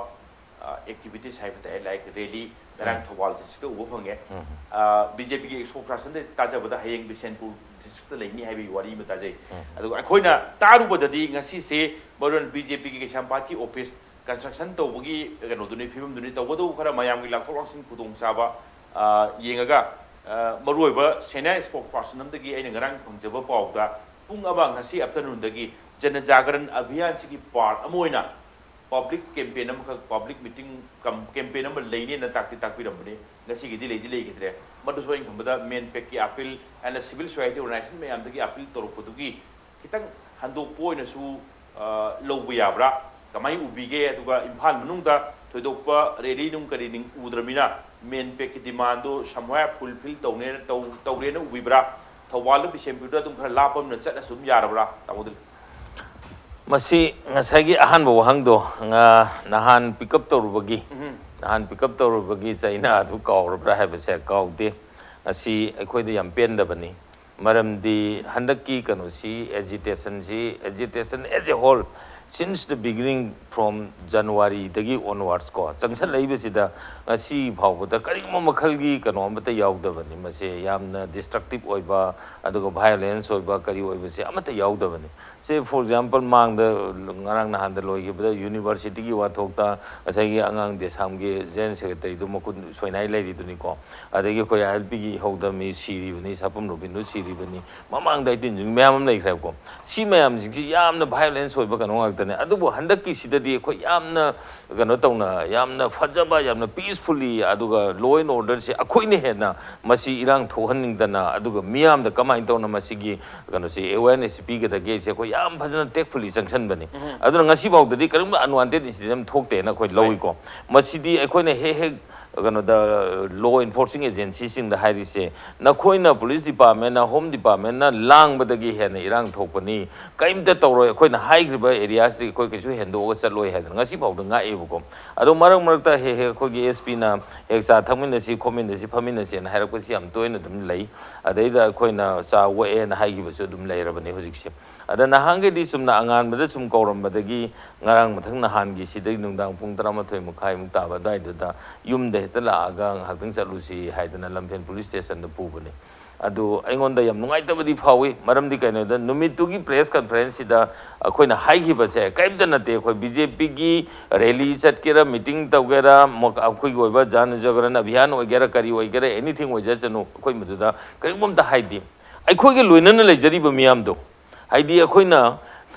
ꯑ, ꯑꯦꯛꯇꯤꯚꯤꯇꯤꯁ ꯍꯥꯏꯕ ꯇꯥꯏ, ꯂꯥꯏꯛ ꯔꯦꯂꯤ, ꯉꯔꯥꯡ ꯎꯝ꯫ ꯊꯧꯕꯥꯜ ꯗꯤꯁꯇ꯭ꯔꯤꯛꯇ ꯎꯕ ꯐꯪꯉꯦ꯫ ꯎꯝ꯫ ꯑ, ꯕꯤ ꯖꯦ ꯄꯤꯒꯤ ꯏꯁꯄꯣꯛꯁꯄꯔꯁꯟꯗꯒꯤ ꯇꯥꯖꯕꯗ ꯍꯌꯦꯡ ꯕꯤꯁꯦꯟꯄꯨꯔ ꯗꯤꯁꯇ꯭ꯔꯤꯛꯇ ꯂꯩꯅꯤ ꯍꯥꯏꯕꯒꯤ ꯋꯥꯔꯤ ꯑꯃ ꯇꯥꯖꯩ꯫ ꯎꯝ꯫ ꯑꯗꯨꯒ ꯑꯩꯈꯣꯏꯅ ꯇꯥꯔꯨꯕꯗꯗꯤ ꯉꯁꯤꯁꯦ ꯃꯔꯨꯑꯣꯏꯅ ꯕꯤ ꯖꯦ ꯄꯤꯒꯤ ꯀꯩꯁꯥꯝꯄꯥꯠꯀꯤ ꯑꯣꯐꯤꯁ ꯀꯟꯁꯇ꯭ꯔꯛꯁꯟ ꯇꯧꯕꯒꯤ ꯀꯩꯅꯣꯗꯨꯅꯤ, ꯐꯤꯕꯝꯗꯨꯅꯤ꯫ ꯇꯧꯕꯇꯕꯨ ꯈꯔ ꯃꯌꯥꯝꯒꯤ ꯂꯥꯛꯊꯣꯛ ꯂꯥꯛꯁꯤꯟ ꯈꯨꯗꯣꯡꯆꯥꯕ, ꯑ, ꯌꯦꯡꯉꯒ, ꯑ, ꯃꯔꯨꯑꯣꯏꯕ ꯁꯦꯅꯤꯌꯔ ꯏꯁꯄꯣꯛꯁꯄꯔꯁꯟ ꯑꯃꯗꯒꯤ ꯑꯩꯅ ꯉꯔꯥꯡ ꯐꯪꯖꯕ ꯄꯥꯎꯗ ꯄꯨꯡ ꯑꯃ ꯉꯁꯤ ꯑꯐꯇꯔꯅꯨꯟꯗꯒꯤ ꯖꯅ ꯖꯥꯒꯔꯟ ꯑꯚꯤꯌꯥꯟꯁꯤꯒꯤ ꯄꯥꯔꯠ ꯑꯃ ꯑꯣꯏꯅ ꯄꯕ꯭ꯂꯤꯛ ꯀꯦꯝꯄꯦꯟ ꯑꯃꯈꯛ, ꯄꯕ꯭ꯂꯤꯛ ꯃꯤꯇꯤꯡ ꯀꯝ ꯀꯦꯝꯄꯦꯟ ꯑꯃ ꯂꯩꯅꯦꯅ ꯇꯥꯛꯇꯤ ꯇꯥꯛꯄꯤꯔꯝꯕꯅꯤ꯫ ꯉꯁꯤꯒꯤꯗꯤ ꯂꯩꯗꯤ ꯂꯩꯈꯤꯗ꯭ꯔꯦ꯫ ꯃꯗꯨꯁꯨ ꯑꯩꯅ ꯈꯟꯕꯗ ꯃꯦꯟꯄꯦꯛꯀꯤ appeal and civil society organization ꯃꯌꯥꯝꯗꯒꯤ ꯑꯥꯄꯤꯜ ꯇꯧꯔꯛꯄꯗꯨꯒꯤ ꯈꯤꯇꯪ ꯍꯟꯗꯣꯛꯄ ꯑꯣꯏꯅꯁꯨ ꯑ, ꯂꯧꯕ ꯌꯥꯕ꯭ꯔꯥ? ꯀꯃꯥꯏꯅ ꯎꯕꯤꯒꯦ? ꯑꯗꯨꯒ ꯏꯝꯐꯥꯜ ꯃꯅꯨꯡꯗ ꯊꯣꯏꯗꯣꯛꯄ ꯔꯦꯂꯤ ꯅꯨꯡ ꯀꯔꯤ ꯅꯨꯡ ꯎꯗ꯭ꯔꯃꯤꯅ, ꯃꯦꯟ ꯄꯦꯛꯀꯤ ꯗꯤꯃꯥꯟꯗꯣ ꯁꯝꯍꯥꯏ ꯐꯨꯜꯐꯤꯜ ꯇꯧꯅꯦꯅ, ꯇꯧ-, ꯇꯧꯔꯦꯅ ꯎꯕꯤꯕ꯭ꯔꯥ? ꯊꯧꯕꯥꯜꯗ ꯕꯤꯁꯦꯝꯄꯨꯔꯗ ꯑꯗꯨꯝ ꯈꯔ ꯂꯥꯞꯄꯝꯅ ꯆꯠꯂꯁꯨ ꯑꯗꯨꯝ ꯌꯥꯔꯕ꯭ꯔꯥ, ꯇꯥꯃꯣꯗꯤ? ꯃꯁꯤ ꯉꯁꯥꯏꯒꯤ ꯑꯍꯥꯟꯕ ꯋꯥꯍꯪꯗꯣ, ꯉ-, ꯅꯍꯥꯟ ꯄꯤꯛ ꯑꯞ ꯇꯧꯔꯨꯕꯒꯤ, ꯎꯝ꯫ ꯅꯍꯥꯟ ꯄꯤꯛ ꯑꯞ ꯇꯧꯔꯨꯕꯒꯤ ꯆꯩꯅꯥ ꯑꯗꯨ ꯀꯥꯎꯔꯕ꯭ꯔꯥ ꯍꯥꯏꯕꯁꯦ ꯀꯥꯎꯗꯦ꯫ ꯉꯁꯤ ꯑꯩꯈꯣꯏꯗ ꯌꯥꯝ ꯄꯦꯟꯗꯕꯅꯤ꯫ ꯃꯔꯝꯗꯤ ꯍꯟꯗꯛꯀꯤ ꯀꯩꯅꯣꯁꯤ, ꯑꯦꯖꯤꯇꯦꯁꯟꯁꯤ, agitation as a whole, since the beginning from January ꯗꯒꯤ onwards ꯀꯣ, ꯆꯪꯁꯜꯂꯛꯏꯕꯁꯤꯗ ꯉꯁꯤ ꯐꯥꯎꯕꯗ ꯀꯔꯤꯒꯨꯝꯕ ꯃꯈꯜꯒꯤ ꯀꯩꯅꯣ ꯑꯃꯠꯇ ꯌꯥꯎꯗꯕꯅꯤ꯫ ꯃꯁꯦ ꯌꯥꯝꯅ ꯗꯤꯁꯇ꯭ꯔꯛꯇꯤꯞ ꯑꯣꯏꯕ, ꯑꯗꯨꯒ ꯚꯥꯏꯑꯣꯂꯦꯟꯁ ꯑꯣꯏꯕ, ꯀꯔꯤ ꯑꯣꯏꯕꯁꯦ ꯑꯃꯠꯇ ꯌꯥꯎꯗꯕꯅꯤ꯫ ꯁꯦ, for example, ꯃꯥꯡꯗ, ꯉꯔꯥꯡ ꯅꯍꯥꯟꯗ ꯂꯣꯏꯈꯤꯕꯗ ꯌꯨꯅꯤꯚꯔꯁꯤꯇꯤꯒꯤ ꯋꯥꯊꯣꯛꯇ ꯉꯁꯥꯏꯒꯤ ꯑꯉꯥꯡ ꯗꯦꯁꯥꯝꯒꯤ ꯖꯦꯅꯔꯦꯜ ꯁꯦꯀ꯭ꯔꯦꯇꯔꯤꯗꯨ ꯃꯈꯨꯠ ꯁꯣꯏꯅꯥꯏ ꯂꯩꯔꯤꯗꯨꯅꯤꯀꯣ꯫ ꯑꯗꯒꯤ ꯑꯩꯈꯣꯏ ꯑꯥꯏ ꯑꯦꯜ ꯄꯤꯒꯤ ꯏꯍꯧꯗ ꯃꯤ ꯁꯤꯔꯤꯕꯅꯤ, ꯁꯥꯄꯝ ꯔꯣꯕꯤꯟꯗꯨ ꯁꯤꯔꯤꯕꯅꯤ, ꯃꯃꯥꯡꯗ ꯑꯩꯇꯤꯟꯁꯨ ꯃꯌꯥꯝ ꯑꯃ ꯂꯩꯈ꯭ꯔꯦꯕꯀꯣ꯫ ꯁꯤ ꯃꯌꯥꯝꯁꯤꯡꯁꯤ ꯌꯥꯝꯅ ꯚꯥꯏꯑꯣꯂꯦꯟꯁ ꯑꯣꯏꯕ ꯀꯩꯅꯣ ꯉꯥꯛꯇꯅꯦ꯫ ꯑꯗꯨꯕꯨ ꯍꯟꯗꯛꯀꯤꯁꯤꯗꯗꯤ ꯑꯩꯈꯣꯏ ꯌꯥꯝꯅ ꯀꯩꯅꯣ ꯇꯧꯅ, ꯌꯥꯝꯅ ꯐꯖꯕ, ꯌꯥꯝꯅ ꯄꯤꯁꯐꯨꯜꯂꯤ, ꯑꯗꯨꯒ ꯂꯣ ꯑꯦꯟ ꯑꯣꯔꯗꯔꯁꯦ ꯑꯩꯈꯣꯏꯅ ꯍꯦꯟꯅ ꯃꯁꯤ ꯏꯔꯥꯡ ꯊꯣꯛꯍꯟꯅꯤꯡꯗꯅ, ꯑꯗꯨꯒ ꯃꯤꯌꯥꯝꯗ ꯀꯃꯥꯏꯅ ꯇꯧꯅ ꯃꯁꯤꯒꯤ ꯀꯩꯅꯣꯁꯤ, ꯑꯦꯋꯦꯔꯅꯦꯁ ꯄꯤꯒꯗꯒꯦꯁꯦ ꯑꯩꯈꯣꯏ ꯌꯥꯝ ꯐꯖꯅ ꯇꯦꯛꯐꯨꯜꯂꯤ ꯆꯪꯁꯟꯕꯅꯤ꯫ ꯑꯗꯨꯅ ꯉꯁꯤ ꯐꯥꯎꯗꯗꯤ ꯀꯔꯤꯒꯨꯝꯕ ꯑꯟꯋꯥꯟꯇꯦꯗ ꯏꯟꯁꯤꯗꯦꯟ ꯊꯣꯛꯇꯦꯅ ꯑꯩꯈꯣꯏ ꯂꯧꯏꯀꯣ꯫ ꯃꯁꯤꯗꯤ ꯑꯩꯈꯣꯏꯅ ꯍꯦꯛ ꯍꯦꯛ ꯀꯩꯅꯣꯗ, ꯂꯣ ꯏꯟꯐꯣꯔꯁꯤꯡ ꯑꯦꯖꯦꯟꯁꯤꯁꯤꯡꯗ ꯍꯥꯏꯔꯤꯁꯦ, ꯅꯈꯣꯏꯅ ꯄꯨꯂꯤꯁ ꯗꯤꯄꯥꯔꯠꯃꯦꯟꯅ, ꯍꯣꯝ ꯗꯤꯄꯥꯔꯠꯃꯦꯟꯅ ꯂꯥꯡꯕꯗꯒꯤ ꯍꯦꯟꯅ ꯏꯔꯥꯡ ꯊꯣꯛꯄꯅꯤ, ꯀꯔꯤꯝꯇ ꯇꯧꯔꯣꯏ, ꯑꯩꯈꯣꯏꯅ ꯍꯥꯏꯈ꯭ꯔꯤꯕ ꯑꯦꯔꯤꯌꯥꯁꯤꯗꯒꯤ ꯑꯩꯈꯣꯏ ꯀꯩꯁꯨ ꯍꯦꯟꯗꯣꯛꯑꯒ ꯆꯠꯂꯣꯏ ꯍꯥꯏꯗꯅ ꯉꯁꯤ ꯐꯥꯎꯗ ꯉꯥꯛꯑꯦꯕꯀꯣ꯫ ꯑꯗꯣ ꯃꯔꯛ ꯃꯔꯛꯇ ꯍꯦꯛ ꯍꯦꯛ ꯑꯩꯈꯣꯏꯒꯤ ꯑꯦꯁ ꯄꯤꯅ ꯍꯦꯛ ꯆꯥ ꯊꯛꯃꯤꯟꯅꯁꯤ, ꯈꯣꯠꯃꯤꯟꯅꯁꯤ, ꯐꯝꯃꯤꯟꯅꯁꯦꯅ ꯍꯥꯏꯔꯛꯄꯁꯤ ꯌꯥꯝ ꯇꯣꯏꯅ ꯑꯗꯨꯝ ꯂꯩ꯫ ꯑꯗꯩꯗ ꯑꯩꯈꯣꯏꯅ ꯆꯥ ꯑꯣꯛꯑꯦꯅ ꯍꯥꯏꯈꯤꯕꯁꯨ ꯑꯗꯨꯝ ꯂꯩꯔꯕꯅꯤ ꯍꯧꯖꯤꯛꯁꯦ꯫ ꯑꯗ ꯅꯍꯥꯟꯈꯩꯗꯤ ꯆꯨꯝꯅ ꯑꯉꯥꯟꯕꯗ ꯁꯨꯝ ꯀꯧꯔꯝꯕꯗꯒꯤ ꯉꯔꯥꯡ ꯃꯊꯪ ꯅꯍꯥꯟꯒꯤ ꯁꯤꯗꯩ ꯅꯨꯡꯗꯥꯡ ꯄꯨꯡ ꯇꯔꯥꯃꯥꯊꯣꯏ ꯃꯈꯥꯏꯃꯨꯛ ꯇꯥꯕ ꯑꯗꯨꯋꯥꯏꯗꯨꯗ ꯌꯨꯝꯗ ꯍꯦꯛꯇ ꯂꯥꯛꯑꯒ ꯉꯥꯏꯍꯥꯛꯇꯪ ꯆꯠꯂꯨꯁꯤ ꯍꯥꯏꯗꯅ ꯂꯝꯐꯦꯜ ꯄꯨꯂꯤꯁ ꯁ꯭ꯇꯦꯁꯟꯗ ꯄꯨꯕꯅꯤ꯫ ꯑꯗꯨ ꯑꯩꯉꯣꯟꯗ ꯌꯥꯝ ꯅꯨꯡꯉꯥꯏꯇꯕꯗꯤ ꯐꯥꯎꯏ꯫ ꯃꯔꯝꯗꯤ ꯀꯩꯅꯣꯗ, ꯅꯨꯃꯤꯠꯇꯨꯒꯤ ꯄ꯭ꯔꯦꯁ ꯀꯟꯐꯔꯦꯟꯁꯁꯤꯗ ꯑꯩꯈꯣꯏꯅ ꯍꯥꯏꯈꯤꯕꯁꯦ ꯀꯔꯤꯝꯇ ꯅꯠꯇꯦ꯫ ꯑꯩꯈꯣꯏ ꯕꯤ ꯖꯦ ꯄꯤꯒꯤ ꯔꯦꯂꯤ ꯆꯠꯀꯦꯔꯥ, ꯃꯤꯇꯤꯡ ꯇꯧꯒꯦꯔꯥ, ꯃꯣ-, ꯑꯩꯈꯣꯏꯒꯤ ꯑꯣꯏꯕ ꯖꯟ ꯖꯒꯔꯟ ꯑꯚꯤꯌꯥꯟ ꯑꯣꯏꯒꯦꯔꯥ, ꯀꯔꯤ ꯑꯣꯏꯒꯦꯔꯥ, ꯑꯦꯅꯤꯊꯤꯡ ꯑꯣꯏꯖꯁꯅꯨ, ꯑꯩꯈꯣꯏ ꯃꯗꯨꯗ ꯀꯔꯤꯒꯨꯝꯕ ꯑꯝꯇ ꯍꯥꯏꯗꯦ꯫ ꯑꯩꯈꯣꯏꯒ ꯂꯣꯏꯅꯅ ꯂꯩꯖꯔꯤꯕ ꯃꯤꯌꯥꯝꯗꯣ, ꯍꯥꯏꯗꯤ ꯑꯩꯈꯣꯏꯅ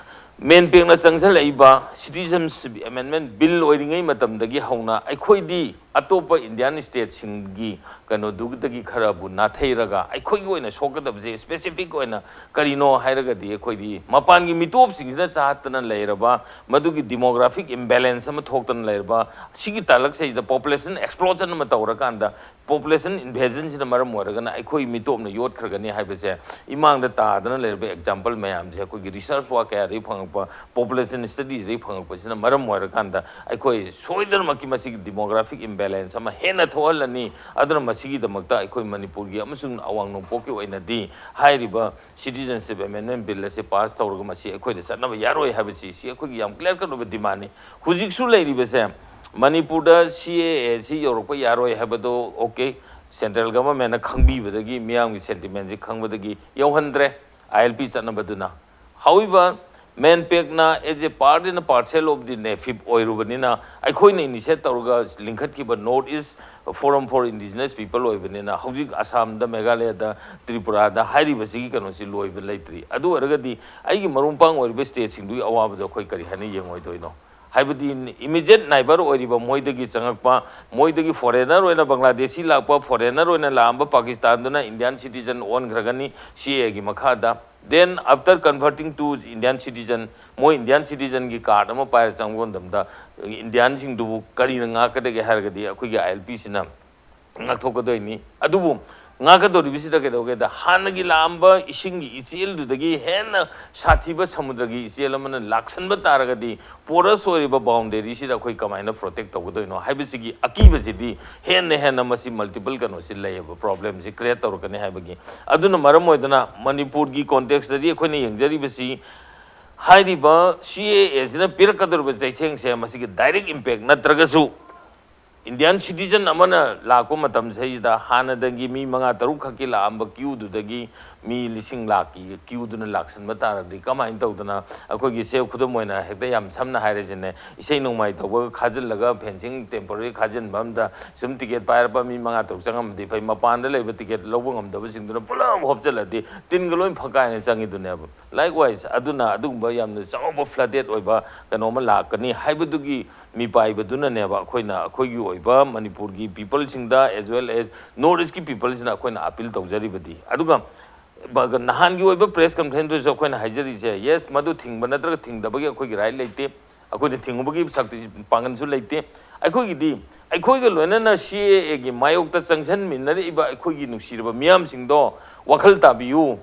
ꯃꯦꯟ ꯄꯦꯛꯅ ꯆꯪꯁꯤꯜꯂꯛꯏꯕ ꯁꯤꯇꯤꯖꯟꯁꯤꯞ ꯑꯦꯃꯦꯟꯃꯦꯟ ꯕꯤꯜ ꯑꯣꯏꯔꯤꯉꯩ ꯃꯇꯝꯗꯒꯤ ꯍꯧꯅ ꯑꯩꯈꯣꯏꯗꯤ ꯑꯇꯣꯞꯄ ꯏꯟꯗꯤꯌꯥꯟ ꯁ꯭ꯇꯦꯠꯁꯤꯡꯒꯤ ꯀꯩꯅꯣꯗꯨꯗꯒꯤ ꯈꯔꯕꯨ ꯅꯥꯊꯩꯔꯒ ꯑꯩꯈꯣꯏꯒꯤ ꯑꯣꯏꯅ ꯁꯣꯛꯀꯗꯕꯁꯦ ꯁ꯭ꯄꯦꯁꯤꯐꯤꯛ ꯑꯣꯏꯅ ꯀꯔꯤꯅꯣ ꯍꯥꯏꯔꯒꯗꯤ, ꯑꯩꯈꯣꯏꯗꯤ ꯃꯄꯥꯟꯒꯤ ꯃꯤꯇꯣꯞꯁꯤꯡꯁꯤꯅ ꯆꯥꯍꯠꯇꯅ ꯂꯩꯔꯕ, ꯃꯗꯨꯒꯤ ꯗꯤꯃꯣꯒ꯭ꯔꯥꯐꯤꯛ ꯏꯝꯕꯦꯂꯦꯟꯁ ꯑꯃ ꯊꯣꯛꯇꯅ ꯂꯩꯔꯕ, ꯁꯤꯒꯤ ꯇꯥꯂꯛꯁꯤꯗ ꯄꯣꯄꯨꯂꯦꯁꯟ ꯑꯦꯛꯁꯄ꯭ꯂꯣꯖꯟ ꯑꯃ ꯇꯧꯔꯀꯥꯟꯗ, ꯄꯣꯄꯨꯂꯦꯁꯟ ꯏꯟꯚꯦꯖꯟꯁꯤꯅ ꯃꯔꯝ ꯑꯣꯏꯔꯒꯅ ꯑꯩꯈꯣꯏ ꯃꯤꯇꯣꯞꯅ ꯌꯣꯠꯈ꯭ꯔꯒꯅꯤ ꯍꯥꯏꯕꯁꯦ, ꯏꯃꯥꯡꯗ ꯇꯥꯗꯅ ꯂꯩꯔꯕ ꯑꯦꯛꯖꯥꯝꯄꯜ ꯃꯌꯥꯝꯁꯦ, ꯑꯩꯈꯣꯏꯒꯤ ꯔꯤꯁꯔꯁ ꯋꯥꯔꯛ ꯀꯌꯥꯗꯒꯤ ꯐꯪꯉꯛꯄ, ꯄꯣꯄꯨꯂꯦꯁꯟ ꯁ꯭ꯇꯗꯤꯁꯗꯒꯤ ꯐꯪꯉꯛꯄꯁꯤꯅ ꯃꯔꯝ ꯑꯣꯏꯔꯀꯥꯟꯗ, ꯑꯩꯈꯣꯏ ꯁꯣꯏꯗꯅꯃꯛꯀꯤ ꯃꯁꯤꯒꯤ ꯗꯤꯃꯣꯒ꯭ꯔꯥꯐꯤꯛ ꯏꯝꯕꯦꯂꯦꯟꯁ ꯑꯃ ꯍꯦꯟꯅ ꯊꯣꯛꯍꯜꯂꯅꯤ꯫ ꯑꯗꯨꯅ ꯃꯁꯤꯒꯤꯗꯃꯛꯇ ꯑꯩꯈꯣꯏ ꯃꯅꯤꯄꯨꯔꯒꯤ ꯑꯃꯁꯨꯡ ꯑꯋꯥꯡ ꯅꯣꯡꯄꯣꯛꯀꯤ ꯑꯣꯏꯅꯗꯤ ꯍꯥꯏꯔꯤꯕ ꯁꯤꯇꯤꯖꯟꯁꯤꯞ ꯑꯦꯃꯦꯟꯗꯃꯦꯟ ꯕꯤꯜ ꯑꯁꯤ ꯄꯥꯁ ꯇꯧꯔꯒ ꯃꯁꯤ ꯑꯩꯈꯣꯏꯗ ꯆꯠꯅꯕ ꯌꯥꯔꯣꯏ ꯍꯥꯏꯕꯁꯤ, ꯁꯤ ꯑꯩꯈꯣꯏꯒꯤ ꯌꯥꯝ ꯀ꯭ꯂꯤꯌꯥꯔ ꯀꯠ ꯑꯣꯏꯕ ꯗꯤꯃꯥꯟꯅꯤ꯫ ꯍꯧꯖꯤꯛꯁꯨ ꯂꯩꯔꯤꯕꯁꯦ, ꯃꯅꯤꯄꯨꯔꯗ ꯁꯤ ꯑꯦ ꯑꯦ ꯁꯤ ꯌꯧꯔꯛꯄ ꯌꯥꯔꯣꯏ ꯍꯥꯏꯕꯗꯣ, ꯑꯣꯀꯦ, ꯁꯦꯟꯇ꯭ꯔꯦꯜ ꯒꯚꯔꯟꯃꯦꯟꯅ ꯈꯪꯕꯤꯕꯗꯒꯤ, ꯃꯤꯌꯥꯝꯒꯤ ꯁꯦꯟꯇꯤꯃꯦꯟꯁꯤ ꯈꯪꯕꯗꯒꯤ ꯌꯧꯍꯟꯗ꯭ꯔꯦ ꯑꯥꯏ ꯑꯦꯜ ꯄꯤ ꯆꯠꯅꯕꯗꯨꯅ꯫ However, ꯃꯦꯟꯄꯦꯛꯅ as a part and parcel of the ꯅꯦꯐꯤꯞ ꯑꯣꯏꯔꯨꯕꯅꯤꯅ, ꯑꯩꯈꯣꯏꯅ ꯏꯅꯤꯁꯤꯌꯦꯠ ꯇꯧꯔꯒ ꯂꯤꯡꯈꯠꯈꯤꯕ North East Forum for Indigenous People ꯑꯣꯏꯕꯅꯤꯅ, ꯍꯧꯖꯤꯛ ꯑꯁꯥꯝꯗ, ꯃꯦꯘꯥꯂꯌꯥꯗ, ꯇ꯭ꯔꯤꯄꯨꯔꯥꯗ ꯍꯥꯏꯔꯤꯕꯁꯤꯒꯤ ꯀꯩꯅꯣꯁꯤ ꯂꯣꯏꯕ ꯂꯩꯇ꯭ꯔꯤ꯫ ꯑꯗꯨ ꯑꯣꯏꯔꯒꯗꯤ ꯑꯩꯒꯤ ꯃꯔꯨꯞ ꯃꯄꯥꯡ ꯑꯣꯏꯔꯤꯕ ꯁ꯭ꯇꯦꯠꯁꯤꯡꯗꯨꯒꯤ ꯑꯋꯥꯕꯗꯣ ꯑꯩꯈꯣꯏ ꯀꯔꯤ ꯍꯥꯏꯅ ꯌꯦꯡꯉꯣꯏꯗꯣꯏꯅꯣ? ꯍꯥꯏꯕꯗꯤ, ꯏꯃꯤꯗꯤꯌꯦꯠ ꯅꯥꯏꯕꯔ ꯑꯣꯏꯔꯤꯕ ꯃꯣꯏꯗꯒꯤ ꯆꯪꯉꯛꯄ, ꯃꯣꯏꯗꯒꯤ ꯐꯣꯔꯦꯅꯔ ꯑꯣꯏꯅ, ꯕꯪꯒ꯭ꯂꯥꯗꯦꯁꯤ ꯂꯥꯛꯄ ꯐꯣꯔꯦꯅꯔ ꯑꯣꯏꯅ ꯂꯥꯛꯑꯝꯕ ꯄꯥꯀꯤꯁꯇꯥꯟꯗꯨꯅ ꯏꯟꯗꯤꯌꯥꯟ ꯁꯤꯇꯤꯖꯟ ꯑꯣꯟꯈ꯭ꯔꯒꯅꯤ ꯁꯤ ꯑꯦ ꯑꯦꯒꯤ ꯃꯈꯥꯗ꯫ Then, after converting to Indian citizen, ꯃꯣꯏ ꯏꯟꯗꯤꯌꯥꯟ ꯁꯤꯇꯤꯖꯟꯒꯤ ꯀꯥꯔꯗ ꯑꯃ ꯄꯥꯏꯔ ꯆꯪꯕ ꯃꯇꯝꯗ, ꯏꯟꯗꯤꯌꯥꯟꯁꯤꯡꯗꯨꯕꯨ ꯀꯔꯤꯅ ꯉꯥꯛꯀꯗꯒꯦ ꯍꯥꯏꯔꯒꯗꯤ, ꯑꯩꯈꯣꯏꯒꯤ ꯑꯥꯏ ꯑꯦꯜ ꯄꯤꯁꯤꯅ ꯉꯥꯛꯊꯣꯛꯀꯗꯣꯏꯅꯤ꯫ ꯑꯗꯨꯕꯨ ꯉꯥꯛꯀꯗꯧꯔꯤꯕꯁꯤꯗ ꯀꯩꯗꯧꯒꯦꯗ, ꯍꯥꯟꯅꯒꯤ ꯂꯥꯛꯑꯝꯕ ꯏꯁꯤꯡꯒꯤ ꯏꯆꯦꯜꯗꯨꯗꯒꯤ ꯍꯦꯟꯅ ꯁꯥꯊꯤꯕ ꯁꯃꯨꯗ꯭ꯔꯒꯤ ꯏꯆꯦꯜ ꯑꯃꯅ ꯂꯥꯛꯁꯟꯕ ꯇꯥꯔꯒꯗꯤ, ꯄꯣꯔꯁ ꯑꯣꯏꯔꯤꯕ ꯕꯥꯎꯟꯗꯔꯤꯁꯤꯗ ꯑꯩꯈꯣꯏ ꯀꯃꯥꯏꯅ ꯄ꯭ꯔꯣꯇꯦꯛ ꯇꯧꯒꯗꯣꯏꯅꯣ ꯍꯥꯏꯕꯁꯤꯒꯤ ꯑꯀꯤꯕꯁꯤꯗꯤ ꯍꯦꯟꯅ ꯍꯦꯟꯅ ꯃꯁꯤ ꯃꯜꯇꯤꯄꯜ ꯀꯩꯅꯣꯁꯤ ꯂꯩꯌꯦꯕ, ꯄ꯭ꯔꯣꯕ꯭ꯂꯦꯝꯁꯤ ꯀ꯭ꯔꯤꯌꯦꯠ ꯇꯧꯔꯛꯀꯅꯤ ꯍꯥꯏꯕꯒꯤ꯫ ꯑꯗꯨꯅ ꯃꯔꯝ ꯑꯣꯏꯗꯅ ꯃꯅꯤꯄꯨꯔꯒꯤ ꯀꯣꯟꯇꯦꯛꯁꯇꯗꯤ ꯑꯩꯈꯣꯏꯅ ꯌꯦꯡꯖꯔꯤꯕꯁꯤ, ꯍꯥꯏꯔꯤꯕ ꯁꯤ ꯑꯦ ꯑꯦꯁꯤꯅ ꯄꯤꯔꯛꯀꯗꯧꯔꯤꯕ ꯆꯩꯊꯦꯡꯁꯦ, ꯃꯁꯤꯒꯤ ꯗꯥꯏꯔꯦꯛ ꯏꯝꯄꯦꯛ ꯅꯠꯇ꯭ꯔꯒꯁꯨ, ꯏꯟꯗꯤꯌꯥꯟ ꯁꯤꯇꯤꯖꯟ ꯑꯃꯅ ꯂꯥꯛꯄ ꯃꯇꯝꯁꯤꯗꯩꯗ ꯍꯥꯟꯅꯗꯒꯤ ꯃꯤ ꯃꯉꯥ ꯇꯔꯨꯛ ꯈꯛꯀꯤ ꯂꯥꯛꯑꯝꯕ ꯀ꯭ꯌꯨꯗꯨꯗꯒꯤ ꯃꯤ ꯂꯤꯁꯤꯡ ꯂꯥꯛꯀꯤ ꯀ꯭ꯌꯨꯗꯨꯅ ꯂꯥꯛꯁꯟꯕ ꯇꯥꯔꯗꯤ ꯀꯃꯥꯏꯅ ꯇꯧꯗꯅ ꯑꯩꯈꯣꯏꯒꯤꯁꯦ, ꯈꯨꯗꯝ ꯑꯣꯏꯅ ꯍꯦꯛꯇ ꯌꯥꯝ ꯁꯝꯅ ꯍꯥꯏꯔꯁꯤꯅꯦ, ꯏꯁꯩ ꯅꯣꯡꯃꯥꯏ ꯇꯧꯕꯒ ꯈꯥꯖꯤꯜꯂꯒ, ꯐꯦꯟꯁꯤꯡ ꯇꯦꯝꯄꯣꯔꯔꯤ ꯈꯥꯖꯤꯟꯕ ꯑꯝꯗ ꯁꯨꯝ ꯇꯤꯀꯦꯠ ꯄꯥꯏꯔꯛꯄ ꯃꯤ ꯃꯉꯥ ꯇꯔꯨꯛ ꯆꯪꯉꯝꯃꯗꯤ ꯐꯩ, ꯃꯄꯥꯟꯗ ꯂꯩꯕ ꯇꯤꯀꯦꯠ ꯂꯧꯕ ꯉꯝꯗꯕꯁꯤꯡꯗꯨꯅ ꯄꯨꯂꯞ ꯍꯣꯞꯆꯜꯂꯗꯤ ꯇꯤꯟꯒ ꯂꯣꯏ ꯐꯛꯀꯥꯏꯅ ꯆꯪꯉꯤꯗꯨꯅꯦꯕ꯫ Likewise, ꯑꯗꯨꯅ ꯑꯗꯨꯒꯨꯝꯕ ꯌꯥꯝꯅ ꯆꯥꯎꯕ flooded ꯑꯣꯏꯕ ꯀꯩꯅꯣꯝꯃ ꯂꯥꯛꯀꯅꯤ ꯍꯥꯏꯕꯗꯨꯒꯤ ꯃꯤꯄꯥꯏꯕꯗꯨꯅꯅꯦꯕ ꯑꯩꯈꯣꯏꯅ ꯑꯩꯈꯣꯏꯒꯤ ꯑꯣꯏꯕ ꯃꯅꯤꯄꯨꯔꯒꯤ peopleꯁꯤꯡꯗ, as well as North Eastꯀꯤ peopleꯁꯤꯅ ꯑꯩꯈꯣꯏꯅ appeal ꯇꯧꯖꯔꯤꯕꯗꯤ꯫ ꯑꯗꯨꯒ ꯕ-, ꯅꯍꯥꯟꯒꯤ ꯑꯣꯏꯕ press conferenceꯗꯨꯁꯨ ꯑꯩꯈꯣꯏꯅ ꯍꯥꯏꯖꯔꯤꯁꯦ, yes, ꯃꯗꯨ ꯊꯤꯡꯕ ꯅꯠꯇ꯭ꯔꯒ ꯊꯤꯡꯗꯕꯒꯤ ꯑꯩꯈꯣꯏꯒꯤ right ꯂꯩꯇꯦ, ꯑꯩꯈꯣꯏꯅ ꯊꯤꯡꯉꯨꯕꯒꯤ ꯁꯛꯇꯤ, ꯄꯥꯡꯒꯜꯁꯨ ꯂꯩꯇꯦ꯫ ꯑꯩꯈꯣꯏꯒꯤꯗꯤ ꯑꯩꯈꯣꯏꯒ ꯂꯣꯏꯅꯅ CAAꯒꯤ ꯃꯥꯌꯣꯛꯇ ꯆꯪꯁꯤꯟꯃꯤꯟꯅꯔꯛꯏꯕ ꯑꯩꯈꯣꯏꯒꯤ ꯅꯨꯡꯁꯤꯔꯕ ꯃꯤꯌꯥꯝꯁꯤꯡꯗꯣ ꯋꯥꯈꯜ ꯇꯥꯕꯤꯌꯨ꯫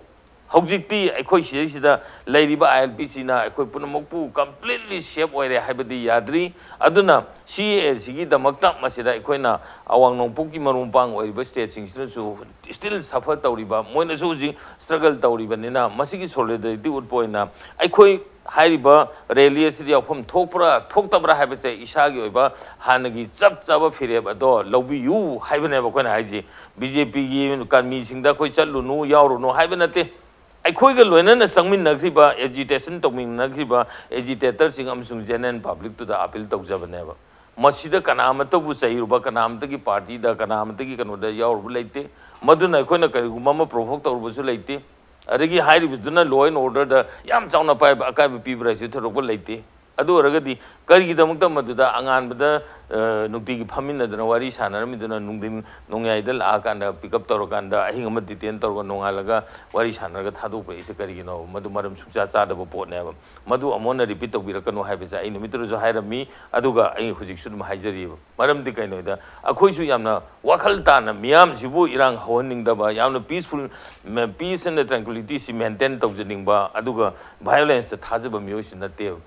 ꯍꯧꯖꯤꯛꯇꯤ ꯑꯩꯈꯣꯏ ꯁꯤꯗꯩꯁꯤꯗ ꯂꯩꯔꯤꯕ ILPCꯅ ꯑꯩꯈꯣꯏ ꯄꯨꯝꯅꯃꯛꯄꯨ completely safe ꯑꯣꯏꯔꯦ ꯍꯥꯏꯕꯗꯤ ꯌꯥꯗ꯭ꯔꯤ꯫ ꯑꯗꯨꯅ CAAꯁꯤꯒꯤꯗꯃꯛꯇ ꯃꯁꯤꯗ ꯑꯩꯈꯣꯏꯅ ꯑꯋꯥꯡ ꯅꯣꯡꯄꯣꯛꯀꯤ ꯃꯔꯨ ꯃꯄꯥꯡ ꯑꯣꯏꯔꯤꯕ stateꯁꯤꯡꯁꯤꯅꯁꯨ still suffer ꯇꯧꯔꯤꯕ, ꯃꯣꯏꯅꯁꯨ ꯍꯧꯖꯤꯛ struggle ꯇꯧꯔꯤꯕꯅꯤꯅ, ꯃꯁꯤꯒꯤ solidarity ꯎꯠꯄ ꯑꯣꯏꯅ ꯑꯩꯈꯣꯏ ꯍꯥꯏꯔꯤꯕ rally ꯑꯁꯤꯗ ꯌꯥꯎꯐꯝ ꯊꯣꯛꯄ꯭ꯔꯥ ꯊꯣꯛꯇꯕ꯭ꯔꯥ ꯍꯥꯏꯕꯁꯦ ꯏꯁꯥꯒꯤ ꯑꯣꯏꯕ ꯍꯥꯟꯅꯒꯤ ꯆꯞ ꯆꯥꯕ ꯐꯤꯔꯦꯞ ꯑꯗꯣ ꯂꯧꯕꯤꯌꯨ ꯍꯥꯏꯕꯅꯦꯕ ꯑꯩꯈꯣꯏꯅ ꯍꯥꯏꯁꯤ꯫ BJPꯒꯤ ꯀꯔꯃꯤꯁꯤꯡꯗ ꯑꯩꯈꯣꯏ ꯆꯠꯂꯨꯅꯨ, ꯌꯥꯎꯔꯨꯅꯨ ꯍꯥꯏꯕ ꯅꯠꯇꯦ꯫ ꯑꯩꯈꯣꯏꯒ ꯂꯣꯏꯅꯅ ꯆꯪꯃꯤꯟꯅꯈ꯭ꯔꯤꯕ, agitation ꯇꯧꯃꯤꯟꯅꯈ꯭ꯔꯤꯕ agitatorꯁꯤꯡ ꯑꯃꯁꯨꯡ general publicꯇꯨꯗ appeal ꯇꯧꯖꯕꯅꯦꯕ꯫ ꯃꯁꯤꯗ ꯀꯅꯥꯃꯠꯇꯕꯨ ꯆꯩꯔꯨꯕ, ꯀꯅꯥꯃꯠꯇꯒꯤ partyꯗ, ꯀꯅꯥꯃꯠꯇꯒꯤ ꯀꯩꯅꯣꯗ ꯌꯥꯎꯔꯨꯕ ꯂꯩꯇꯦ꯫ ꯃꯗꯨꯅ ꯑꯩꯈꯣꯏꯅ ꯀꯔꯤꯒꯨꯝꯕ ꯑꯃ provoke ꯇꯧꯔꯨꯕꯁꯨ ꯂꯩꯇꯦ꯫ ꯑꯗꯒꯤ ꯍꯥꯏꯔꯤꯕꯗꯨꯅ law and orderꯗ ꯌꯥꯝ ꯆꯥꯎꯅ ꯄꯥꯏꯕ, ꯑꯀꯥꯏꯕ ꯄꯤꯕ꯭ꯔꯥ ꯍꯥꯏꯁꯨ ꯊꯣꯏꯗꯣꯛꯄ ꯂꯩꯇꯦ꯫ ꯑꯗꯨ ꯑꯣꯏꯔꯒꯗꯤ ꯀꯔꯤꯒꯤꯗꯃꯛꯇ ꯃꯗꯨꯗ ꯑꯉꯥꯟꯕꯗ, ꯑ, ꯅꯨꯡꯇꯤꯒꯤ ꯐꯝꯃꯤꯟꯅꯗꯅ ꯋꯥꯔꯤ ꯁꯥꯟꯅꯔꯝꯃꯤꯗꯨꯅ ꯅꯨꯡꯊꯤꯟ ꯅꯣꯡꯌꯥꯏꯗ ꯂꯥꯛꯑꯀꯥꯟꯗ pick up ꯇꯧꯔꯀꯥꯟꯗ ꯑꯍꯤꯡ ꯑꯃ detain ꯇꯧꯔꯒ ꯅꯣꯡꯉꯥꯜꯂꯒ ꯋꯥꯔꯤ ꯁꯥꯟꯅꯔꯒ ꯊꯥꯗꯣꯛꯄ ꯍꯥꯏꯁꯦ ꯀꯔꯤꯒꯤꯅꯣ? ꯃꯗꯨ ꯃꯔꯝ ꯁꯨꯡꯆꯥ ꯆꯥꯗꯕ ꯄꯣꯠꯅꯦꯕ꯫ ꯃꯗꯨ ꯑꯃꯨꯛ ꯍꯟꯅ repeat ꯇꯧꯕꯤꯔꯛꯀꯅꯨ ꯍꯥꯏꯕꯁꯦ ꯑꯩ ꯅꯨꯃꯤꯠꯇꯨꯗꯁꯨ ꯍꯥꯏꯔꯝꯃꯤ, ꯑꯗꯨꯒ ꯑꯩ ꯍꯧꯖꯤꯛꯁꯨ ꯑꯗꯨꯝ ꯍꯥꯏꯖꯔꯤꯕ꯫ ꯃꯔꯝꯗꯤ ꯀꯩꯅꯣꯗ, ꯑꯩꯈꯣꯏꯁꯨ ꯌꯥꯝꯅ ꯋꯥꯈꯜ ꯇꯥꯅ ꯃꯤꯌꯥꯝꯁꯤꯕꯨ ꯏꯔꯥꯡ ꯍꯧꯍꯟꯅꯤꯡꯗꯕ, ꯌꯥꯝꯅ peaceful, peace and tranquilityꯁꯤ maintain ꯇꯧꯖꯅꯤꯡꯕ, ꯑꯗꯨꯒ violenceꯇ ꯊꯥꯖꯕ ꯃꯤꯑꯣꯏꯁꯨ ꯅꯠꯇꯦꯕ꯫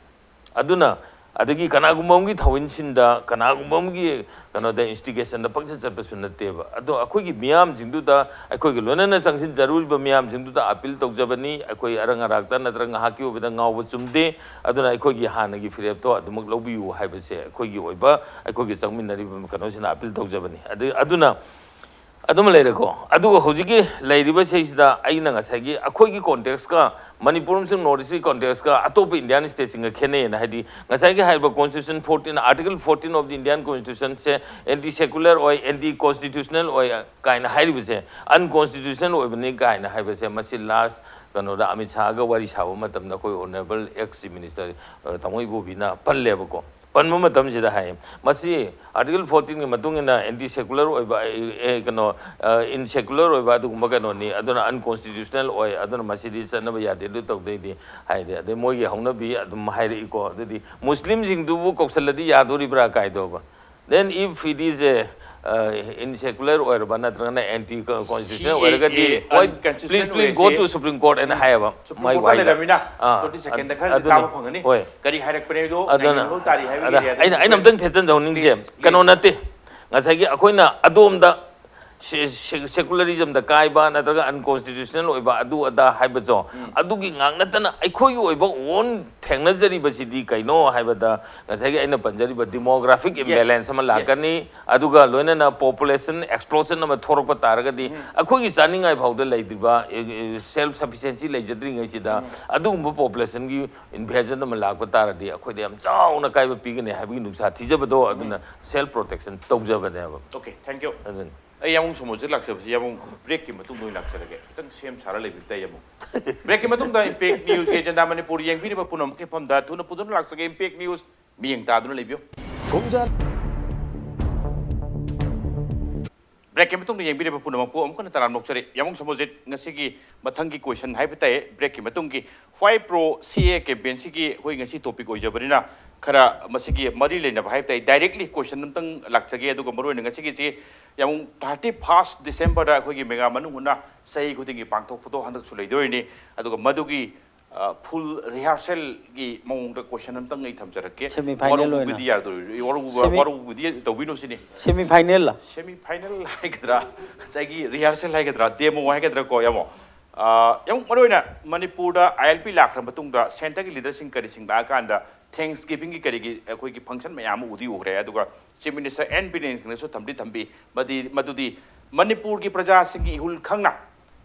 ꯑꯗꯨꯅ ꯑꯗꯒꯤ ꯀꯅꯥꯒꯨꯝꯕ ꯑꯃꯒꯤ ꯊꯧꯏꯟꯁꯤꯟꯗ, ꯀꯅꯥꯒꯨꯝꯕ ꯑꯃꯒꯤ ꯀꯩꯅꯣꯗ, instigationꯗ ꯄꯪꯆꯠ ꯆꯠꯄꯁꯨ ꯅꯠꯇꯦꯕ꯫ ꯑꯗꯣ ꯑꯩꯈꯣꯏꯒꯤ ꯃꯤꯌꯥꯝꯁꯤꯡꯗꯨꯗ, ꯑꯩꯈꯣꯏꯒ ꯂꯣꯏꯅꯅ ꯆꯪꯁꯤꯟꯖꯔꯨꯔꯤꯕ ꯃꯤꯌꯥꯝꯁꯤꯡꯗꯨꯗ appeal ꯇꯧꯖꯕꯅꯤ꯫ ꯑꯩꯈꯣꯏ ꯑꯔꯪ ꯑꯔꯥꯛꯇ ꯅꯠꯇ꯭ꯔꯒ ꯉꯥꯏꯍꯥꯛꯀꯤ ꯑꯣꯏꯕꯗ ꯉꯥꯎꯕ ꯆꯨꯝꯗꯦ꯫ ꯑꯗꯨꯅ ꯑꯩꯈꯣꯏꯒꯤ ꯍꯥꯟꯅꯒꯤ ꯐꯤꯔꯦꯞꯇꯣ ꯑꯗꯨꯃꯛ ꯂꯧꯕꯤꯌꯨ ꯍꯥꯏꯕꯁꯦ ꯑꯩꯈꯣꯏꯒꯤ ꯑꯣꯏꯕ, ꯑꯩꯈꯣꯏꯒꯤ ꯆꯪꯃꯤꯟꯅꯔꯤꯕ ꯀꯩꯅꯣꯁꯤꯅ appeal ꯇꯧꯖꯕꯅꯤ꯫ ꯑꯗꯨ, ꯑꯗꯨꯅ ꯑꯗꯨꯃ ꯂꯩꯔꯦꯀꯣ꯫ ꯑꯗꯨꯒ ꯍꯧꯖꯤꯛꯀꯤ ꯂꯩꯔꯤꯕ ꯁꯤꯁꯤꯗ ꯑꯩꯅ ꯉꯁꯥꯏꯒꯤ ꯑꯩꯈꯣꯏꯒꯤ ꯀꯣꯟꯇꯦꯛꯁꯀ ꯃꯅꯤꯄꯨꯔ ꯑꯃꯁꯨꯡ ꯅꯣꯔꯠ ꯏꯁꯀꯤ ꯀꯣꯟꯇꯦꯛꯁꯀ ꯑꯇꯣꯞꯄ ꯏꯟꯗꯤꯌꯥꯟ ꯁ꯭ꯇꯦꯠꯁꯤꯡꯒ ꯈꯦꯠꯅꯩꯌꯦꯅ, ꯍꯥꯏꯗꯤ ꯉꯁꯥꯏꯒꯤ ꯍꯥꯏꯔꯤꯕ constitution fourteen, article fourteen of the Indian ꯀꯣꯟꯁꯇꯤꯇ꯭ꯌꯨꯁꯟꯁꯦ ꯑꯦꯟꯇꯤ ꯁꯦꯀꯨꯂꯔ ꯑꯣꯏ, ꯑꯦꯟꯇꯤ ꯀꯣꯟꯁꯇꯤꯇ꯭ꯌꯨꯁꯅꯦꯜ ꯑꯣꯏ ꯀꯥꯏꯅ ꯍꯥꯏꯔꯤꯕꯁꯦ, ꯑꯟꯀꯣꯟꯁꯇꯤꯇ꯭ꯌꯨꯁꯅꯦꯜ ꯑꯣꯏꯕꯅꯤ ꯀꯥꯏꯅ ꯍꯥꯏꯕꯁꯦ, ꯃꯁꯤ ꯂꯥꯁ ꯀꯩꯅꯣꯗ ꯑꯃꯤꯠ ꯁꯥꯍꯒ ꯋꯥꯔꯤ ꯁꯥꯕ ꯃꯇꯝꯗ ꯑꯩꯈꯣꯏ ꯑꯣꯅꯔꯦꯕꯜ ꯑꯦꯛꯁ ꯆꯤꯐ ꯃꯤꯅꯤꯁꯇꯔ, ꯑ, ꯇꯥꯃꯣ ꯏꯕꯣꯕꯤꯅ ꯄꯜꯂꯦꯕꯀꯣ꯫ ꯄꯟꯕ ꯃꯇꯝꯁꯤꯗ ꯍꯥꯏ, ꯃꯁꯤ ꯑꯥꯔꯇꯤꯀꯜ ꯐꯣꯔꯇꯤꯟꯒꯤ ꯃꯇꯨꯡ ꯏꯟꯅ ꯑꯦꯟꯇꯤ ꯁꯦꯀꯨꯂꯔ ꯑꯣꯏꯕ, ꯑꯦ, ꯑꯦ, ꯀꯩꯅꯣ, ꯑ, ꯏꯟꯁꯦꯀꯨꯂꯔ ꯑꯣꯏꯕ ꯑꯗꯨꯒꯨꯝꯕ ꯀꯩꯅꯣꯅꯤ, ꯑꯗꯨꯅ ꯑꯟꯀꯣꯟꯁꯇꯤꯇ꯭ꯌꯨꯁꯅꯦꯜ ꯑꯣꯏ, ꯑꯗꯨꯅ ꯃꯁꯤꯗꯤ ꯆꯠꯅꯕ ꯌꯥꯗꯦ, ꯑꯗꯨ ꯇꯧꯗꯣꯏꯗꯤ ꯍꯥꯏꯗꯤ, ꯑꯗꯩ ꯃꯣꯏꯒꯤ ꯍꯧꯅꯕꯤ ꯑꯗꯨꯝ ꯍꯥꯏꯔꯛꯏꯀꯣ꯫ ꯑꯗꯨꯗꯤ ꯃꯨꯁꯂꯤꯝꯁꯤꯡꯗꯨꯕꯨ ꯀꯧꯁꯜꯂꯗꯤ ꯌꯥꯗꯣꯔꯤꯕ꯭ꯔꯥ ꯀꯥꯏꯗꯧꯕ? Then if it is a, uh, in secular ꯑꯣꯏꯔꯕ ꯅꯠꯇ꯭ꯔꯒꯅ ꯑꯦꯟꯇꯤ ꯀꯣꯟꯁꯇꯤꯇ꯭ꯌꯨꯁꯅꯦꯜ ꯑꯣꯏꯔꯒꯗꯤ, ꯍꯣꯏ, please, please go to Supreme Court ꯍꯥꯏꯅ ꯍꯥꯏꯌꯦꯕ꯫ ꯁꯨꯄ꯭ꯔꯤꯝ ꯃꯥꯏ ꯀꯣꯔꯠ ꯋꯥꯍꯩꯗ꯫ ꯂꯩꯔꯕꯅꯤꯅ ꯑꯥ, ꯇ꯭ꯋꯦꯟꯇꯤ ꯁꯦꯀꯦꯟꯗ ꯈꯔꯗꯤ ꯑꯗꯨꯅꯤ꯫ ꯇꯥꯕ ꯐꯪꯒꯅꯤ꯫ ꯍꯣꯏ꯫ ꯀꯔꯤ ꯍꯥꯏꯔꯛꯄꯅꯦ ꯍꯥꯏꯗꯣ ꯑꯗꯨꯅ, ꯉꯥꯏꯅꯕ ꯇꯥꯔꯤ ꯍꯥꯏꯕꯒꯤ ꯑꯗ ꯂꯩꯔꯦ꯫ ꯑꯩꯅ, ꯑꯩꯅ ꯑꯝꯇꯪ ꯊꯦꯠꯆꯟꯖꯍꯧꯅꯤꯡꯉꯤꯁꯦ, please, please꯫ ꯀꯩꯅꯣ ꯅꯠꯇꯦ, ꯉꯁꯥꯏꯒꯤ ꯑꯩꯈꯣꯏꯅ ꯑꯗꯣꯝꯗ ꯁꯦ-, ꯁꯦ-, ꯁꯦꯀꯨꯂꯔꯤꯖꯝꯗ ꯀꯥꯏꯕ ꯅꯠꯇ꯭ꯔꯒ ꯑꯟꯀꯣꯟꯁꯇꯤꯇ꯭ꯌꯨꯁꯅꯦꯜ ꯑꯣꯏꯕ ꯑꯗꯨ ꯑꯗꯥ ꯍꯥꯏꯕꯗꯣ, ꯎꯝ꯫ ꯑꯗꯨꯒꯤ ꯉꯥꯛ ꯅꯠꯇꯅ ꯑꯩꯈꯣꯏꯒꯤ ꯑꯣꯏꯕ ꯑꯣꯟ ꯊꯦꯡꯅꯖꯔꯤꯕꯁꯤꯗꯤ ꯀꯩꯅꯣ ꯍꯥꯏꯕꯗ, ꯉꯁꯥꯏꯒꯤ ꯑꯩꯅ ꯄꯟꯖꯔꯤꯕ demographic imbalance ꯑꯃ ꯂꯥꯛꯀꯅꯤ, ꯑꯗꯨꯒ ꯂꯣꯏꯅꯅ population explosion ꯑꯃ ꯊꯣꯛꯂꯛꯄ ꯇꯥꯔꯒꯗꯤ, ꯎꯝ꯫ ꯑꯩꯈꯣꯏꯒꯤ ꯆꯥꯅꯤꯡꯉꯥꯏ ꯐꯥꯎꯗ ꯂꯩꯇ꯭ꯔꯤꯕ, ꯑꯦ, ꯑꯦ, self sufficiency ꯂꯩꯖꯗ꯭ꯔꯤꯉꯩꯁꯤꯗ, ꯎꯝ꯫ ꯑꯗꯨꯒꯨꯝꯕ populationꯒꯤ invasion ꯑꯃ ꯂꯥꯛꯄ ꯇꯥꯔꯗꯤ, ꯑꯩꯈꯣꯏꯗ ꯌꯥꯝ ꯆꯥꯎꯅ ꯑꯀꯥꯏꯕ ꯄꯤꯒꯅꯤ ꯍꯥꯏꯕꯒꯤ ꯅꯨꯡꯁꯥ ꯊꯤꯖꯕꯗꯣ, ꯎꯝ꯫ ꯑꯗꯨꯅ self protection ꯇꯧꯖꯕꯅꯦꯕ꯫ Okay, thank you꯫ ꯑꯗꯨꯅꯤ꯫ ꯑꯩ ꯌꯥꯃꯨꯡ ꯁꯣꯃꯣꯔꯖꯤꯠ ꯂꯥꯛꯆꯕꯁꯤ ꯌꯥꯃꯨꯡ breakꯀꯤ ꯃꯇꯨꯡꯗ ꯑꯣꯏꯅ ꯂꯥꯛꯆꯔꯒꯦ꯫ ꯈꯤꯇꯪ ꯁꯦꯝ ꯁꯥꯔ ꯂꯩꯕꯤꯕ ꯇꯥꯏ ꯌꯥꯃꯨꯡ꯫ Breakꯀꯤ ꯃꯇꯨꯡꯗ Impact Newsꯒꯤ agenda ꯃꯅꯤꯄꯨꯔ ꯌꯦꯡꯕꯤꯔꯤꯕ ꯄꯨꯝꯅꯃꯛꯀꯤ ꯃꯐꯝꯗ ꯊꯨꯅ ꯄꯨꯗꯨꯅ ꯂꯥꯛꯆꯒꯦ꯫ Impact News ꯃꯤꯠꯌꯦꯡ ꯇꯥꯗꯨꯅ ꯂꯩꯕꯤꯌꯨ꯫ ꯈꯣꯡꯖꯥ- Breakꯀꯤ ꯃꯇꯨꯡꯗ ꯌꯦꯡꯕꯤꯔꯤꯕ ꯄꯨꯝꯅꯃꯛꯄꯨ ꯑꯃꯨꯛ ꯍꯟꯅ ꯇꯔꯥꯝꯅ ꯑꯣꯛꯆꯔꯤ꯫ ꯌꯥꯃꯨꯡ ꯁꯣꯃꯣꯔꯖꯤꯠ, ꯉꯁꯤꯒꯤ ꯃꯊꯪꯒꯤ question ꯍꯥꯏꯕ ꯇꯥꯏ, breakꯀꯤ ꯃꯇꯨꯡꯒꯤ꯫ Why Pro CAA campaignꯁꯤꯒꯤ ꯑꯩꯈꯣꯏ ꯉꯁꯤ topic ꯑꯣꯏꯖꯕꯅꯤꯅ ꯈꯔ ꯃꯁꯤꯒꯤ ꯃꯔꯤ ꯂꯩꯅꯕ ꯍꯥꯏꯕ ꯇꯥꯏ, directly question ꯑꯝꯇꯪ ꯂꯥꯛꯆꯒꯦ꯫ ꯑꯗꯨꯒ ꯃꯔꯨꯑꯣꯏꯅ ꯉꯁꯤꯒꯤꯁꯤ ꯌꯥꯃꯨꯡ thirty first Decemberꯗ ꯑꯩꯈꯣꯏꯒꯤ ꯃꯦꯒꯥ ꯃꯅꯨꯡ ꯍꯨꯠꯅ ꯆꯍꯤ ꯈꯨꯗꯤꯡꯒꯤ ꯄꯥꯡꯊꯣꯛꯄꯗꯣ ꯍꯟꯗꯛꯁꯨ ꯂꯩꯗꯣꯏꯅꯤ꯫ ꯑꯗꯨꯒ ꯃꯗꯨꯒꯤ, ꯑ, full rehearsalꯒꯤ ꯃꯑꯣꯡꯗ question ꯑꯝꯇꯪ ꯑꯩ ꯊꯝꯖꯔꯛꯀꯦ꯫ Semi final ꯑꯣꯏꯅ꯫ ꯋꯥꯔꯧꯕꯒꯤꯗꯤ ꯌꯥꯔꯣꯏ-, ꯋꯥꯔꯧꯕ-, Semi- ꯋꯥꯔꯧꯕꯒꯤꯗꯤ ꯇꯧꯕꯤꯅꯣ ꯁꯤꯅꯤ꯫ Semi final ꯂ? Semi final ꯍꯥꯏꯒꯗ꯭ꯔꯥ, ꯉꯁꯥꯏꯒꯤ rehearsal ꯍꯥꯏꯒꯗ꯭ꯔꯥ, demo ꯍꯥꯏꯒꯗ꯭ꯔꯥ ꯀꯣ, ꯌꯥꯃꯣ? ꯑ, ꯌꯥꯝ ꯃꯔꯨꯑꯣꯏꯅ ꯃꯅꯤꯄꯨꯔꯗ ILP ꯂꯥꯛꯈ꯭ꯔ ꯃꯇꯨꯡꯗ centreꯒꯤ leaderꯁꯤꯡ ꯀꯔꯤꯁꯤꯡ ꯂꯥꯛꯑꯀꯥꯟꯗ Thanksgivingꯒꯤ ꯀꯔꯤꯒꯤ ꯑꯩꯈꯣꯏꯒꯤ function ꯃꯌꯥꯝ ꯑꯃ ꯎꯗꯤ ꯎꯈ꯭ꯔꯦ꯫ ꯑꯗꯨꯒ Chief Minister N ꯕꯤꯔꯦꯟ ꯁꯤꯡꯅꯁꯨ ꯊꯝꯗꯤ ꯊꯝꯕꯤ, ꯃꯗꯤ-, ꯃꯗꯨꯗꯤ ꯃꯅꯤꯄꯨꯔꯒꯤ ꯄ꯭ꯔꯖꯥꯁꯤꯡꯒꯤ ꯏꯍꯨꯜ ꯈꯪꯅ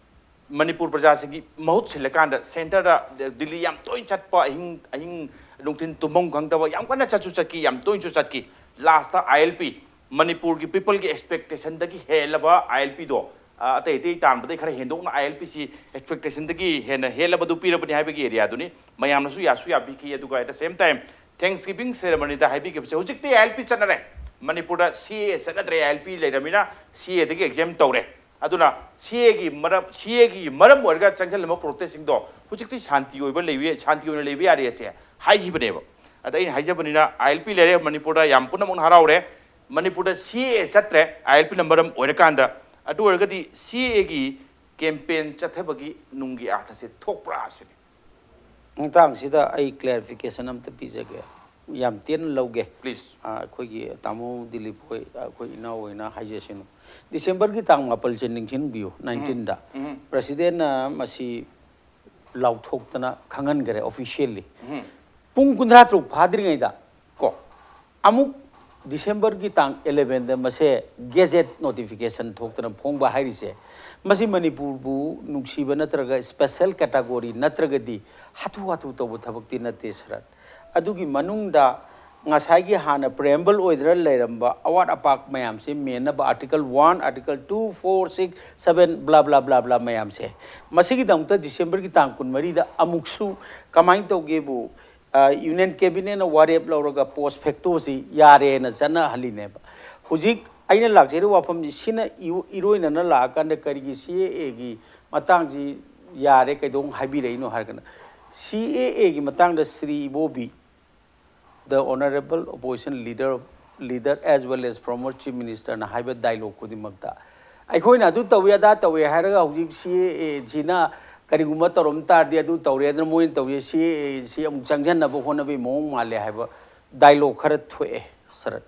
ꯃꯅꯤꯄꯨꯔ ꯄ꯭ꯔꯖꯥꯁꯤꯡꯒꯤ ꯃꯍꯨꯠ ꯁꯤꯜꯂꯀꯥꯟꯗ ꯁꯦꯟꯇꯔꯗ ꯗꯤꯜꯂꯤ ꯌꯥꯝ ꯇꯣꯏꯅ ꯆꯠꯄ, ꯑꯍꯤꯡ ꯑꯍꯤꯡ ꯅꯨꯡꯊꯤꯟ ꯇꯨꯝꯐꯝ ꯈꯪꯗꯕ, ꯌꯥꯝ ꯀꯟꯅ ꯆꯠꯁꯨ ꯆꯠꯈꯤ, ꯌꯥꯝ ꯇꯣꯏꯅꯁꯨ ꯆꯠꯈꯤ꯫ ꯂꯥꯁꯇ ꯑꯥꯏ ꯑꯦꯜ ꯄꯤ, ꯃꯅꯤꯄꯨꯔꯒꯤ ꯄꯤꯄꯜꯒꯤ ꯑꯦꯛꯁꯄꯦꯛꯇꯦꯁꯟꯗꯒꯤ ꯍꯦꯜꯂꯕ ꯑꯥꯏ ꯑꯦꯜ ꯄꯤꯗꯣ, ꯑꯇꯩ ꯑꯇꯩ ꯇꯥꯟꯕꯗꯩ ꯈꯔ ꯍꯦꯟꯗꯣꯛꯅ ꯑꯥꯏ ꯑꯦꯜ ꯄꯤꯁꯤ ꯑꯦꯛꯁꯄꯦꯛꯇꯦꯁꯟꯗꯒꯤ ꯍꯦꯟꯅ ꯍꯦꯜꯂꯕꯗꯨ ꯄꯤꯔꯕꯅꯤ ꯍꯥꯏꯕꯒꯤ ꯑꯦꯔꯤꯌꯥꯗꯨꯅꯤ꯫ ꯃꯌꯥꯝꯅꯁꯨ ꯌꯥꯁꯨ ꯌꯥꯕꯤꯈꯤ꯫ ꯑꯗꯨꯒ at the same time Thanksgiving ceremony ꯗ ꯍꯥꯏꯕꯤꯈꯤꯕꯁꯦ, ꯍꯧꯖꯤꯛꯇꯤ ꯑꯥꯏ ꯑꯦꯜ ꯄꯤ ꯆꯠꯅꯔꯦ꯫ ꯃꯅꯤꯄꯨꯔꯗ ꯁꯤ ꯑꯦ ꯆꯠꯅꯗ꯭ꯔꯦ, ꯑꯥꯏ ꯑꯦꯜ ꯄꯤ ꯂꯩꯔꯕꯅꯤꯅ ꯁꯤ ꯑꯦꯗꯒꯤ ꯑꯦꯛꯖꯦꯝ ꯇꯧꯔꯦ꯫ ꯑꯗꯨꯅ ꯁꯤ ꯑꯦꯒꯤ ꯃꯔꯝ, ꯁꯤ ꯑꯦꯒꯤ ꯃꯔꯝ ꯑꯣꯏꯔꯒ ꯆꯪꯁꯤꯜꯂꯝꯕ ꯄ꯭ꯔꯣꯇꯦꯁꯁꯤꯡꯗꯣ ꯍꯧꯖꯤꯛꯇꯤ ꯁꯥꯟꯇꯤ ꯑꯣꯏꯕ ꯂꯩꯕ, ꯁꯥꯟꯇꯤ ꯑꯣꯏꯅ ꯂꯩꯕ ꯌꯥꯔꯦ ꯑꯁꯦ ꯍꯥꯏꯈꯤꯕꯅꯦꯕ꯫ ꯑꯗ ꯑꯩꯅ ꯍꯥꯏꯖꯕꯅꯤꯅ ꯑꯥꯏ ꯑꯦꯜ ꯄꯤ ꯂꯩꯔꯦ, ꯃꯅꯤꯄꯨꯔꯗ ꯌꯥꯝ ꯄꯨꯝꯅꯃꯛꯅ ꯍꯔꯥꯎꯔꯦ꯫ ꯃꯅꯤꯄꯨꯔꯗ ꯁꯤ ꯑꯦ ꯆꯠꯇ꯭ꯔꯦ, ꯑꯥꯏ ꯑꯦꯜ ꯄꯤꯅ ꯃꯔꯝ ꯑꯣꯏꯔꯀꯥꯟꯗ꯫ ꯑꯗꯨ ꯑꯣꯏꯔꯒꯗꯤ ꯁꯤ ꯑꯦꯒꯤ ꯀꯦꯝꯄꯦꯟ ꯆꯠꯊꯕꯒꯤ ꯅꯨꯡꯒꯤ ꯑꯥꯔꯊꯁꯦ ꯊꯣꯛꯄ꯭ꯔꯥ ꯑꯁꯤꯅꯤ꯫ ꯃꯇꯥꯡꯁꯤꯗ ꯑꯩ ꯀ꯭ꯂꯦꯔꯤꯐꯤꯀꯦꯁꯟ ꯑꯝꯇ ꯄꯤꯖꯒꯦ, ꯌꯥꯝ ꯇꯦꯟꯅ ꯂꯧꯒꯦ꯫ Please. ꯑꯥ, ꯑꯩꯈꯣꯏꯒꯤ ꯇꯥꯃꯣ ꯗꯤꯂꯤꯞ ꯍꯣꯏ, ꯑꯩꯈꯣꯏ ꯏꯅꯥꯎ ꯍꯣꯏꯅ ꯍꯥꯏꯖꯁꯅꯨ꯫ ꯗꯤꯁꯦꯝꯕꯔꯒꯤ ꯇꯥꯡ ꯃꯥꯄꯜꯁꯦ ꯅꯤꯡꯁꯤꯡꯕꯤꯌꯨ, ꯅꯥꯏꯟꯇꯤꯟꯗ ꯎꯝ꯫ ꯄ꯭ꯔꯁꯤꯗꯦꯟꯅ ꯃꯁꯤ ꯂꯥꯎꯊꯣꯛꯇꯅ ꯈꯪꯍꯟꯈꯔꯦ ꯑꯣꯐꯤꯁꯤꯌꯦꯜꯂꯤ꯫ ꯎꯝ꯫ ꯄꯨꯡ ꯀꯨꯟꯊ꯭ꯔꯥ ꯇꯔꯨꯛ ꯐꯥꯗ꯭ꯔꯤꯉꯩꯗ ꯀꯣ, ꯑꯃꯨꯛ ꯗꯤꯁꯦꯝꯕꯔꯒꯤ ꯇꯥꯡ ꯑꯦꯂꯦꯚꯦꯟꯗ ꯃꯁꯦ ꯒꯦꯖꯦꯠ ꯅꯣꯇꯤꯐꯤꯀꯦꯁꯟ ꯊꯣꯛꯇꯅ ꯐꯣꯡꯕ ꯍꯥꯏꯔꯤꯁꯦ, ꯃꯁꯤ ꯃꯅꯤꯄꯨꯔꯕꯨ ꯅꯨꯡꯁꯤꯕ ꯅꯠꯇ꯭ꯔꯒ ꯁ꯭ꯄꯦꯁꯦꯜ ꯀꯦꯇꯥꯒꯣꯔꯤ ꯅꯠꯇ꯭ꯔꯒꯗꯤ ꯍꯥꯊꯨ ꯍꯥꯊꯨ ꯇꯧꯕ ꯊꯕꯛꯇꯤ ꯅꯠꯇꯦ ꯁꯔꯠ꯫ ꯑꯗꯨꯒꯤ ꯃꯅꯨꯡꯗ ꯉꯁꯥꯏꯒꯤ ꯍꯥꯟꯅ ꯄ꯭ꯔꯤꯑꯦꯝꯕꯜ ꯑꯣꯏꯗꯅ ꯂꯩꯔꯝꯕ ꯑꯋꯥꯠ ꯑꯄꯥ ꯃꯌꯥꯝꯁꯦ ꯃꯦꯟꯅꯕ article one, article two, four, six, seven, bla bla bla bla ꯃꯌꯥꯝꯁꯦ, ꯃꯁꯤꯒꯤꯗꯃꯛꯇ ꯗꯤꯁꯦꯝꯕꯔꯒꯤ ꯇꯥꯡ ꯀꯨꯟꯃꯔꯤꯗ ꯑꯃꯨꯛꯁꯨ ꯀꯃꯥꯏꯅ ꯇꯧꯒꯦꯕꯨ, ꯌꯨꯅꯤꯌꯟ ꯀꯦꯕꯤꯅꯦꯠꯅ ꯋꯥꯔꯦꯞ ꯂꯧꯔꯒ ꯄꯣꯁ ꯐꯦꯛꯇꯣꯁꯤ ꯌꯥꯔꯦꯅ ꯆꯠꯅꯍꯜꯂꯤꯅꯦꯕ꯫ ꯍꯧꯖꯤꯛ ꯑꯩꯅ ꯂꯥꯛꯆꯔꯤꯕ ꯋꯥꯐꯝꯁꯤ ꯁꯤꯅ ꯏꯔꯣꯏꯅꯅ ꯂꯥꯛꯑꯀꯥꯟꯗ ꯀꯔꯤꯒꯤ ꯁꯤ ꯑꯦ ꯑꯦꯒꯤ ꯃꯇꯥꯡꯁꯤ ꯌꯥꯔꯦ ꯀꯩꯗꯧ ꯍꯥꯏꯕꯤꯔꯛꯏꯅꯣ ꯍꯥꯏꯔꯒꯅ, ꯁꯤ ꯑꯦ ꯑꯦꯒꯤ ꯃꯇꯥꯡꯗ ꯁ꯭ꯔꯤ ꯏꯕꯣꯕꯤ, the honorable opposition leader, leader as well as former chief ministerꯅ ꯍꯥꯏꯕ ꯗꯥꯏꯂꯣꯛ ꯈꯨꯗꯤꯡꯃꯛꯇ ꯑꯩꯈꯣꯏꯅ ꯑꯗꯨ ꯇꯧꯏ ꯑꯗꯥ ꯇꯧꯏ ꯍꯥꯏꯔꯒ ꯍꯧꯖꯤꯛ ꯁꯤ ꯑꯦ ꯑꯦꯁꯤꯅ ꯀꯔꯤꯒꯨꯝꯕ ꯇꯧꯔꯝ ꯇꯥꯔꯗꯤ ꯑꯗꯨ ꯇꯧꯔꯦ ꯑꯗꯨꯅ ꯃꯣꯏꯅ ꯇꯧꯏ, ꯁꯤ ꯑꯦ ꯑꯦꯁꯤ ꯑꯃꯨꯛ ꯆꯪꯁꯤꯟꯅꯕ ꯍꯣꯠꯅꯕꯒꯤ ꯃꯑꯣꯡ ꯃꯥꯜꯂꯦ ꯍꯥꯏꯕ ꯗꯥꯏꯂꯣꯛ ꯈꯔ ꯊꯣꯛꯑꯦ ꯁꯔꯠ꯫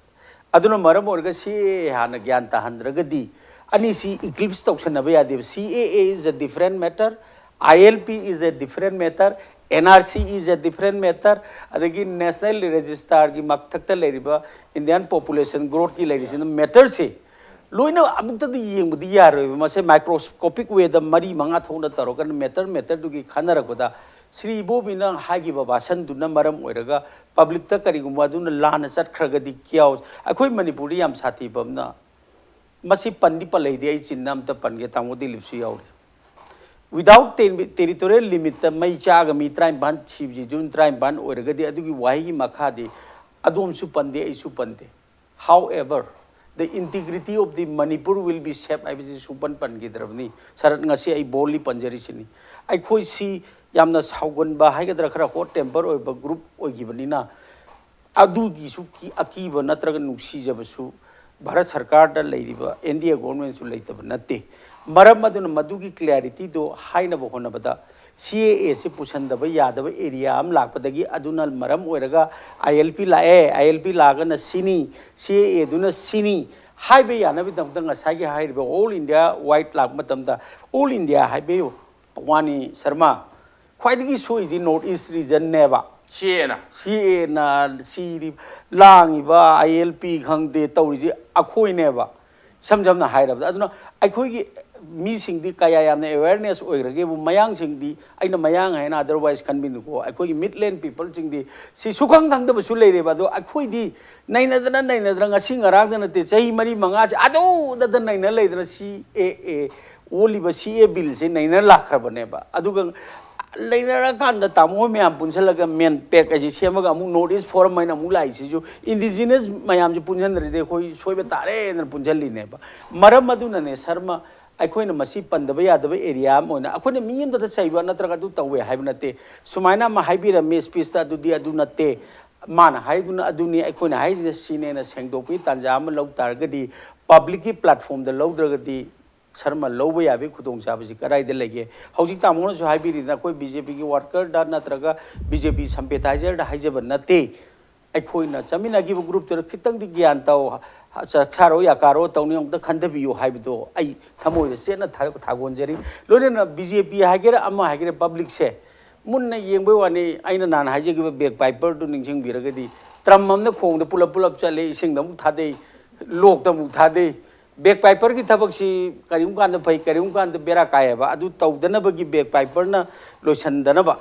ꯑꯗꯨꯅ ꯃꯔꯝ ꯑꯣꯏꯔꯒ ꯁꯤ ꯑꯦ ꯑꯦ ꯍꯥꯟꯅ ꯒ꯭ꯌꯥꯟ ꯇꯥꯍꯟꯗ꯭ꯔꯒꯗꯤ ꯑꯅꯤꯁꯤ ꯏꯀ꯭ꯂꯤꯞꯁ ꯇꯧꯁꯟꯅꯕ ꯌꯥꯗꯦꯕ꯫ ꯁꯤ A A is a different matter, I L P is a different matter, N R C is a different matter, ꯑꯗꯒꯤ ꯅꯦꯁꯅꯦꯜ ꯔꯦꯖꯤꯁꯇꯥꯔꯒꯤ ꯃꯊꯛꯇ ꯂꯩꯔꯤꯕ ꯏꯟꯗꯤꯌꯥꯟ ꯄꯣꯄꯨꯂꯦꯁꯟ ꯒ꯭ꯔꯣꯠꯀꯤ ꯂꯩꯔꯤꯁꯤꯅ ꯃꯦꯇꯔꯁꯤ ꯂꯣꯏꯅ ꯑꯃꯨꯛꯇꯗ ꯌꯦꯡꯕꯗꯤ ꯌꯥꯔꯣꯏꯕ꯫ ꯃꯁꯦ microscopic way ꯗ ꯃꯔꯤ ꯃꯉꯥ ꯊꯣꯛꯅ ꯇꯧꯔꯒ matter matter ꯗꯨꯒꯤ ꯈꯟꯅꯔꯛꯄꯗ, ꯁ꯭ꯔꯤ ꯏꯕꯣꯕꯤꯅ ꯍꯥꯏꯈꯤꯕ ꯚꯥꯁꯟꯗꯨꯅ ꯃꯔꯝ ꯑꯣꯏꯔꯒ public ꯇ ꯀꯔꯤꯒꯨꯝꯕ ꯑꯗꯨꯅ ꯂꯥꯟꯅ ꯆꯠꯈ꯭ꯔꯒꯗꯤ ꯀꯤꯌꯥꯎ ꯑꯩꯈꯣꯏ ꯃꯅꯤꯄꯨꯔꯗ ꯌꯥꯝ ꯁꯥꯊꯤꯕ ꯑꯃꯅ, ꯃꯁꯤ ꯄꯟꯗꯤ ꯄꯜꯂꯛꯏꯗꯤ ꯑꯩ ꯆꯤꯟꯅ ꯑꯝꯇ ꯄꯟꯒꯦ, ꯇꯥꯃꯣ ꯗꯤꯂꯤꯞꯁꯨ ꯌꯥꯎꯔꯤ꯫ Without territorial limit ꯇ ꯃꯩ ꯆꯥꯛꯑꯒ ꯃꯤ ꯇꯔꯥꯅꯤꯄꯥꯟ ꯁꯤꯕꯁꯤ ꯖꯨꯟ ꯇꯔꯥꯅꯤꯄꯥꯟ ꯑꯣꯏꯔꯒꯗꯤ, ꯑꯗꯨꯒꯤ ꯋꯥꯍꯩꯒꯤ ꯃꯈꯥꯗꯤ ꯑꯗꯣꯝꯁꯨ ꯄꯟꯗꯦ, ꯑꯩꯁꯨ ꯄꯟꯗꯦ꯫ However, the integrity of the Manipur will be saved ꯍꯥꯏꯕꯁꯤ ꯁꯨꯡꯄꯟ ꯄꯟꯈꯤꯗ꯭ꯔꯕꯅꯤ꯫ ꯁꯔꯠ, ꯉꯁꯤ ꯑꯩ boldly ꯄꯟꯖꯔꯤꯁꯤꯅꯤ꯫ ꯑꯩꯈꯣꯏꯁꯤ ꯌꯥꯝꯅ ꯁꯥꯎꯒꯟꯕ ꯍꯥꯏꯒꯗ꯭ꯔꯥ, ꯈꯔ hot temper ꯑꯣꯏꯕ group ꯑꯣꯏꯈꯤꯕꯅꯤꯅ, ꯑꯗꯨꯒꯤꯁꯨ ꯀꯤ-, ꯑꯀꯤꯕ ꯅꯠꯇ꯭ꯔꯒ ꯅꯨꯡꯁꯤꯖꯕꯁꯨ ꯚꯥꯔꯠ ꯁꯔꯀꯥꯔꯗ ꯂꯩꯔꯤꯕ N D A government ꯁꯨ ꯂꯩꯇꯕ ꯅꯠꯇꯦ꯫ ꯃꯔꯝ ꯑꯗꯨꯅ ꯃꯗꯨꯒꯤ clarity ꯗꯣ ꯍꯥꯏꯅꯕ ꯍꯣꯠꯅꯕꯗ, C A A ꯁꯤ ꯄꯨꯁꯟꯗꯕ ꯌꯥꯗꯕ area ꯑꯃ ꯂꯥꯛꯄꯗꯒꯤ ꯑꯗꯨꯅ ꯃꯔꯝ ꯑꯣꯏꯔꯒ I L P ꯂꯥꯛꯑꯦ, I L P ꯂꯥꯛꯑꯒꯅ ꯁꯤꯅꯤ, C A A ꯗꯨꯅ ꯁꯤꯅꯤ ꯍꯥꯏꯕ ꯌꯥꯅꯕꯒꯤꯗꯃꯛꯇ ꯉꯁꯥꯏꯒꯤ ꯍꯥꯏꯔꯤꯕ all India wide ꯂꯥꯛꯄ ꯃꯇꯝꯗ, all India ꯍꯥꯏꯕ ꯋꯥꯅꯤ ꯁꯔꯃ, ꯈ꯭ꯋꯥꯏꯗꯒꯤ ꯁꯣꯏꯔꯤꯁꯤ North East region ꯅꯦꯕ꯫ C A A ꯅ C A A ꯅ ꯁꯤꯔꯤ, ꯂꯥꯡꯉꯤꯕ I L P ꯈꯪꯗꯦ ꯇꯧꯔꯤꯁꯤ ꯑꯩꯈꯣꯏꯅꯦꯕ, ꯏꯁꯝ ꯁꯝꯅ ꯍꯥꯏꯔꯕꯗ꯫ ꯑꯗꯨꯅ ꯑꯩꯈꯣꯏꯒꯤ ꯃꯤꯁꯤꯡꯗꯤ ꯀꯌꯥ ꯌꯥꯝꯅ awareness ꯑꯣꯏꯈ꯭ꯔꯒꯦꯕꯨ, ꯃꯌꯥꯡꯁꯤꯡꯗꯤ, ꯑꯩꯅ ꯃꯌꯥꯡ ꯍꯥꯏꯅ otherwise ꯈꯟꯕꯤꯅꯨꯀꯣ, ꯑꯩꯈꯣꯏꯒꯤ midland people ꯁꯤꯡꯗꯤ ꯁꯤ ꯁꯨꯈꯪ ꯈꯪꯗꯕꯁꯨ ꯂꯩꯔꯦꯕ꯫ ꯑꯗꯣ ꯑꯩꯈꯣꯏꯗꯤ ꯅꯩꯅꯗꯅ ꯅꯩꯅꯗꯅ ꯉꯁꯤ ꯉꯔꯥꯡꯗ ꯅꯠꯇꯦ, ꯆꯍꯤ ꯃꯔꯤ ꯃꯉꯥꯁꯦ ꯑꯗꯨꯗꯇ ꯅꯩꯅ ꯂꯩꯗꯅ, C A A ꯑꯣꯜꯂꯤꯕ C A A bill ꯁꯦ ꯅꯩꯅ ꯂꯥꯛꯈ꯭ꯔꯕꯅꯦꯕ꯫ ꯑꯗꯨꯒ ꯂꯩꯅꯔꯀꯥꯟꯗ ꯇꯥꯃꯣ ꯍꯣꯏ ꯃꯌꯥꯝ ꯄꯨꯟꯁꯤꯜꯂꯒ MANPAC ꯍꯥꯏꯁꯦ ꯁꯦꯝꯃꯒ ꯑꯃꯨꯛ North East Forum ꯍꯥꯏꯅ ꯑꯃꯨꯛ ꯂꯥꯛꯏꯁꯤꯁꯨ indigenous ꯃꯌꯥꯝꯁꯦ ꯄꯨꯟꯁꯤꯟꯗ꯭ꯔꯗꯤ ꯑꯩꯈꯣꯏ ꯁꯣꯏꯕ ꯇꯥꯔꯦꯅ ꯄꯨꯟꯁꯤꯜꯂꯤꯅꯦꯕ꯫ ꯃꯔꯝ ꯑꯗꯨꯅꯅꯦ ꯁꯔꯃ, ꯑꯩꯈꯣꯏꯅ ꯃꯁꯤ ꯄꯟꯗꯕ ꯌꯥꯗꯕ area ꯑꯃ ꯑꯣꯏꯅ, ꯑꯩꯈꯣꯏꯅ ꯃꯤ ꯑꯃꯗꯇ ꯆꯩꯕ ꯅꯠꯇ꯭ꯔꯒ ꯑꯗꯨ ꯇꯧꯋꯦ ꯍꯥꯏꯕ ꯅꯠꯇꯦ꯫ ꯁꯨꯃꯥꯏꯅ ꯑꯃ ꯍꯥꯏꯕꯤꯔꯝꯃꯤ speech ꯇ, ꯑꯗꯨꯗꯤ ꯑꯗꯨ ꯅꯠꯇꯦ, ꯃꯥꯅ ꯍꯥꯏꯗꯨꯅ ꯑꯗꯨꯅꯤ, ꯑꯩꯈꯣꯏꯅ ꯍꯥꯏꯔꯤꯁꯦ ꯁꯤꯅꯦꯅ ꯁꯦꯡꯗꯣꯛꯄꯒꯤ ꯇꯥꯟꯖꯥ ꯑꯃ ꯂꯧ ꯇꯥꯔꯒꯗꯤ, public ꯀꯤ platform ꯗ ꯂꯧꯗ꯭ꯔꯒꯗꯤ ꯁꯔꯃ, ꯂꯧꯕ ꯌꯥꯕꯒꯤ ꯈꯨꯗꯣꯡꯆꯥꯕꯁꯤ ꯀꯗꯥꯏꯗ ꯂꯩꯒꯦ? ꯍꯧꯖꯤꯛ ꯇꯥꯃꯣꯅꯁꯨ ꯍꯥꯏꯕꯤꯔꯤꯗꯅ, ꯑꯩꯈꯣꯏ B J P ꯒꯤ worker ꯗ ꯅꯠꯇ꯭ꯔꯒ B J P sympathizer ꯗ ꯍꯥꯏꯖꯕ ꯅꯠꯇꯦ꯫ ꯑꯩꯈꯣꯏꯅ ꯆꯠꯃꯤꯟꯅꯈꯤꯕ group ꯇꯨꯗ ꯈꯤꯇꯪꯗꯤ ꯒ꯭ꯌꯥꯟ ꯇꯧ, ꯆꯠꯈꯥꯔꯣ ꯌꯥꯀꯥꯔꯣ ꯇꯧꯅꯤ, ꯑꯃꯨꯛꯇ ꯈꯟꯊꯕꯤꯌꯨ ꯍꯥꯏꯕꯗꯣ ꯑꯩ ꯊꯃꯣꯏꯗ ꯆꯦꯠꯅ ꯊꯥ-, ꯊꯥꯒꯣꯟꯖꯔꯤ꯫ ꯂꯣꯏꯅꯅ B J P ꯍꯥꯏꯒꯦꯔꯥ ꯑꯃ ꯍꯥꯏꯒꯦꯔꯥ, public ꯁꯦ ꯃꯨꯟꯅ ꯌꯦꯡꯕꯩ ꯋꯥꯅꯤ꯫ ꯑꯩꯅ ꯅꯍꯥꯟ ꯍꯥꯏꯖꯈꯤꯕ bagpiper ꯗꯨ ꯅꯤꯡꯁꯤꯡꯕꯤꯔꯒꯗꯤ, drum ꯑꯃꯅ ꯈꯣꯡꯗ ꯄꯨꯂꯞ ꯄꯨꯂꯞ ꯆꯠꯂꯦ, ꯏꯁꯤꯡꯗ ꯑꯃꯨꯛ ꯊꯥꯗꯩ, ꯂꯣꯛꯇ ꯑꯃꯨꯛ ꯊꯥꯗꯩ, ꯕꯦꯛ ꯄꯥꯏꯄꯔꯒꯤ ꯊꯕꯛꯁꯤ ꯀꯔꯤꯒꯨꯝꯕ ꯀꯥꯟꯗ ꯐꯩ, ꯀꯔꯤꯒꯨꯝꯕ ꯀꯥꯟꯗ ꯕꯦꯔꯥ ꯀꯥꯏꯌꯦꯕ꯫ ꯑꯗꯨ ꯇꯧꯗꯅꯕꯒꯤ ꯕꯦꯛ ꯄꯥꯏꯄꯔꯅ ꯂꯣꯏꯁꯤꯟꯗꯅꯕ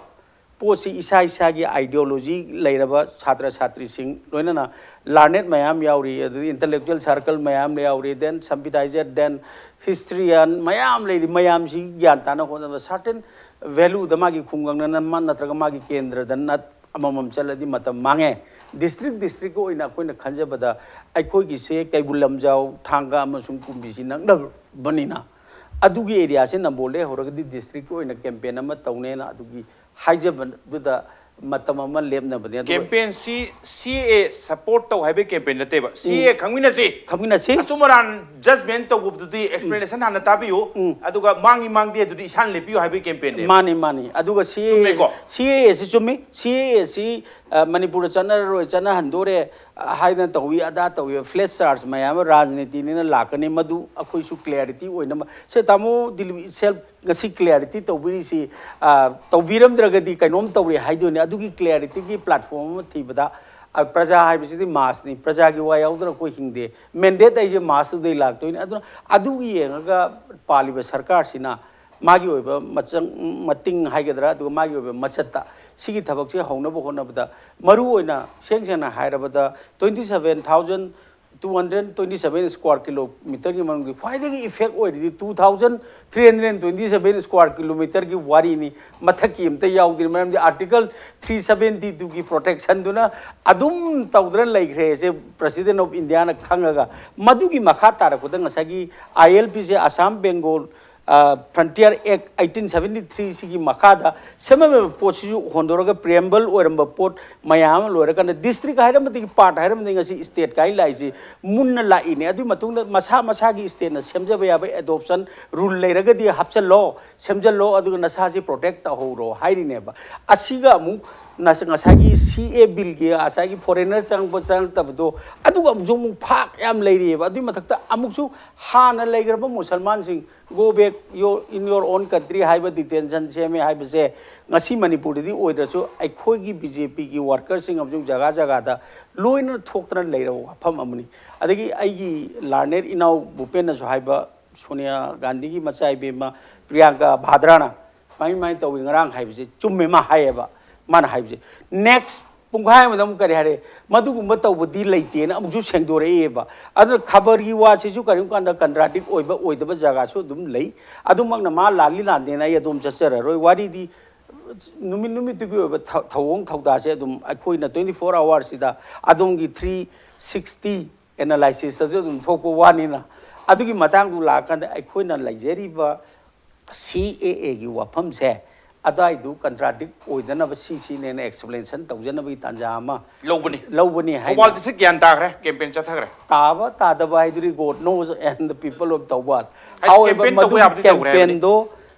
ꯄꯣꯠꯁꯤ ꯏꯁꯥ ꯏꯁꯥꯒꯤ ideology ꯂꯩꯔꯕ ꯁꯥꯇ꯭ꯔ ꯁꯥꯇ꯭ꯔꯤꯁꯤꯡ, ꯂꯣꯏꯅꯅ learned ꯃꯌꯥꯝ ꯌꯥꯎꯔꯤ, ꯑꯗꯨꯗꯒꯤ intellectual circle ꯃꯌꯥꯝ ꯌꯥꯎꯔꯤ, then sympathizer, then historian ꯃꯌꯥꯝ ꯂꯩꯔꯤ꯫ ꯃꯌꯥꯝꯁꯤ ꯒ꯭ꯌꯥꯟ ꯇꯥꯅ ꯍꯣꯠꯅꯕ certain valueꯗ ꯃꯥꯒꯤ ꯈꯨꯡꯒꯪꯗ ꯅꯠ-, ꯅꯠꯇ꯭ꯔꯒ ꯃꯥꯒꯤ ꯀꯦꯟꯗ꯭ꯔꯗ ꯅꯠ ꯑꯃꯃꯝ ꯆꯠꯂꯗꯤ ꯃꯇꯝ ꯃꯥꯡꯉꯦ꯫ District districtꯀꯤ ꯑꯣꯏꯅ ꯑꯩꯈꯣꯏꯅ ꯈꯟꯖꯕꯗ ꯑꯩꯈꯣꯏꯒꯤꯁꯦ ꯀꯩꯕꯨꯜ ꯂꯝꯖꯥꯎ, ꯊꯥꯡꯒ ꯑꯃꯁꯨꯡ ꯀꯨꯝꯕꯤꯁꯤ ꯅꯛꯅꯕꯅꯤꯅ ꯑꯗꯨꯒꯤ areaꯁꯦ ꯅꯝꯕꯣꯜꯗꯩ ꯍꯧꯔꯒꯗꯤ districtꯀꯤ ꯑꯣꯏꯅ campaign ꯑꯃ ꯇꯧꯅꯦꯅ ꯑꯗꯨꯒꯤ ꯍꯥꯏꯖꯕꯗꯨꯗ ꯃꯇꯝ ꯑꯃ ꯂꯦꯞꯅꯕꯅꯦ꯫ ꯑꯗꯨꯒ campaignꯁꯤ CAA support ꯇꯧ ꯍꯥꯏꯕꯒꯤ campaign ꯅꯠꯇꯦꯕ꯫ CAA ꯈꯪꯃꯤꯟꯅꯁꯤ꯫ ꯈꯪꯃꯤꯟꯅꯁꯤ꯫ ꯑꯆꯨꯝ ꯑꯔꯥꯟ judgment ꯇꯧꯕꯗꯨꯗꯤ explanation ꯍꯥꯟꯅ ꯇꯥꯕꯤꯌꯨ꯫ ꯑꯗꯨꯒ ꯃꯥꯡꯉꯤ ꯃꯥꯡꯗꯦ ꯑꯗꯨꯗꯤ ꯏꯁꯥꯅ ꯂꯦꯞꯄꯤꯌꯨ ꯍꯥꯏꯕꯒꯤ campaignꯅꯦꯕ꯫ ꯃꯥꯅꯤ, ꯃꯥꯅꯤ꯫ ꯑꯗꯨꯒ CAA, ꯆꯨꯝꯃꯦꯀꯣ? CAAꯁꯤ ꯆꯨꯝꯃꯤ꯫ CAAꯁꯤ, ꯑ, ꯃꯅꯤꯄꯨꯔꯗ ꯆꯠꯅꯔꯔꯣꯏ, ꯆꯠꯅꯍꯟꯗꯣꯔꯦ, ꯑ, ꯍꯥꯏꯗꯅ ꯇꯧꯏ, ꯑꯗꯥ ꯇꯧꯏ, flash charge ꯃꯌꯥꯝ ꯑꯃ ꯔꯥꯖꯅꯤꯇꯤꯅꯤꯅ ꯂꯥꯛꯀꯅꯤ꯫ ꯃꯗꯨ ꯑꯩꯈꯣꯏꯁꯨ clarity ꯑꯣꯏꯅꯕ꯫ ꯁꯦ, ꯇꯥꯃꯣ ꯗꯤꯂꯤꯞ itself ꯉꯁꯤ clarity ꯇꯧꯕꯤꯔꯤꯁꯤ, ꯑ, ꯇꯧꯕꯤꯔꯝꯗ꯭ꯔꯒꯗꯤ ꯀꯩꯅꯣꯝ ꯇꯧꯔꯦ ꯍꯥꯏꯗꯣꯏꯅꯦ꯫ ꯑꯗꯨꯒꯤ clarityꯒꯤ platform ꯑꯃ ꯊꯤꯕꯗ, ꯑ, ꯄ꯭ꯔꯖꯥ ꯍꯥꯏꯕꯁꯤꯗꯤ massꯅꯤ꯫ ꯄ꯭ꯔꯖꯥꯒꯤ ꯋꯥ ꯌꯥꯎꯗꯅ ꯑꯩꯈꯣꯏ ꯍꯤꯡꯗꯦ꯫ Mandate ꯍꯥꯏꯁꯦ massꯇꯨꯗꯩ ꯂꯥꯛꯇꯣꯏꯅꯤ꯫ ꯑꯗꯨꯅ ꯑꯗꯨꯒꯤ ꯌꯦꯡꯉꯒ ꯄꯥꯜꯂꯤꯕ ꯁꯔꯀꯥꯔꯁꯤꯅ ꯃꯥꯒꯤ ꯑꯣꯏꯕ ꯃꯆꯪ, ꯃꯇꯤꯡ ꯍꯥꯏꯒꯗ꯭ꯔꯥ, ꯑꯗꯨꯒ ꯃꯥꯒꯤ ꯑꯣꯏꯕ ꯃꯆꯠꯇ ꯁꯤꯒꯤ ꯊꯕꯛꯁꯦ ꯍꯧꯅꯕ ꯍꯣꯠꯅꯕꯗ, ꯃꯔꯨ ꯑꯣꯏꯅ ꯁꯦꯡ ꯁꯦꯡꯅ ꯍꯥꯏꯔꯕꯗ, twenty seven thousand two hundred twenty seven square kilometerꯒꯤ ꯃꯅꯨꯡꯗ ꯈ꯭ꯋꯥꯏꯗꯒꯤ effect ꯑꯣꯏꯔꯤꯗꯤ two thousand three hundred twenty seven square kilometerꯒꯤ ꯋꯥꯔꯤꯅꯤ꯫ ꯃꯊꯛꯀꯤ ꯑꯝꯇ ꯌꯥꯎꯗ꯭ꯔꯤ꯫ ꯃꯔꯝꯗꯤ Article three seventy twoꯒꯤ protectionꯗꯨꯅ ꯑꯗꯨꯝ ꯇꯧꯗꯅ ꯂꯩꯈ꯭ꯔꯦꯁꯦ President of Indiaꯅ ꯈꯪꯉꯒ꯫ ꯃꯗꯨꯒꯤ ꯃꯈꯥ ꯇꯥꯔꯛꯄꯗ ꯉꯁꯥꯏꯒꯤ ILPꯁꯦ, Assam Bengal, ꯑ, Frontier Act eighteen seventy three ꯁꯤꯒꯤ ꯃꯈꯥꯗ ꯁꯦꯝꯃꯝꯃꯤꯕ ꯄꯣꯠꯁꯤꯁꯨ ꯍꯣꯟꯗꯣꯔꯒ preamble ꯑꯣꯏꯔꯝꯕ ꯄꯣꯠ ꯃꯌꯥꯝ ꯑꯃ ꯂꯣꯏꯔꯀꯥꯟꯗ district ꯍꯥꯏꯔꯝꯕꯗꯒꯤ part ꯍꯥꯏꯔꯝꯕꯗꯒꯤ ꯉꯁꯤ state ꯀꯥꯏꯅ ꯂꯥꯛꯏꯁꯤ ꯃꯨꯟꯅ ꯂꯥꯛꯏꯅꯦ꯫ ꯑꯗꯨꯒꯤ ꯃꯇꯨꯡꯗ ꯃꯁꯥ ꯃꯁꯥꯒꯤ stateꯅ ꯁꯦꯝꯖꯕ ꯌꯥꯕ adoption rule ꯂꯩꯔꯒꯗꯤ ꯍꯥꯞꯆꯜꯂꯣ, ꯁꯦꯝꯖꯜꯂꯣ, ꯑꯗꯨꯒ ꯅꯁꯥꯁꯤ protect ꯇꯧꯍꯧꯔꯣ ꯍꯥꯏꯔꯤꯅꯦꯕ꯫ ꯑꯁꯤꯒ ꯑꯃꯨꯛ ꯅꯁ-, ꯉꯁꯥꯏꯒꯤ ꯁꯤ ꯑꯦ ꯕꯤꯜꯒꯤ ꯉꯁꯥꯏꯒꯤ ꯐꯣꯔꯦꯅꯔ ꯆꯪꯉꯛꯄ ꯆꯪꯉꯛꯇꯕꯗꯣ, ꯑꯗꯨꯒ ꯑꯃꯨꯛꯁꯨ ꯑꯃꯨꯛ ꯐꯥꯛ ꯌꯥꯝ ꯂꯩꯔꯤꯑꯕ꯫ ꯑꯗꯨꯒꯤ ꯃꯊꯛꯇ ꯑꯃꯨꯛꯁꯨ ꯍꯥꯟꯅ ꯂꯩꯈ꯭ꯔꯕ ꯃꯨꯁꯜꯃꯥꯟꯁꯤꯡ, "Go back your, in your own country" ꯍꯥꯏꯕ, ꯗꯤꯇꯦꯟꯁꯟ ꯁꯦꯝꯃꯦ ꯍꯥꯏꯕꯁꯦ ꯉꯁꯤ ꯃꯅꯤꯄꯨꯔꯗꯗꯤ ꯑꯣꯏꯗ꯭ꯔꯁꯨ ꯑꯩꯈꯣꯏꯒꯤ ꯕꯤ ꯖꯦ ꯄꯤꯒꯤ ꯋꯥꯔꯀꯔꯁꯤꯡ ꯑꯃꯁꯨꯡ ꯖꯒꯥ ꯖꯒꯥꯗ ꯂꯣꯏꯅ ꯊꯣꯛꯇꯅ ꯂꯩꯔꯕ ꯋꯥꯐꯝ ꯑꯃꯅꯤ꯫ ꯑꯗꯒꯤ ꯑꯩꯒꯤ ꯂꯥꯔꯅꯦꯠ ꯏꯅꯥꯎ ꯚꯨꯄꯦꯟꯅꯁꯨ ꯍꯥꯏꯕ, ꯁꯣꯅꯤꯌꯥ ꯒꯥꯟꯙꯤꯒꯤ ꯃꯆꯥ ꯏꯕꯦꯝꯃ ꯄ꯭ꯔꯤꯌꯥꯡꯀꯥ ꯚꯥꯗ꯭ꯔꯥꯅ ꯃꯥꯏ ꯃꯥꯏ ꯇꯧꯏ ꯉꯔꯥꯡ ꯍꯥꯏꯕꯁꯦ ꯆꯨꯝꯃꯦ꯫ ꯃꯥ ꯍꯥꯏꯌꯦꯕ, ꯃꯥꯅ ꯍꯥꯏꯕꯁꯦ꯫ ꯅꯦꯛꯁ ꯄꯨꯡꯈꯥꯏ ꯑꯃꯗ ꯑꯃꯨꯛ ꯀꯔꯤ ꯍꯥꯏꯔꯦ? "ꯃꯗꯨꯒꯨꯝꯕ ꯇꯧꯕꯗꯤ ꯂꯩꯇꯦꯅ" ꯑꯃꯨꯛꯁꯨ ꯁꯦꯡꯗꯣꯔꯛꯑꯦꯕ꯫ ꯑꯗꯨꯅ ꯈꯕꯔꯒꯤ ꯋꯥꯁꯤꯁꯨ ꯀꯔꯤꯒꯨꯝꯕ ꯀꯥꯟꯗ ꯀꯟꯇ꯭ꯔꯥꯗꯤꯛ ꯑꯣꯏꯕ ꯑꯣꯏꯗꯕ ꯖꯒꯥꯁꯨ ꯑꯗꯨꯝ ꯂꯩ꯫ ꯑꯗꯨꯃꯛꯅ ꯃꯥ ꯂꯥꯜꯂꯤ ꯂꯥꯟꯗꯦꯅ ꯑꯩ ꯑꯗꯣꯝ ꯆꯠꯆꯔꯔꯣꯏ꯫ ꯋꯥꯔꯤꯗꯤ ꯅꯨꯃꯤꯠ ꯅꯨꯃꯤꯠꯇꯨꯒꯤ ꯑꯣꯏꯕ ꯊ-, ꯊꯧꯑꯣꯡ ꯊꯧꯗꯥꯁꯦ ꯑꯗꯨꯝ ꯑꯩꯈꯣꯏꯅ twenty four hours ꯁꯤꯗ ꯑꯗꯣꯝꯒꯤ three sixty ꯑꯦꯅꯥꯂꯥꯏꯁꯤꯁꯇꯁꯨ ꯑꯗꯨꯝ ꯊꯣꯛꯄ ꯋꯥꯅꯤꯅ, ꯑꯗꯨꯒꯤ ꯃꯇꯥꯡꯗꯨ ꯂꯥꯛꯑꯀꯥꯟꯗ ꯑꯩꯈꯣꯏꯅ ꯂꯩꯖꯔꯤꯕ ꯁꯤ ꯑꯦ ꯑꯦꯒꯤ ꯋꯥꯐꯝꯁꯦ ꯑꯗꯨꯋꯥꯏꯗꯨ ꯀꯟꯇ꯭ꯔꯥꯗꯤꯛ ꯑꯣꯏꯗꯅꯕ ꯁꯤ ꯁꯤꯅꯦꯅ ꯑꯦꯛꯁꯄ꯭ꯂꯦꯅꯦꯁꯟ ꯇꯧꯖꯅꯕꯒꯤ ꯇꯥꯟꯖꯥ ꯑꯃ ꯂꯧꯕꯅꯤ꯫ ꯂꯧꯕꯅꯤ ꯍꯥꯏꯅ꯫ ꯊꯧꯕꯥꯜ ꯗꯤꯁꯇ꯭ꯔꯤꯛ ꯒ꯭ꯌꯥꯟ ꯇꯥꯈ꯭ꯔꯦ, ꯀꯦꯝꯄꯦꯟ ꯆꯠꯊꯈ꯭ꯔꯦ꯫ ꯇꯥꯕ ꯇꯥꯗꯕ ꯍꯥꯏꯗꯨꯗꯤ God knows and the people of Thoubal꯫ ꯍꯥꯏꯗꯤ ꯍꯥꯎꯋꯦꯕ, ꯀꯦꯝꯄꯦꯟ ꯇꯧꯕ ꯃꯗꯨꯒꯤ ꯌꯥꯕꯗꯤ ꯇꯧꯈ꯭ꯔꯦ ꯍꯥꯏꯕꯅꯤ꯫ ꯀꯦꯝꯄꯦꯟꯗꯣ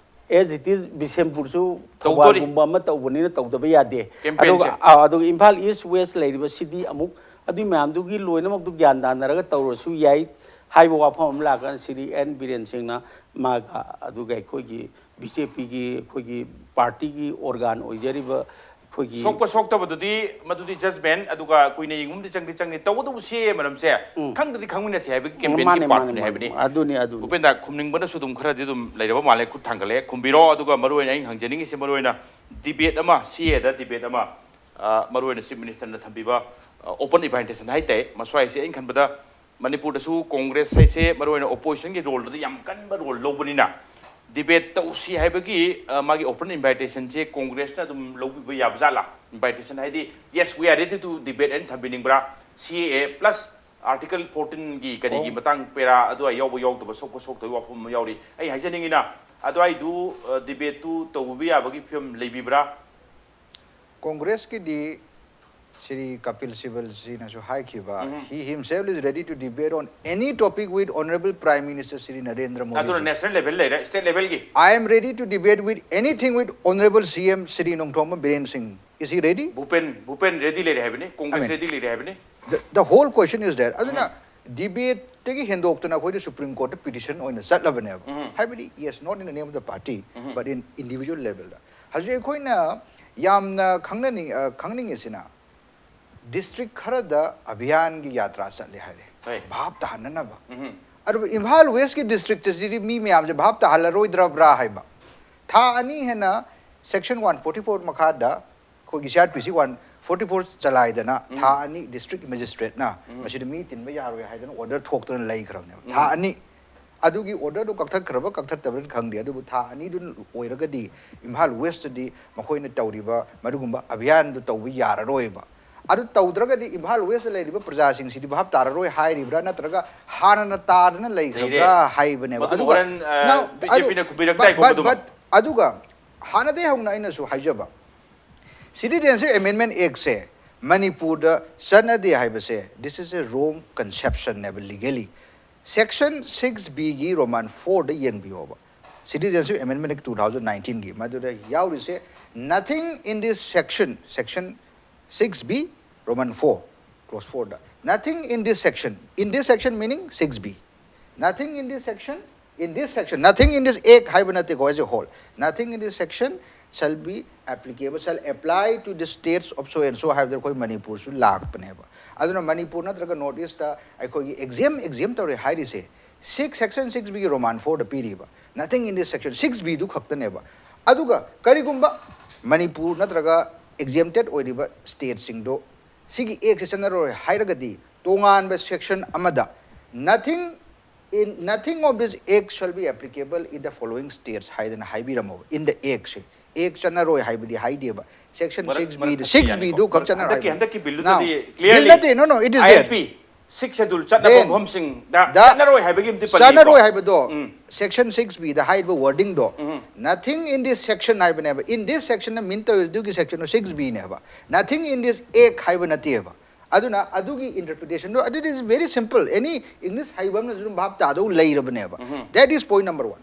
as it is ꯕꯤꯁꯦꯝꯄꯨꯔꯁꯨ ꯇꯧꯗꯣꯔꯤ꯫ ꯊꯧꯕꯥꯜꯒꯨꯝꯕ ꯑꯃ ꯇꯧꯕꯅꯤꯅ ꯇꯧꯗꯕ ꯌꯥꯗꯦ꯫ ꯀꯦꯝꯄꯦꯟꯁꯦ꯫ ꯑꯗꯨꯒ, ꯑꯥ, ꯑꯗꯨꯒ ꯏꯝꯐꯥꯜ ꯏꯁ ꯋꯦꯁ ꯂꯩꯔꯤꯕ ꯁꯤꯗꯤ ꯑꯃꯨꯛ ꯑꯗꯨꯒꯤ ꯃꯌꯥꯝꯗꯨꯒꯤ ꯂꯣꯏꯅꯃꯛꯇꯨ ꯒ꯭ꯌꯥꯟ ꯇꯥꯅꯔꯒ ꯇꯧꯔꯁꯨ ꯌꯥꯏ ꯍꯥꯏꯕ ꯋꯥꯐꯝ ꯑꯃ ꯂꯥꯛꯀꯥꯟꯗ ꯁꯤꯗꯤ ꯑꯦꯟ ꯕꯤꯔꯦꯟ ꯁꯤꯡꯅ ꯃꯥꯒ, ꯑꯗꯨꯒ ꯑꯩꯈꯣꯏꯒꯤ ꯕꯤ ꯖꯦ ꯄꯤꯒꯤ ꯑꯩꯈꯣꯏꯒꯤ ꯄꯥꯔꯇꯤꯒꯤ ꯑꯣꯔꯒꯥꯟ ꯑꯣꯏꯖꯔꯤꯕ ꯑꯩꯈꯣꯏꯒꯤ ꯁꯣꯛꯄ ꯁꯣꯛꯇꯕꯗꯨꯗꯤ ꯃꯗꯨꯗꯤ ꯖꯖꯃꯦꯟ, ꯑꯗꯨꯒ ꯀꯨꯏꯅ ꯌꯦꯡꯕ ꯑꯃꯗꯤ ꯆꯪꯗꯤ ꯆꯪꯅꯤ꯫ ꯇꯧꯕꯇꯕꯨ ꯁꯤ ꯑꯦ ꯃꯔꯝꯁꯦ ꯎꯝ꯫ ꯈꯪꯗꯗꯤ ꯈꯪꯃꯤꯟꯅꯁꯤ ꯍꯥꯏꯕꯒꯤ ꯎꯝ, ꯀꯦꯝꯄꯦꯟꯒꯤ ꯃꯥꯅꯦ, ꯃꯥꯅꯦ, ꯄꯥꯔꯠꯇꯨꯅꯤ ꯃꯥꯅꯦ, ꯍꯥꯏꯕꯅꯤ꯫ ꯃꯥꯅꯦ꯫ ꯑꯗꯨꯅꯤ, ꯑꯗꯨꯅꯤ꯫ ꯎꯄꯦꯟꯗ, ꯈꯨꯝꯅꯤꯡꯕꯅꯁꯨ ꯑꯗꯨꯝ ꯈꯔꯗꯤ ꯑꯗꯨꯝ ꯂꯩꯔꯕ ꯃꯥꯜꯂꯦ, ꯈꯨꯠ ꯊꯥꯡꯒꯠꯂꯛꯑꯦ꯫ ꯈꯨꯝꯕꯤꯔꯣ, ꯑꯗꯨꯒ ꯃꯔꯨ ꯑꯣꯏꯅ ꯑꯩꯅ ꯍꯪꯖꯅꯤꯡꯉꯤꯁꯦ, ꯃꯔꯨ ꯑꯣꯏꯅ ꯗꯤꯕꯦꯠ ꯑꯃ, ꯁꯤ ꯑꯦꯗ ꯗꯤꯕꯦꯠ ꯑꯃ, ꯑ, ꯃꯔꯨ ꯑꯣꯏꯅ ꯆꯤꯐ ꯃꯤꯅꯤꯁꯇꯔꯅ ꯊꯝꯕꯤꯕ, ꯑ, ꯑꯣꯄꯟ ꯏꯟꯚꯥꯏꯇꯦꯁꯟ ꯍꯥꯏꯇꯥꯔꯦ, ꯃꯁ꯭ꯋꯥꯏꯁꯦ ꯑꯩꯅ ꯈꯟꯕꯗ ꯃꯅꯤꯄꯨꯔꯗꯁꯨ ꯀꯣꯡꯒ꯭ꯔꯦꯁ ꯍꯥꯏꯁꯦ ꯃꯔꯨ ꯑꯣꯏꯅ ꯑꯣꯄꯣꯖꯤꯁꯟꯒꯤ ꯔꯣꯜꯗꯗꯤ ꯌꯥꯝ ꯀꯟꯕ ꯔꯣꯜ ꯂꯧꯕꯅꯤꯅ, ꯗꯤꯕꯦꯠ ꯇꯧꯁꯤ ꯍꯥꯏꯕꯒꯤ, ꯑ, ꯃꯥꯒꯤ ꯑꯣꯄꯟ ꯏꯟꯚꯥꯏꯇꯦꯁꯟꯁꯦ ꯀꯣꯡꯒ꯭ꯔꯦꯁꯅ ꯑꯗꯨꯝ ꯂꯧꯕꯤꯕ ꯌꯥꯕꯖꯥꯠꯂꯥ? ꯏꯟꯚꯥꯏꯇꯦꯁꯟ ꯍꯥꯏꯗꯤ, "Yes, we are ready to debate" ꯍꯥꯏꯅ ꯊꯝꯕꯤꯅꯤꯡꯕ꯭ꯔꯥ? ꯁꯤ ꯑꯦ ꯑꯦ ꯄ꯭ꯂꯁ ꯑꯥꯔꯇꯤꯀꯜ ꯐꯣꯔꯇꯤꯟꯒꯤ ꯀꯔꯤꯒꯤ ꯑꯣ꯫ ꯃꯇꯥꯡ ꯄꯦꯔꯥ ꯑꯗꯨꯋꯥꯏ ꯌꯥꯎꯕ ꯌꯥꯎꯗꯕ, ꯁꯣꯛꯄ ꯁꯣꯛꯇꯕꯒꯤ ꯋꯥꯐꯝ ꯑꯃ ꯌꯥꯎꯔꯤ꯫ ꯑꯩ ꯍꯥꯏꯖꯅꯤꯡꯉꯤꯅ, ꯑꯗꯨꯋꯥꯏꯗꯨ, ꯑ, ꯗꯤꯕꯦꯠꯇꯨ ꯇꯧꯕꯤꯕ ꯌꯥꯕꯒꯤ ꯐꯤꯕꯝ ꯂꯩꯕꯤꯕ꯭ꯔꯥ? ꯀꯣꯡꯒ꯭ꯔꯦꯁꯀꯤꯗꯤ ꯁ꯭ꯔꯤ ꯀꯄꯤꯜ ꯁꯤꯕꯜ ꯁꯤꯅꯁꯨ ꯍꯥꯏꯈꯤꯕ, ꯎꯝ꯫ He himself is ready to debate on any topic with Honorable Prime Minister Shri Narendra Modi ꯑꯗꯨꯅ ji꯫ ꯅꯦꯁꯅꯦꯜ ꯂꯦꯚꯦꯜ ꯂꯩꯔꯦ, state ꯂꯦꯚꯦꯜꯒꯤ꯫ I am ready to debate with anything with Honorable C M Shri Nongthombam Biren Singh꯫ Is he ready? Bhupen Bhupen ready ꯂꯩꯔꯦ ꯍꯥꯏꯕꯅꯤ, Congress I mean, ready ꯂꯩꯔꯦ ꯍꯥꯏꯕꯅꯤ. The, the whole question is that ꯑꯗꯨꯅ ꯗꯤꯕꯦꯠꯇꯒꯤ ꯍꯦꯟꯗꯣꯛꯇꯅ ꯑꯩꯈꯣꯏꯗ supreme ꯀꯣꯔꯠꯇ petition ꯑꯣꯏꯅ ꯆꯠꯂꯕꯅꯦꯕ. ꯍꯥꯏꯕꯗꯤ, yes, not in the name of the party, but in individual levelꯗ. ꯍꯧꯖꯤꯛ ꯑꯩꯈꯣꯏꯅ ꯌꯥꯝꯅ ꯈꯪꯅꯅꯤꯡ ꯑ, ꯈꯪꯅꯤꯡꯉꯤꯁꯤꯅ, ꯗꯤꯁꯇ꯭ꯔꯤꯛ ꯈꯔꯗ ꯑꯚꯤꯌꯥꯟꯒꯤ ꯌꯥꯇ꯭ꯔꯥ ꯆꯠꯂꯦ ꯍꯥꯏꯔꯦ, ꯍꯣꯏ. ꯚꯥꯞ ꯇꯥꯍꯟꯅꯅꯕ. ꯑꯗꯨꯕꯨ ꯏꯝꯐꯥꯜ ꯋꯦꯁꯀꯤ ꯗꯤꯁꯇ꯭ꯔꯤꯛꯇꯁꯤꯗꯤ ꯃꯤ ꯃꯌꯥꯝꯁꯦ ꯚꯥꯞ ꯇꯥꯍꯜꯂꯔꯣꯏꯗ꯭ꯔꯕ꯭ꯔꯥ ꯍꯥꯏꯕ. ꯊꯥ ꯑꯅꯤ ꯍꯦꯟꯅ ꯁꯦꯛꯁꯟ ꯋꯥꯟ ꯐꯣꯔꯇꯤ ꯐꯣꯔ ꯃꯈꯥꯗ ꯑꯩꯈꯣꯏꯒꯤ ꯁꯤ ꯑꯥꯔ ꯄꯤ ꯁꯤ ꯋꯥꯟ ꯐꯣꯔꯇꯤ ꯐꯣꯔ ꯆꯂꯥꯏꯗꯅ ꯊꯥ ꯑꯅꯤ ꯗꯤꯁꯇ꯭ꯔꯤꯛ ꯃꯦꯖꯤꯁꯇ꯭ꯔꯦꯠꯅ ꯃꯁꯤꯗ ꯃꯤ ꯇꯤꯟꯕ ꯌꯥꯔꯣꯏ ꯍꯥꯏꯗꯅ ꯑꯣꯔꯗꯔ ꯊꯣꯛꯇꯅ ꯂꯩꯈ꯭ꯔꯕꯅꯦꯕ, ꯊꯥ ꯑꯅꯤ. ꯑꯗꯨꯒꯤ ꯑꯣꯔꯗꯔꯗꯨ ꯀꯛꯊꯠꯈ꯭ꯔꯕ ꯀꯛꯊꯠꯇꯕ꯭ꯔꯥ ꯈꯪꯗꯦ, ꯑꯗꯨꯕꯨ ꯊꯥ ꯑꯅꯤꯗꯨ ꯑꯣꯏꯔꯒꯗꯤ ꯏꯝꯐꯥꯜ ꯋꯦꯁꯇꯗꯤ ꯃꯈꯣꯏꯅ ꯇꯧꯔꯤꯕ ꯃꯗꯨꯒꯨꯝꯕ ꯑꯚꯤꯌꯥꯟꯗꯨ ꯇꯧꯕ ꯌꯥꯔꯔꯣꯏꯕ. ꯑꯗꯨ ꯇꯧꯗ꯭ꯔꯒꯗꯤ ꯏꯝꯐꯥꯜ ꯋꯦꯁꯇ ꯂꯩꯔꯤꯕ ꯄ꯭ꯔꯖꯥꯁꯤꯡꯁꯤꯗꯤ ꯚꯥꯞ ꯇꯥꯔꯔꯣꯏ ꯍꯥꯏꯔꯤꯕ꯭ꯔꯥ, ꯅꯠꯇ꯭ꯔꯒ ꯍꯥꯟꯅꯅ ꯇꯥꯗꯅ ꯂꯩꯈ꯭ꯔꯕ꯭ꯔꯥ ꯂꯩꯔꯦ. ꯍꯥꯏꯕꯅꯦꯕ. ꯃꯗꯨꯃ ꯑꯗꯨꯒ ꯍꯣꯔꯦꯟ, ꯑ, now, ꯕꯤ ꯖꯦ ꯄꯤꯅ ꯑꯗꯨ- ꯈꯨꯝꯕꯤꯔꯛ but- ꯇꯥꯏꯀꯣ but- ꯃꯗꯨꯃ. but ꯑꯗꯨꯒ ꯍꯥꯟꯅꯗꯒꯤ ꯍꯧꯅ ꯑꯩꯅꯁꯨ ꯍꯥꯏꯖꯕ, Citizenship Amendment Actꯁꯦ ꯃꯅꯤꯄꯨꯔꯗ ꯆꯠꯅꯗꯦ ꯍꯥꯏꯕꯁꯦ, this is a wrong conceptionꯅꯦꯕ legally. Section six Bꯒꯤ Roman fourꯗ ꯌꯦꯡꯕꯤꯌꯣꯕ, Citizenship Amendment Act two thousand nineteenꯒꯤ ꯃꯗꯨꯗ ꯌꯥꯎꯔꯤꯁꯦ, nothing in this section, section six B, Roman four, clause fourꯗ, nothing in this section, in this section meaning six B, nothing in this section, in this section, nothing in this Act ꯍꯥꯏꯕ ꯅꯠꯇꯦꯀꯣ, as a whole, nothing in this section shall be applicable, shall apply to the states of so and so ꯍꯥꯏꯕꯗ ꯑꯩꯈꯣꯏ ꯃꯅꯤꯄꯨꯔꯁꯨ ꯂꯥꯛꯄꯅꯦꯕ. ꯑꯗꯨꯅ ꯃꯅꯤꯄꯨꯔ ꯅꯠꯇ꯭ꯔꯒ north east ꯑꯩꯈꯣꯏꯒꯤ exempt, exempt ꯇꯧꯔꯦ ꯍꯥꯏꯔꯤꯁꯦ, six, section six Bꯒꯤ Roman fourꯗ ꯄꯤꯔꯤꯕ, nothing in this section six Bꯗꯨ ꯈꯛꯇꯅꯦꯕ. ꯑꯗꯨꯒ ꯀꯔꯤꯒꯨꯝꯕ ꯃꯅꯤꯄꯨꯔ ꯅꯠꯇ꯭ꯔꯒ exempted ꯑꯣꯏꯔꯤꯕ stateꯁꯤꯡꯗꯣ ꯁꯤꯒꯤ Actꯁꯦ ꯆꯠꯅꯔꯣꯏ ꯍꯥꯏꯔꯒꯗꯤ, ꯇꯣꯉꯥꯟꯕ section ꯑꯃꯗ nothing in, nothing of this Act shall be applicable in the following states ꯍꯥꯏꯗꯅ ꯍꯥꯏꯕꯤꯔꯝꯃꯣꯕ, in the Actꯁꯦ. Act ꯆꯠꯅꯔꯣꯏ ꯍꯥꯏꯕꯗꯤ ꯍꯥꯏꯗꯦꯕ, section ꯃꯔꯛ- six B ꯃꯔꯛ ꯗ, ꯊꯠꯄ six B ꯌꯥꯅꯤꯀꯣ. ꯗꯨ ꯈꯛ ꯃꯔꯛ- ꯆꯠꯅꯔꯣꯏ ꯍꯟꯗꯛꯀꯤ- ꯍꯥꯏꯕ. ꯍꯟꯗꯛꯀꯤ Now, ꯕꯤꯜꯗꯨꯗꯗꯤ bill clearly ꯅꯠꯇꯦ, no, no, it is there. ILP, Sixth Schedule ꯆꯠꯅꯐꯝ Then, ꯃꯐꯝꯁꯤꯡꯗ the- ꯆꯠꯅꯔꯣꯏ ꯍꯥꯏꯕꯒꯤ ꯑꯃꯗꯤ ꯄꯜꯂꯤꯀꯣ. ꯆꯠꯅꯔꯣꯏ ꯍꯥꯏꯕꯗꯣ, section six B ꯗ ꯍꯥꯏꯔꯤꯕ wordingꯗꯣ, nothing in this section ꯍꯥꯏꯕꯅꯦꯕ. In this section ꯅ mean ꯇꯧꯔꯤꯗꯨꯒꯤ section ꯗꯣ six B ꯅꯦꯕ, nothing in this Act ꯍꯥꯏꯕ ꯅꯠꯇꯦꯕ. ꯑꯗꯨꯅ ꯑꯗꯨꯒꯤ interpretation ꯗꯣ, it is very simple, any English ꯍꯩꯕ ꯑꯃꯅꯁꯨ ꯑꯗꯨꯝ ꯚꯥꯞ ꯇꯥꯗꯧ ꯂꯩꯔꯕꯅꯦꯕ. That is point number one.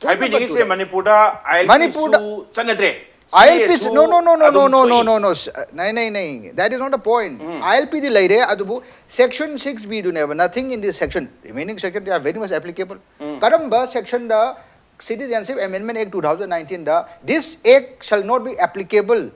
Point number two ꯍꯥꯏꯕꯤꯅꯤꯡꯉꯤꯁꯦ ꯗ, ꯃꯅꯤꯄꯨꯔꯗ ILP ꯃꯅꯤꯄꯨꯔꯗ- ꯁꯨ ꯆꯠꯅꯗ꯭ꯔꯦ. ILP, no, no, no, no, no, no, no, no, no, Nai, Nai, Nai, that is not the point. ILP ꯗꯤ ꯂꯩꯔꯦ, ꯑꯗꯨꯕꯨ section six B ꯗꯨꯅꯦꯕ, nothing in this section, remaining section, they are very much applicable. ꯀꯔꯝꯕ section the Citizenship Amendment Act two thousand nineteen the this act shall not be applicable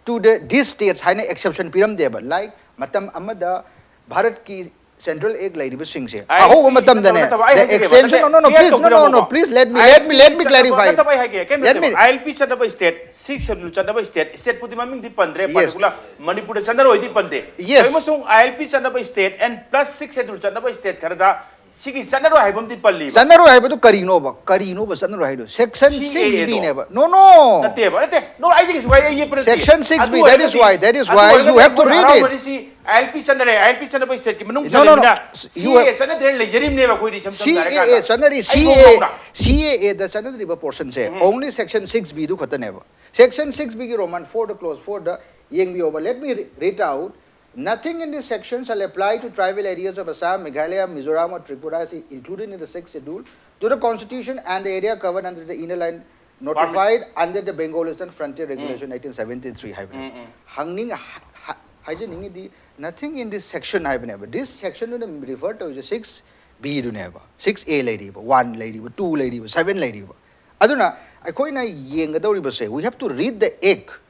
to the, this states ꯍꯥꯏꯅ exception ꯄꯤꯔꯝꯗꯦꯕ? Like, ꯃꯇꯝ ꯑꯃꯗ ꯚꯥꯔꯠꯀꯤ central act ꯂꯩꯔꯤꯕꯁꯤꯡꯁꯦ ꯑꯍꯧꯕ ꯃꯇꯝꯗꯅꯦ, the extension, no, no, no, please, no, no, no, please, let me, let me, let me clarify. ꯅꯠꯇꯕ, ꯑꯩ ꯍꯥꯏꯒꯦ, ꯀꯩꯝ ꯅꯠꯇꯦꯕ꯫ ILP ꯆꯠꯅꯕ state, six schedule ꯆꯠꯅꯕ state, state ꯄꯨꯗꯤ ꯃꯃꯤꯡꯗꯤ ꯄꯟꯗ꯭ꯔꯦ, particular ꯃꯅꯤꯄꯨꯔꯗ ꯆꯠꯅꯔꯣꯏꯗꯤ ꯄꯟꯗꯦ꯫ ꯑꯃꯁꯨꯡ ILP ꯆꯠꯅꯕ state and plus six schedule ꯆꯠꯅꯕ state ꯈꯔꯗ ꯁꯤꯒꯤ ꯆꯠꯅꯔꯣꯏ ꯍꯥꯏꯕ ꯑꯃꯗꯤ ꯄꯜꯂꯤꯕ꯫ ꯆꯠꯅꯔꯣꯏ ꯍꯥꯏꯕꯗꯨ ꯀꯔꯤꯅꯣꯕ? ꯀꯔꯤꯅꯣꯕ ꯆꯠꯅꯔꯣꯏ ꯍꯥꯏꯗꯣ? Section six B ꯅꯦꯕ꯫ No, no. ꯅꯠꯇꯦꯕ, ꯅꯠꯇꯦ꯫ No, ꯑꯩꯗꯤ ꯀꯩꯁꯨ ꯋꯥꯏ, ꯑꯩ ꯌꯦꯠꯄ ꯅꯠꯇꯦ꯫ Section six B, that is why, that is why you have to read it. ILP ꯆꯠꯅꯔꯦ, ILP ꯆꯠꯅꯕ state ꯀꯤ ꯃꯅꯨꯡ ꯆꯠꯅꯕꯅꯤꯅ CAA ꯆꯠꯅꯗ꯭ꯔꯦ ꯂꯩꯖꯔꯤꯕꯅꯦꯕ ꯑꯩꯈꯣꯏꯗꯤ ꯏꯁꯝ ꯁꯝꯅ ꯍꯥꯏꯔꯀꯥꯟꯗ꯫ CAA ꯆꯠꯅꯔꯤ, CAA, CAA ꯗ ꯆꯠꯅꯗ꯭ꯔꯤꯕ portion ꯁꯦ only section six B ꯗꯨ ꯈꯛꯇꯅꯦꯕ꯫ Section six B ꯒꯤ Roman four the clause four the ꯌꯦꯡꯕꯤꯌꯣꯕ꯫ Let me re-, read out. Nothing in this section shall apply to tribal areas of Assam, Meghalaya, Mizoram or Tripura as included in the sixth schedule to the constitution and the area covered under the inner line notified under the Bengal Eastern Frontier Regulation eighteen seventy-three ꯍꯥꯏꯕꯅꯦ꯫ ꯍꯪꯅꯤꯡ-, ꯍ-, ꯍ-, ꯍꯥꯏꯖꯅꯤꯡꯉꯤꯗꯤ, nothing in this section ꯍꯥꯏꯕꯅꯦꯕ꯫ This section ꯗꯨꯅ refer ꯇꯧꯔꯤꯁꯦ six B ꯗꯨꯅꯦꯕ꯫ Six A ꯂꯩꯔꯤꯕ, one ꯂꯩꯔꯤꯕ, two ꯂꯩꯔꯤꯕ, seven ꯂꯩꯔꯤꯕ꯫ ꯑꯗꯨꯅ ꯑꯩꯈꯣꯏꯅ ꯌꯦꯡꯒꯗꯧꯔꯤꯕꯁꯦ, we have to read the act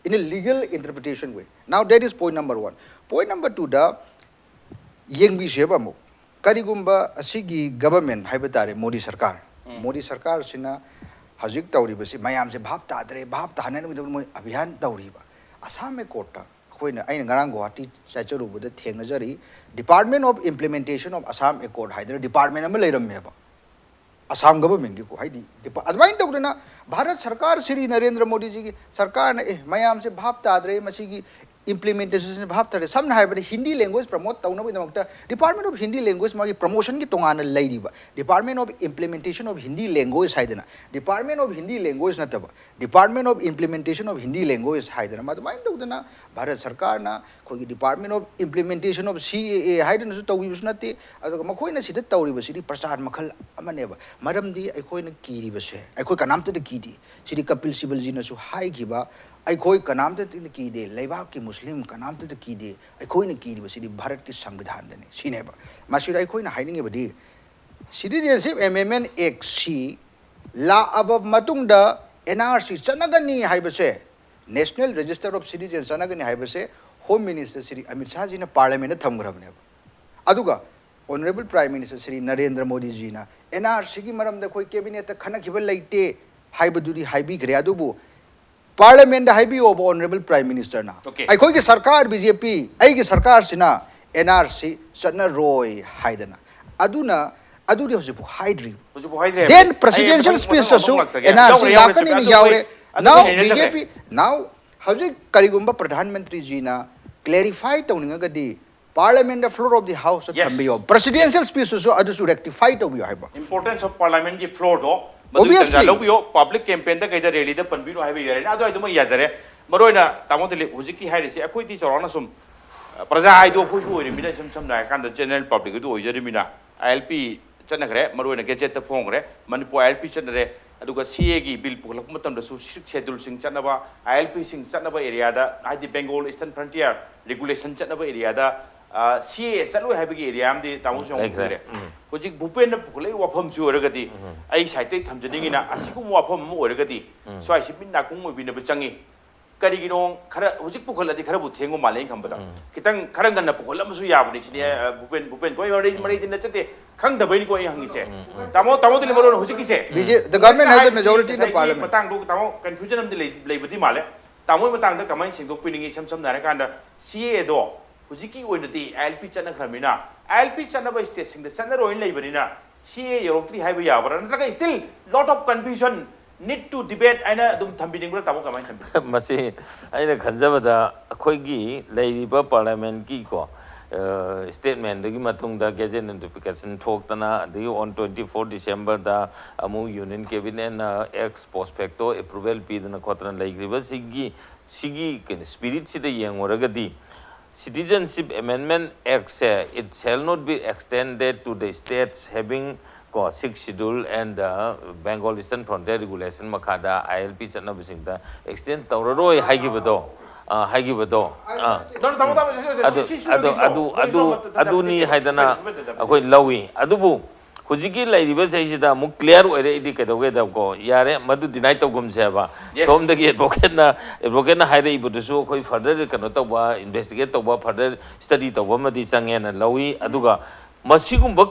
in a legal interpretation way. Now that is point number one. Point number two ꯗ ꯌꯦꯡꯕꯤꯁꯦꯕ ꯑꯃꯨꯛ, ꯀꯔꯤꯒꯨꯝꯕ ꯑꯁꯤꯒꯤ government ꯍꯥꯏꯕ ꯇꯥꯔꯦ, ꯃꯣꯗꯤ ꯁꯔꯀꯥꯔ, ꯃꯣꯗꯤ ꯁꯔꯀꯥꯔꯁꯤꯅ ꯍꯧꯖꯤꯛ ꯇꯧꯔꯤꯕꯁꯤ ꯃꯌꯥꯝꯁꯦ ꯚꯥꯞ ꯇꯥꯗ꯭ꯔꯦ, ꯚꯥꯞ ꯇꯥꯍꯟꯅꯕꯒꯤꯗꯃꯛ ꯃꯣꯏ ꯑꯚꯤꯌꯥꯟ ꯇꯧꯔꯤꯕ꯫ ꯑꯁꯥꯝ accord ꯇ ꯑꯩꯈꯣꯏꯅ, ꯑꯩꯅ ꯉꯔꯥꯡ Guwahati ꯆꯠꯆꯔꯨꯕꯗ ꯊꯦꯡꯅꯖꯔꯤ, Department of Implementation of Assam Accord ꯍꯥꯏꯗꯅ department ꯑꯃ ꯂꯩꯔꯝꯃꯦꯕ꯫ ꯑꯁꯥꯝ government ꯀꯤꯀꯣ, ꯍꯥꯏꯗꯤ ꯗꯤꯄꯥ-, ꯑꯗꯨꯃꯥꯏꯅ ꯇꯧꯗꯅ ꯚꯥꯔꯠ ꯁꯔꯀꯥꯔ, ꯁ꯭ꯔꯤ ꯅꯔꯦꯟꯗ꯭ꯔ ꯃꯣꯗꯤꯖꯤꯒꯤ ꯁꯔꯀꯥꯔꯅ, "ꯑꯦ, ꯃꯌꯥꯝꯁꯦ ꯚꯥꯞ ꯇꯥꯗ꯭ꯔꯦ, ꯃꯁꯤꯒꯤ implementation ꯚꯥꯞ ꯇꯥꯔꯦ꯫ ꯁꯝꯅ ꯍꯥꯏꯔꯕꯗ ꯍꯤꯟꯗꯤ language promote ꯇꯧꯅꯕꯒꯤꯗꯃꯛꯇ Department of Hindi Language ꯃꯥꯒꯤ promotion ꯒꯤ ꯇꯣꯉꯥꯟꯅ ꯂꯩꯔꯤꯕ, Department of Implementation of Hindi Language ꯍꯥꯏꯗꯅ, Department of Hindi Language ꯅꯠꯇꯕ, Department of Implementation of Hindi Language ꯍꯥꯏꯗꯅ, ꯑꯗꯨꯃꯥꯏꯅ ꯇꯧꯗꯅ ꯚꯥꯔꯠ ꯁꯔꯀꯥꯔꯅ ꯑꯩꯈꯣꯏꯒꯤ Department of Implementation of C A A ꯍꯥꯏꯗꯨꯅꯁꯨ ꯇꯧꯕꯤꯕꯁꯨ ꯅꯠꯇꯦ꯫ ꯑꯗꯨꯒ ꯃꯈꯣꯏꯅ ꯁꯤꯗ ꯇꯧꯔꯤꯕꯁꯤꯗꯤ ꯄ꯭ꯔꯆꯥꯔ ꯃꯈꯜ ꯑꯃꯅꯦꯕ꯫ ꯃꯔꯝꯗꯤ ꯑꯩꯈꯣꯏꯅ ꯀꯤꯔꯤꯕꯁꯦ, ꯑꯩꯈꯣꯏ ꯀꯅꯥꯝꯇꯗ ꯀꯤꯗꯦ꯫ ꯁꯤꯗꯤ ꯀꯄꯤꯜ ꯁꯤꯕꯜꯖꯤꯅꯁꯨ ꯍꯥꯏꯈꯤꯕ, ꯑꯩꯈꯣꯏ ꯀꯅꯥꯝꯇꯗ ꯀꯤꯗꯦ, ꯂꯩꯕꯥꯛꯀꯤ ꯃꯨꯁꯂꯤꯝ ꯀꯅꯥꯝꯇꯗ ꯀꯤꯗꯦ꯫ ꯑꯩꯈꯣꯏꯅ ꯀꯤꯔꯤꯕꯁꯤꯗꯤ ꯚꯥꯔꯠꯀꯤ ꯁꯪꯕꯤꯙꯥꯟꯗꯅꯤ꯫ ꯁꯤꯅꯦꯕ꯫ ꯃꯁꯤꯗ ꯑꯩꯈꯣꯏꯅ ꯍꯥꯏꯅꯤꯡꯉꯤꯕꯗꯤ, Citizenship Amendment Act ꯁꯤ ꯂꯥꯛꯑꯕ ꯃꯇꯨꯡꯗ N R C ꯆꯠꯅꯒꯅꯤ ꯍꯥꯏꯕꯁꯦ, National Register of Citizens ꯆꯠꯅꯒꯅꯤ ꯍꯥꯏꯕꯁꯦ Home Minister Shri Amit ꯁꯥꯍꯖꯤꯅ Parliament ꯊꯝꯈ꯭ꯔꯕꯅꯦꯕ꯫ ꯑꯗꯨꯒ Honourable Prime Minister Shri Narendra ꯃꯣꯗꯤꯖꯤꯅ N R C ꯒꯤ ꯃꯔꯝꯗ ꯑꯩꯈꯣꯏ Cabinet ꯇ ꯈꯟꯅꯈꯤꯕ ꯂꯩꯇꯦ ꯍꯥꯏꯕꯗꯨꯗꯤ ꯍꯥꯏꯕꯤꯈ꯭ꯔꯦ, ꯑꯗꯨꯕꯨ Parliament ꯗ ꯍꯥꯏꯕꯤꯌꯣꯕ, Honourable Prime Minister ꯅ꯫ Okay. ꯑꯩꯈꯣꯏꯒꯤ ꯁꯔꯀꯥꯔ, B J P, ꯑꯩꯒꯤ ꯁꯔꯀꯥꯔꯁꯤꯅ N R C ꯆꯠꯅꯔꯣꯏ ꯍꯥꯏꯗꯅ꯫ ꯑꯗꯨꯅ, ꯑꯗꯨꯗꯤ ꯍꯧꯖꯤꯛꯐꯥꯎ ꯍꯥꯏꯗ꯭ꯔꯤ꯫ ꯍꯧꯖꯤꯛꯐꯥꯎ ꯍꯥꯏꯗ꯭ꯔꯦ꯫ Then ꯑꯩ presidential ꯃꯊꯪ, speech ꯃꯊꯪ ꯇꯁꯨ ꯑꯃꯨꯛ ꯂꯥꯛꯆꯒꯦ꯫ N R C ꯌꯥꯎꯈ꯭ꯔꯦ, ꯌꯥꯎꯈ꯭ꯔꯦ, ꯂꯥꯛꯀꯅꯤꯅ ꯆꯠꯂꯨ, ꯌꯥꯎꯔꯦ꯫ ꯑꯗꯨ Now ꯌꯦꯡꯅ B J P, ꯆꯠꯈ꯭ꯔꯦ꯫ Now ꯍꯧꯖꯤꯛ ꯀꯔꯤꯒꯨꯝꯕ ꯄ꯭ꯔꯙꯥꯟ ꯃꯟꯇ꯭ꯔꯤꯖꯤꯅ clarify ꯇꯧꯅꯤꯡꯉꯒꯗꯤ Parliament the floor of the House ꯇ Yes. ꯊꯝꯕꯤꯌꯣ꯫ Presidential speech ꯇꯁꯨ ꯑꯗꯨꯁꯨ rectify ꯇꯧꯕꯤꯌꯣ ꯍꯥꯏꯕ꯫ Importance of Parliament ꯒꯤ floor ꯗꯣ ꯃꯗꯨꯒꯤ ꯇꯟꯖꯥ Obviously. ꯂꯧꯕꯤꯌꯣ, public campaign ꯗ ꯀꯩꯗ rally ꯗ ꯄꯟꯕꯤꯅꯣ ꯍꯥꯏꯕ ꯌꯥꯔꯦꯅꯦ꯫ ꯑꯗꯨ ꯑꯩ ꯑꯗꯨꯃꯛ ꯌꯥꯖꯔꯦ꯫ ꯃꯔꯨ ꯑꯣꯏꯅ ꯇꯥꯃꯣ ꯗꯤꯂꯤꯞ, ꯍꯧꯖꯤꯛꯀꯤ ꯍꯥꯏꯔꯤꯁꯦ ꯑꯩꯈꯣꯏꯗꯤ ꯆꯥꯎꯔꯥꯛꯅ ꯁꯨꯝ, ꯑ, ꯄ꯭ꯔꯖꯥ ꯍꯥꯏꯗꯣ ꯑꯩꯈꯣꯏꯁꯨ ꯑꯣꯏꯔꯤꯃꯤꯅ, ꯏꯁꯝ ꯁꯝꯅ ꯍꯥꯏꯔꯀꯥꯟꯗ general public ꯑꯗꯨ ꯑꯣꯏꯖꯔꯤꯃꯤꯅ, I L P ꯆꯠꯅꯈ꯭ꯔꯦ, ꯃꯔꯨ ꯑꯣꯏꯅ Gazette ꯇ ꯐꯣꯡꯈ꯭ꯔꯦ, ꯃꯅꯤꯄꯨꯔ I L P ꯆꯠꯅꯔꯦ, ꯑꯗꯨꯒ C A ꯒꯤ bill ꯄꯨꯈꯠꯂꯛꯄ ꯃꯇꯝꯗꯁꯨ Sixth Schedule ꯁꯤꯡ ꯆꯠꯅꯕ, I L P ꯁꯤꯡ ꯆꯠꯅꯕ area ꯗ, ꯍꯥꯏꯗꯤ Bengal Eastern Frontier Regulation ꯆꯠꯅꯕ area ꯗ, ꯑ, C A A ꯆꯠꯂꯣꯏ ꯍꯥꯏꯕꯒꯤ area ꯑꯃꯗꯤ ꯇꯥꯃꯣꯁꯨ ꯌꯥꯝ ꯂꯩꯈ꯭ꯔꯦ꯫ ꯎꯈ꯭ꯔꯦ꯫ ꯎꯝ꯫ ꯍꯧꯖꯤꯛ ꯚꯨꯄꯦꯟꯅ ꯄꯨꯈꯠꯂꯛꯏꯕ ꯋꯥꯐꯝꯁꯤ ꯑꯣꯏꯔꯒꯗꯤ, ꯎꯝ꯫ ꯑꯩ side ꯇꯒꯤ ꯊꯝꯖꯅꯤꯡꯉꯤꯅ, ꯑꯁꯤꯒꯨꯝꯕ ꯋꯥꯐꯝ ꯑꯃ ꯑꯣꯏꯔꯒꯗꯤ, ꯎꯝ꯫ ꯁ꯭ꯋꯥꯏꯁꯤ ꯃꯤꯠ ꯅꯥꯀꯣꯡ ꯑꯣꯏꯕꯤꯅꯕ ꯆꯪꯉꯤ꯫ ꯀꯔꯤꯒꯤꯅꯣ ꯈꯔ ꯍꯧꯖꯤꯛ ꯄꯨꯈꯠꯂꯗꯤ ꯈꯔꯕꯨ ꯊꯦꯡꯕ ꯃꯥꯜꯂꯦ ꯑꯩꯅ ꯈꯟꯕꯗ꯫ ꯎꯝ꯫ ꯈꯤꯇꯪ ꯈꯔ ꯉꯟꯅ ꯄꯨꯈꯠꯂꯝꯕꯁꯨ ꯌꯥꯕꯅꯤ ꯁꯤꯅꯤ, ꯎꯝ꯫ ꯑ, ꯚꯨꯄꯦꯟ, ꯚꯨꯄꯦꯟ, ꯀꯣꯏ ꯃꯔꯩ, ꯎꯝ꯫ ꯃꯔꯩ ꯇꯤꯟꯅ ꯆꯠꯇꯦ꯫ ꯈꯪꯗꯕꯩꯅꯤꯀꯣ ꯑꯩ ꯍꯪꯉꯤꯁꯦ꯫ ꯎꯝ, ꯎꯝ꯫ ꯇꯥꯃꯣ, ꯇꯥꯃꯣ ꯗꯤꯂꯤꯞ, ꯃꯔꯨ ꯑꯣꯏꯅ ꯍꯧꯖꯤꯛꯀꯤꯁꯦ꯫ B J, the government has a majority in the ꯉꯁꯥꯏꯒꯤ parliament. ꯃꯇꯥꯡꯗꯣ ꯇꯥꯃꯣ confusion ꯑꯃꯗꯤ ꯂꯩ-, ꯂꯩꯕꯗꯤ ꯃꯥꯜꯂꯦ꯫ ꯇꯥꯃꯣꯒꯤ ꯃꯇꯥꯡꯗ ꯀꯃꯥꯏꯅ ꯁꯦꯡꯗꯣꯛꯄꯤꯅꯤꯡꯉꯤ? ꯏꯁꯝ ꯁꯝꯅ ꯍꯥꯏꯔꯀꯥꯟꯗ C A A ꯗꯣ ꯍꯧꯖꯤꯛꯀꯤ ꯑꯣꯏꯅꯗꯤ I L P ꯆꯠꯅꯈ꯭ꯔꯕꯅꯤꯅ, I L P ꯆꯠꯅꯕ state ꯁꯤꯡꯗ ꯆꯠꯅꯔꯣꯏꯅ ꯂꯩꯕꯅꯤꯅ, C A A ꯌꯧꯔꯛꯇ꯭ꯔꯤ ꯍꯥꯏꯕ ꯌꯥꯕ꯭ꯔꯥ? ꯅꯠꯇ꯭ꯔꯒ still lot of confusion Need to debate ꯍꯥꯏꯅ ꯑꯗꯨꯝ ꯊꯝꯕꯤꯅꯤꯡꯕ꯭ꯔꯥ, ꯇꯥꯃꯣ? ꯀꯃꯥꯏꯅ ꯊꯝꯕꯤꯅꯤꯡꯕ꯭ꯔꯥ? ꯃꯁꯤ ꯑꯩꯅ ꯈꯟꯖꯕꯗ ꯑꯩꯈꯣꯏꯒꯤ ꯂꯩꯔꯤꯕ ꯄꯥꯔꯂꯤꯌꯥꯃꯦꯟꯀꯤꯀꯣ ꯁ꯭ꯇꯦꯠꯃꯦꯟꯗꯨꯒꯤ ꯃꯇꯨꯡꯗ ꯒꯦꯖꯦꯠ ꯅꯣꯇꯤꯐꯤꯀꯦꯁꯟ ꯊꯣꯛꯇꯅ, ꯑꯗꯒꯤ on twenty four Decemberꯗ ꯑꯃꯨꯛ ꯌꯨꯅꯤꯌꯟ ꯀꯦꯕꯤꯅꯦꯠꯅ ꯑꯦꯛꯁ ꯄꯣꯁ ꯐꯦꯛꯇꯣ ꯑꯦꯄ꯭ꯔꯨꯚꯦꯜ ꯄꯤꯗꯅ ꯈꯣꯠꯇꯅ ꯂꯩꯈ꯭ꯔꯤꯕꯁꯤꯒꯤ, ꯁꯤꯒꯤ ꯀꯩꯅꯣ ꯁ꯭ꯄꯤꯔꯤꯠꯁꯤꯗ ꯌꯦꯡꯉꯨꯔꯒꯗꯤ, Citizenship Amendment Actꯁꯦ, it shall not be extended to the states having ꯀꯣ Sixth Schedule and the Bengal Eastern Frontier Regulation ꯃꯈꯥꯗ ILP ꯆꯠꯅꯕꯁꯤꯡꯗ ꯑꯦꯛꯁꯇꯦꯟ ꯇꯧꯔꯔꯣꯏ ꯍꯥꯏꯈꯤꯕꯗꯣ, ꯑ, ꯍꯥꯏꯈꯤꯕꯗꯣ, ꯑ, ꯅꯪ ꯇꯥꯃꯣ, ꯇꯥꯃꯣ, ꯁꯤ, ꯁꯤ, ꯑꯗꯨ ꯁꯤ, ꯁꯤ, ꯑꯗꯨ ꯁꯤ, ꯑꯗꯨ ꯁꯤ, ꯑꯗꯨ ꯁꯤ, ꯑꯗꯨꯅꯤ ꯁꯤ, ꯍꯥꯏꯗꯅ ꯁꯤ, ꯑꯩꯈꯣꯏ ꯂꯧꯏ꯫ ꯑꯗꯨꯕꯨ ꯍꯧꯖꯤꯛꯀꯤ ꯂꯩꯔꯤꯕ ꯆꯍꯤꯁꯤꯗ ꯑꯃꯨꯛ ꯀ꯭ꯂꯤꯌꯥꯔ ꯑꯣꯏꯔꯦ, ꯑꯩꯗꯤ ꯀꯩꯗꯧꯒꯦꯗꯀꯣ, ꯌꯥꯔꯦ, ꯃꯗꯨ ꯗꯤꯅꯥꯏ ꯇꯧꯒꯨꯝꯁꯦꯕ꯫ Yes. ꯁꯣꯝꯗꯒꯤ ꯑꯦꯗꯚꯣꯀꯦꯠꯅ ꯑꯦꯗꯚꯣꯀꯦꯠꯅ ꯍꯥꯏꯔꯛꯏꯕꯗꯨꯁꯨ ꯑꯩꯈꯣꯏ ꯐꯔꯗꯔ ꯀꯩꯅꯣ ꯇꯧꯕ, ꯏꯟꯚꯦꯁꯇꯤꯒꯦꯠ ꯇꯧꯕ, ꯐꯔꯗꯔ ꯁ꯭ꯇꯗꯤ ꯇꯧꯕ ꯑꯃꯗꯤ ꯆꯪꯉꯦꯅ ꯂꯧꯏ꯫ ꯑꯗꯨꯒ ꯃꯁꯤꯒꯨꯝꯕ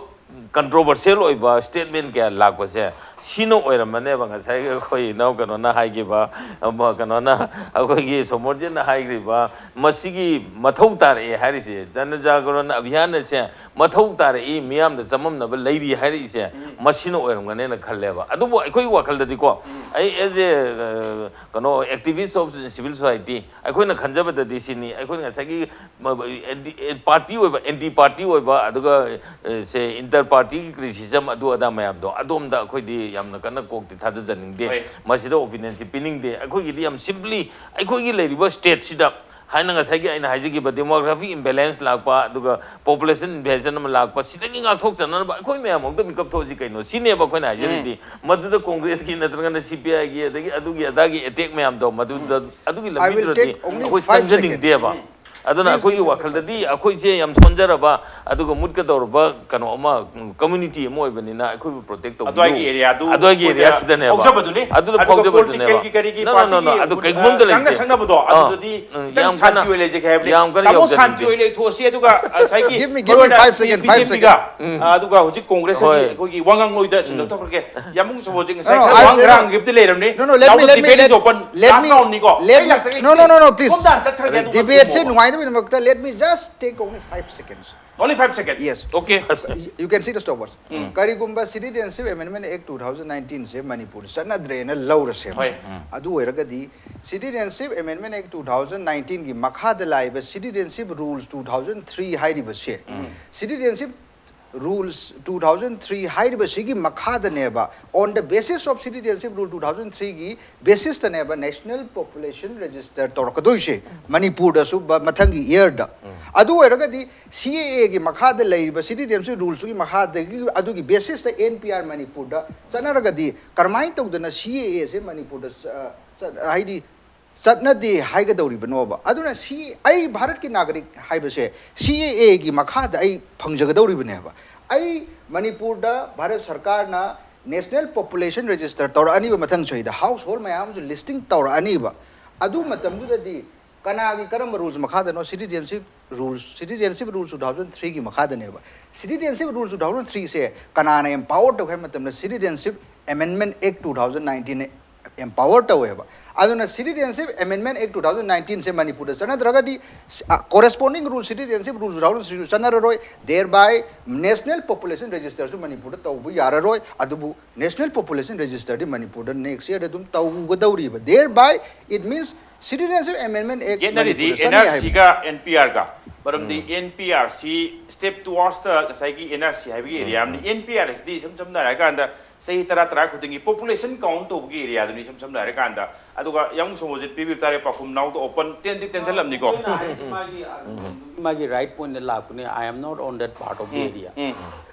ꯀꯟꯇ꯭ꯔꯣꯚꯔꯁꯤꯌꯦꯜ ꯑꯣꯏꯕ ꯁ꯭ꯇꯦꯠꯃꯦꯟ ꯀꯌꯥ ꯂꯥꯛꯄꯁꯦ ꯁꯤꯅ ꯑꯣꯏꯔꯝꯃꯅꯦꯕ ꯉꯁꯥꯏꯒꯤ ꯑꯩꯈꯣꯏ ꯏꯅꯥꯎ ꯀꯩꯅꯣꯅ ꯍꯥꯏꯈꯤꯕ, ꯑꯃ ꯀꯩꯅꯣꯅ, ꯑꯩꯈꯣꯏꯒꯤ ꯁꯣꯃꯣꯔꯖꯤꯠꯅ ꯍꯥꯏꯈ꯭ꯔꯤꯕ, ꯃꯁꯤꯒꯤ ꯃꯊꯧ ꯇꯥꯔꯛꯑꯦ ꯍꯥꯏꯔꯤꯁꯦ, ꯖꯅꯖꯥꯒꯔꯟ ꯑꯚꯤꯌꯥꯟ ꯑꯁꯦ ꯃꯊꯧ ꯇꯥꯔꯛꯏ, ꯃꯤꯌꯥꯝꯗ ꯆꯃꯝꯅꯕ ꯂꯩꯔꯤ ꯍꯥꯏꯔꯛꯏꯁꯦ ꯃꯁꯤꯅ ꯑꯣꯏꯔꯝꯒꯅꯦꯅ ꯈꯜꯂꯦꯕ꯫ ꯑꯗꯨꯕꯨ ꯑꯩꯈꯣꯏꯒꯤ ꯋꯥꯈꯜꯗꯗꯤꯀꯣ, ꯑꯩ as a, ꯑ, ꯀꯩꯅꯣ, activist of civil society, ꯑꯩꯈꯣꯏꯅ ꯈꯟꯖꯕꯗꯗꯤ ꯁꯤꯅꯤ, ꯑꯩꯈꯣꯏꯅ ꯉꯁꯥꯏꯒꯤ ꯄꯥꯔꯇꯤ ꯑꯣꯏꯕ, ꯑꯦꯟꯇꯤ ꯄꯥꯔꯇꯤ ꯑꯣꯏꯕ, ꯑꯗꯨꯒ, ꯑ, ꯁꯦ, ꯏꯟꯇꯔ ꯄꯥꯔꯇꯤ ꯀ꯭ꯔꯤꯇꯤꯁꯤꯖꯝ, ꯑꯗꯨ ꯑꯗꯥ ꯃꯌꯥꯝꯗꯣ, ꯑꯗꯣꯝꯗ ꯑꯩꯈꯣꯏꯗꯤ ꯌꯥꯝꯅ ꯀꯟꯅ ꯀꯣꯛꯇꯤ ꯊꯥꯗꯖꯅꯤꯡꯗꯦ꯫ ꯍꯣꯏ꯫ ꯃꯁꯤꯗ ꯑꯣꯄꯤꯅꯤꯌꯟꯁꯤ ꯄꯤꯅꯤꯡꯗꯦ꯫ ꯑꯩꯈꯣꯏꯒꯤꯗꯤ ꯌꯥꯝ ꯁꯤꯝꯄ꯭ꯂꯤ ꯑꯩꯈꯣꯏꯒꯤ ꯂꯩꯔꯤꯕ ꯁ꯭ꯇꯦꯠꯁꯤꯗ ꯍꯥꯏꯅ ꯉꯁꯥꯏꯒꯤ ꯑꯩꯅ ꯍꯥꯏꯖꯈꯤꯕ demography imbalance ꯂꯥꯛꯄ, ꯑꯗꯨꯒ population invasion ꯑꯃ ꯂꯥꯛꯄ, ꯁꯤꯗꯒꯤ ꯉꯥꯛꯊꯣꯛꯆꯅꯅꯕ ꯑꯩꯈꯣꯏ ꯃꯌꯥꯝ ꯑꯃꯨꯛꯇ ꯃꯤꯀꯞ ꯊꯣꯛꯑꯁꯤ ꯀꯩꯅꯣ, ꯁꯤꯅꯦꯕ ꯑꯩꯈꯣꯏꯅ ꯍꯥꯏꯖꯔꯤꯗꯤ꯫ ꯃꯗꯨꯗ ꯀꯣꯡꯒ꯭ꯔꯦꯁꯀꯤ ꯅꯠꯇ꯭ꯔꯒꯅ ꯁꯤ ꯄꯤ ꯑꯥꯏꯒꯤ ꯑꯗꯒꯤ ꯑꯗꯨꯒꯤ ꯑꯗꯥꯒꯤ ꯑꯦꯇꯦꯛ ꯃꯌꯥꯝꯗꯣ, ꯃꯗꯨꯗ, ꯑꯗꯨꯒꯤ I will ꯂꯝꯕꯤꯗꯨꯗꯗꯤ take only ꯑꯩꯈꯣꯏ five ꯆꯪꯖꯅꯤꯡꯗꯦꯕ꯫ ꯑꯗꯨꯅ Please ꯑꯩꯈꯣꯏꯒꯤ give me the ꯋꯥꯈꯜꯗꯗꯤ ꯑꯩꯈꯣꯏꯁꯦ ꯌꯥꯝ ꯁꯣꯟꯖꯔꯕ ꯑꯗꯨꯒ ꯃꯨꯠꯀꯗꯧꯔꯕ ꯀꯩꯅꯣ ꯑꯃ, ꯎꯝ, community ꯑꯃ ꯑꯣꯏꯕꯅꯤꯅ ꯑꯩꯈꯣꯏꯕꯨ protect ꯇꯧꯕꯤꯌꯨ꯫ ꯑꯗꯨꯋꯥꯏꯒꯤ area ꯗꯨ ꯑꯗꯨꯋꯥꯏꯒꯤ ꯑꯩꯈꯣꯏꯗ area ꯁꯤꯗꯅꯦꯕ꯫ ꯐꯥꯎꯖꯕꯗꯨꯅꯤ꯫ ꯑꯗꯨꯗ ꯑꯗꯨꯒ ꯐꯥꯎꯖꯕꯗꯨꯅꯦꯕ꯫ political ꯒꯤ ꯀꯔꯤꯒꯤ No, no, no, no, party ꯒꯤ, ꯑꯗꯨ ꯀꯩꯒꯨꯝꯕ ꯑꯝꯇ ꯑ, ꯉꯥꯡꯅ ꯂꯩꯇꯦ꯫ ꯁꯛꯅꯕꯗꯣ ꯑꯥ, ꯑꯗꯨꯗꯗꯤ ꯎꯝ, ꯈꯤꯇꯪ ꯌꯥꯝ ꯀꯟꯅ ꯁꯥꯟꯇꯤ ꯑꯣꯏꯅ ꯌꯧꯖꯅꯤꯡꯗꯦ꯫ ꯂꯩꯖꯒꯦ ꯍꯥꯏꯕꯅꯤ꯫ ꯌꯥꯝ ꯀꯟꯅ ꯇꯥꯃꯣ ꯌꯧꯖꯅꯤꯡꯗꯦ꯫ ꯁꯥꯟꯇꯤ ꯑꯣꯏꯅ ꯂꯩꯊꯣꯛꯑꯁꯤ, ꯑꯗꯨꯒ ꯉꯁꯥꯏꯒꯤ Give me, give me ꯃꯔꯨꯑꯣꯏꯅ five second, five BJP ꯒ, second. ꯑ, ꯑꯗꯨꯒ ꯍꯧꯖꯤꯛ ꯀꯣꯡꯒ꯭ꯔꯦꯁ ꯍꯣꯏ꯫ ꯑꯩꯈꯣꯏꯒꯤ ꯋꯥꯉꯥꯡꯂꯣꯏꯗ ꯁꯤꯟꯗꯣꯛ ꯇꯧꯈ꯭ꯔꯒꯦ꯫ ꯌꯥꯝꯕꯨꯡ ꯁꯣꯃꯣꯔꯖꯤꯠ ꯉꯁꯥꯏ No, no, ꯈꯔ I ꯋꯥ will, ꯉꯥꯡꯈꯤꯕꯗꯤ ꯂꯩꯔꯕꯅꯤ꯫ no, no, let Now me, the let me, debate is let, open. let Last me, round ꯅꯤꯀꯣ꯫ let ꯑꯩ me, ꯂꯥꯛꯆꯒꯦ, no, no, no, no, please. ꯁꯣꯝꯗ ꯍꯥꯟꯅ ꯆꯠꯈ꯭ꯔꯒꯦ, ꯑꯗꯨꯒ Debate ꯁꯦ ꯁꯣꯝꯗ ꯅꯨꯡꯉꯥꯏ ꯑꯗꯨꯒꯤꯗꯃꯛꯇ let me just take only five seconds. Only five seconds. Yes. Okay. You can see the stoppers. ꯀꯔꯤꯒꯨꯝꯕ Citizenship Amendment Act two thousand nineteen ꯁꯦ ꯃꯅꯤꯄꯨꯔꯗ ꯆꯠꯅꯗ꯭ꯔꯦꯅ ꯂꯧꯔꯁꯦꯕ, ꯍꯣꯏ. ꯑꯗꯨ ꯑꯣꯏꯔꯒꯗꯤ Citizenship Amendment Act two thousand nineteen ꯒꯤ ꯃꯈꯥꯗ ꯂꯥꯛꯏꯕ Citizenship Rules two thousand three ꯍꯥꯏꯔꯤꯕꯁꯦ, Citizenship Rules two thousand three ꯍꯥꯏꯔꯤꯕꯁꯤꯒꯤ ꯃꯈꯥꯗꯅꯦꯕ, on the basis of Citizenship Rule two thousand three ꯒꯤ basis ꯇꯅꯦꯕ National Population Register ꯇꯧꯔꯛꯀꯗꯣꯏꯁꯦ ꯃꯅꯤꯄꯨꯔꯗꯁꯨ ꯕ- ꯃꯊꯪꯒꯤ year ꯗ꯫ ꯑꯗꯨ ꯑꯣꯏꯔꯒꯗꯤ C A A ꯒꯤ ꯃꯈꯥꯗ ꯂꯩꯔꯤꯕ Citizenship Rules ꯀꯤ ꯃꯈꯥꯗꯒꯤ ꯑꯗꯨꯒꯤ basis ꯇ N P R ꯃꯅꯤꯄꯨꯔꯗ ꯆꯠꯅꯔꯒꯗꯤ ꯀꯔꯝꯍꯥꯏꯅ ꯇꯧꯗꯅ C A A ꯁꯦ ꯃꯅꯤꯄꯨꯔꯗ ꯆ- ꯆ- ꯍꯥꯏꯗꯤ ꯆꯠꯅꯗꯦ ꯍꯥꯏꯒꯗꯧꯔꯤꯕꯅꯣꯕ? ꯑꯗꯨꯅ ꯁꯤ ꯑꯩ ꯚꯥꯔꯠꯀꯤ ꯅꯥꯒꯔꯤꯛ ꯍꯥꯏꯕꯁꯦ C A A ꯒꯤ ꯃꯈꯥꯗ ꯑꯩ ꯐꯪꯖꯒꯗꯧꯔꯤꯕꯅꯦꯕ꯫ ꯑꯩ ꯃꯅꯤꯄꯨꯔꯗ ꯚꯥꯔꯠ ꯁꯔꯀꯥꯔꯅ National Population Register ꯇꯧꯔꯛꯑꯅꯤꯕ, ꯃꯊꯪ ꯆꯍꯤꯗ household ꯃꯌꯥꯝ ꯑꯃꯁꯨ listing ꯇꯧꯔꯛꯑꯅꯤꯕ꯫ ꯑꯗꯨ ꯃꯇꯝꯗꯨꯗꯗꯤ ꯀꯅꯥꯒꯤ ꯀꯔꯝꯕ rules ꯃꯈꯥꯗꯅꯣ? Citizenship Rules, Citizenship Rules two thousand three ꯒꯤ ꯃꯈꯥꯗꯅꯦꯕ꯫ Citizenship Rules two thousand three ꯁꯦ ꯀꯅꯥꯅ empower ꯇꯧꯒꯦ ꯍꯥꯏꯕ ꯃꯇꯝꯗ Citizenship Amendment Act two thousand nineteen ꯅ empower ꯇꯧꯋꯦꯕ꯫ ꯑꯗꯨꯅ Citizenship Amendment Act two thousand nineteen ꯁꯦ ꯃꯅꯤꯄꯨꯔꯗ ꯆꯠꯅꯗ꯭ꯔꯒꯗꯤ corresponding rule, Citizenship Rules two thousand three ꯁꯨ ꯆꯠꯅꯔꯔꯣꯏ, thereby National Population Register ꯁꯨ ꯃꯅꯤꯄꯨꯔꯗ ꯇꯧꯕ ꯌꯥꯔꯔꯣꯏ꯫ ꯑꯗꯨꯕꯨ National Population Register ꯗꯤ ꯃꯅꯤꯄꯨꯔꯗ next year ꯗ ꯑꯗꯨꯝ ꯇꯧꯒꯗꯧꯔꯤꯕ, thereby it means Citizenship Amendment Act ꯌꯦꯠꯅꯔꯤꯗꯤ ꯃꯅꯤꯄꯨꯔꯗ ꯆꯠꯅꯩ N R C ꯍꯥꯏꯕ꯫ ꯒ N P R ꯒ꯫ ꯃꯔꯝꯗꯤ N P R ꯁꯤ step towards the ꯉꯁꯥꯏꯒꯤ N R C ꯍꯥꯏꯕꯒꯤ area ꯑꯃꯅꯤ꯫ N P R ꯁꯤꯗꯤ ꯏꯁꯝ ꯁꯝꯅ ꯍꯥꯏꯔꯀꯥꯟꯗ ꯆꯍꯤ ꯇꯔꯥ ꯇꯔꯥ ꯈꯨꯗꯤꯡꯒꯤ population count ꯇꯧꯕꯒꯤ area ꯗꯨꯅꯤ ꯏꯁꯝ ꯁꯝꯅ ꯍꯥꯏꯔꯀꯥꯟꯗ꯫ ꯑꯗꯨꯒ ꯌꯥꯝ ꯁꯣꯃꯣꯖꯤꯠ ꯄꯤꯕꯤꯕ ꯇꯥꯔꯦ, ꯄꯥꯎꯈꯨꯝ ꯅꯥꯎꯗ open ꯇꯦꯟꯗꯤ ꯇꯦꯟꯁꯜꯂꯝꯅꯤꯀꯣ꯫ ꯑꯩꯈꯣꯏꯅ ꯍꯥꯏꯔꯤꯁꯤ ꯃꯥꯒꯤ ꯃꯥꯒꯤ right point ꯇ ꯂꯥꯛꯄꯅꯦ꯫ I am not on that part of the area꯫ ꯎꯝ꯫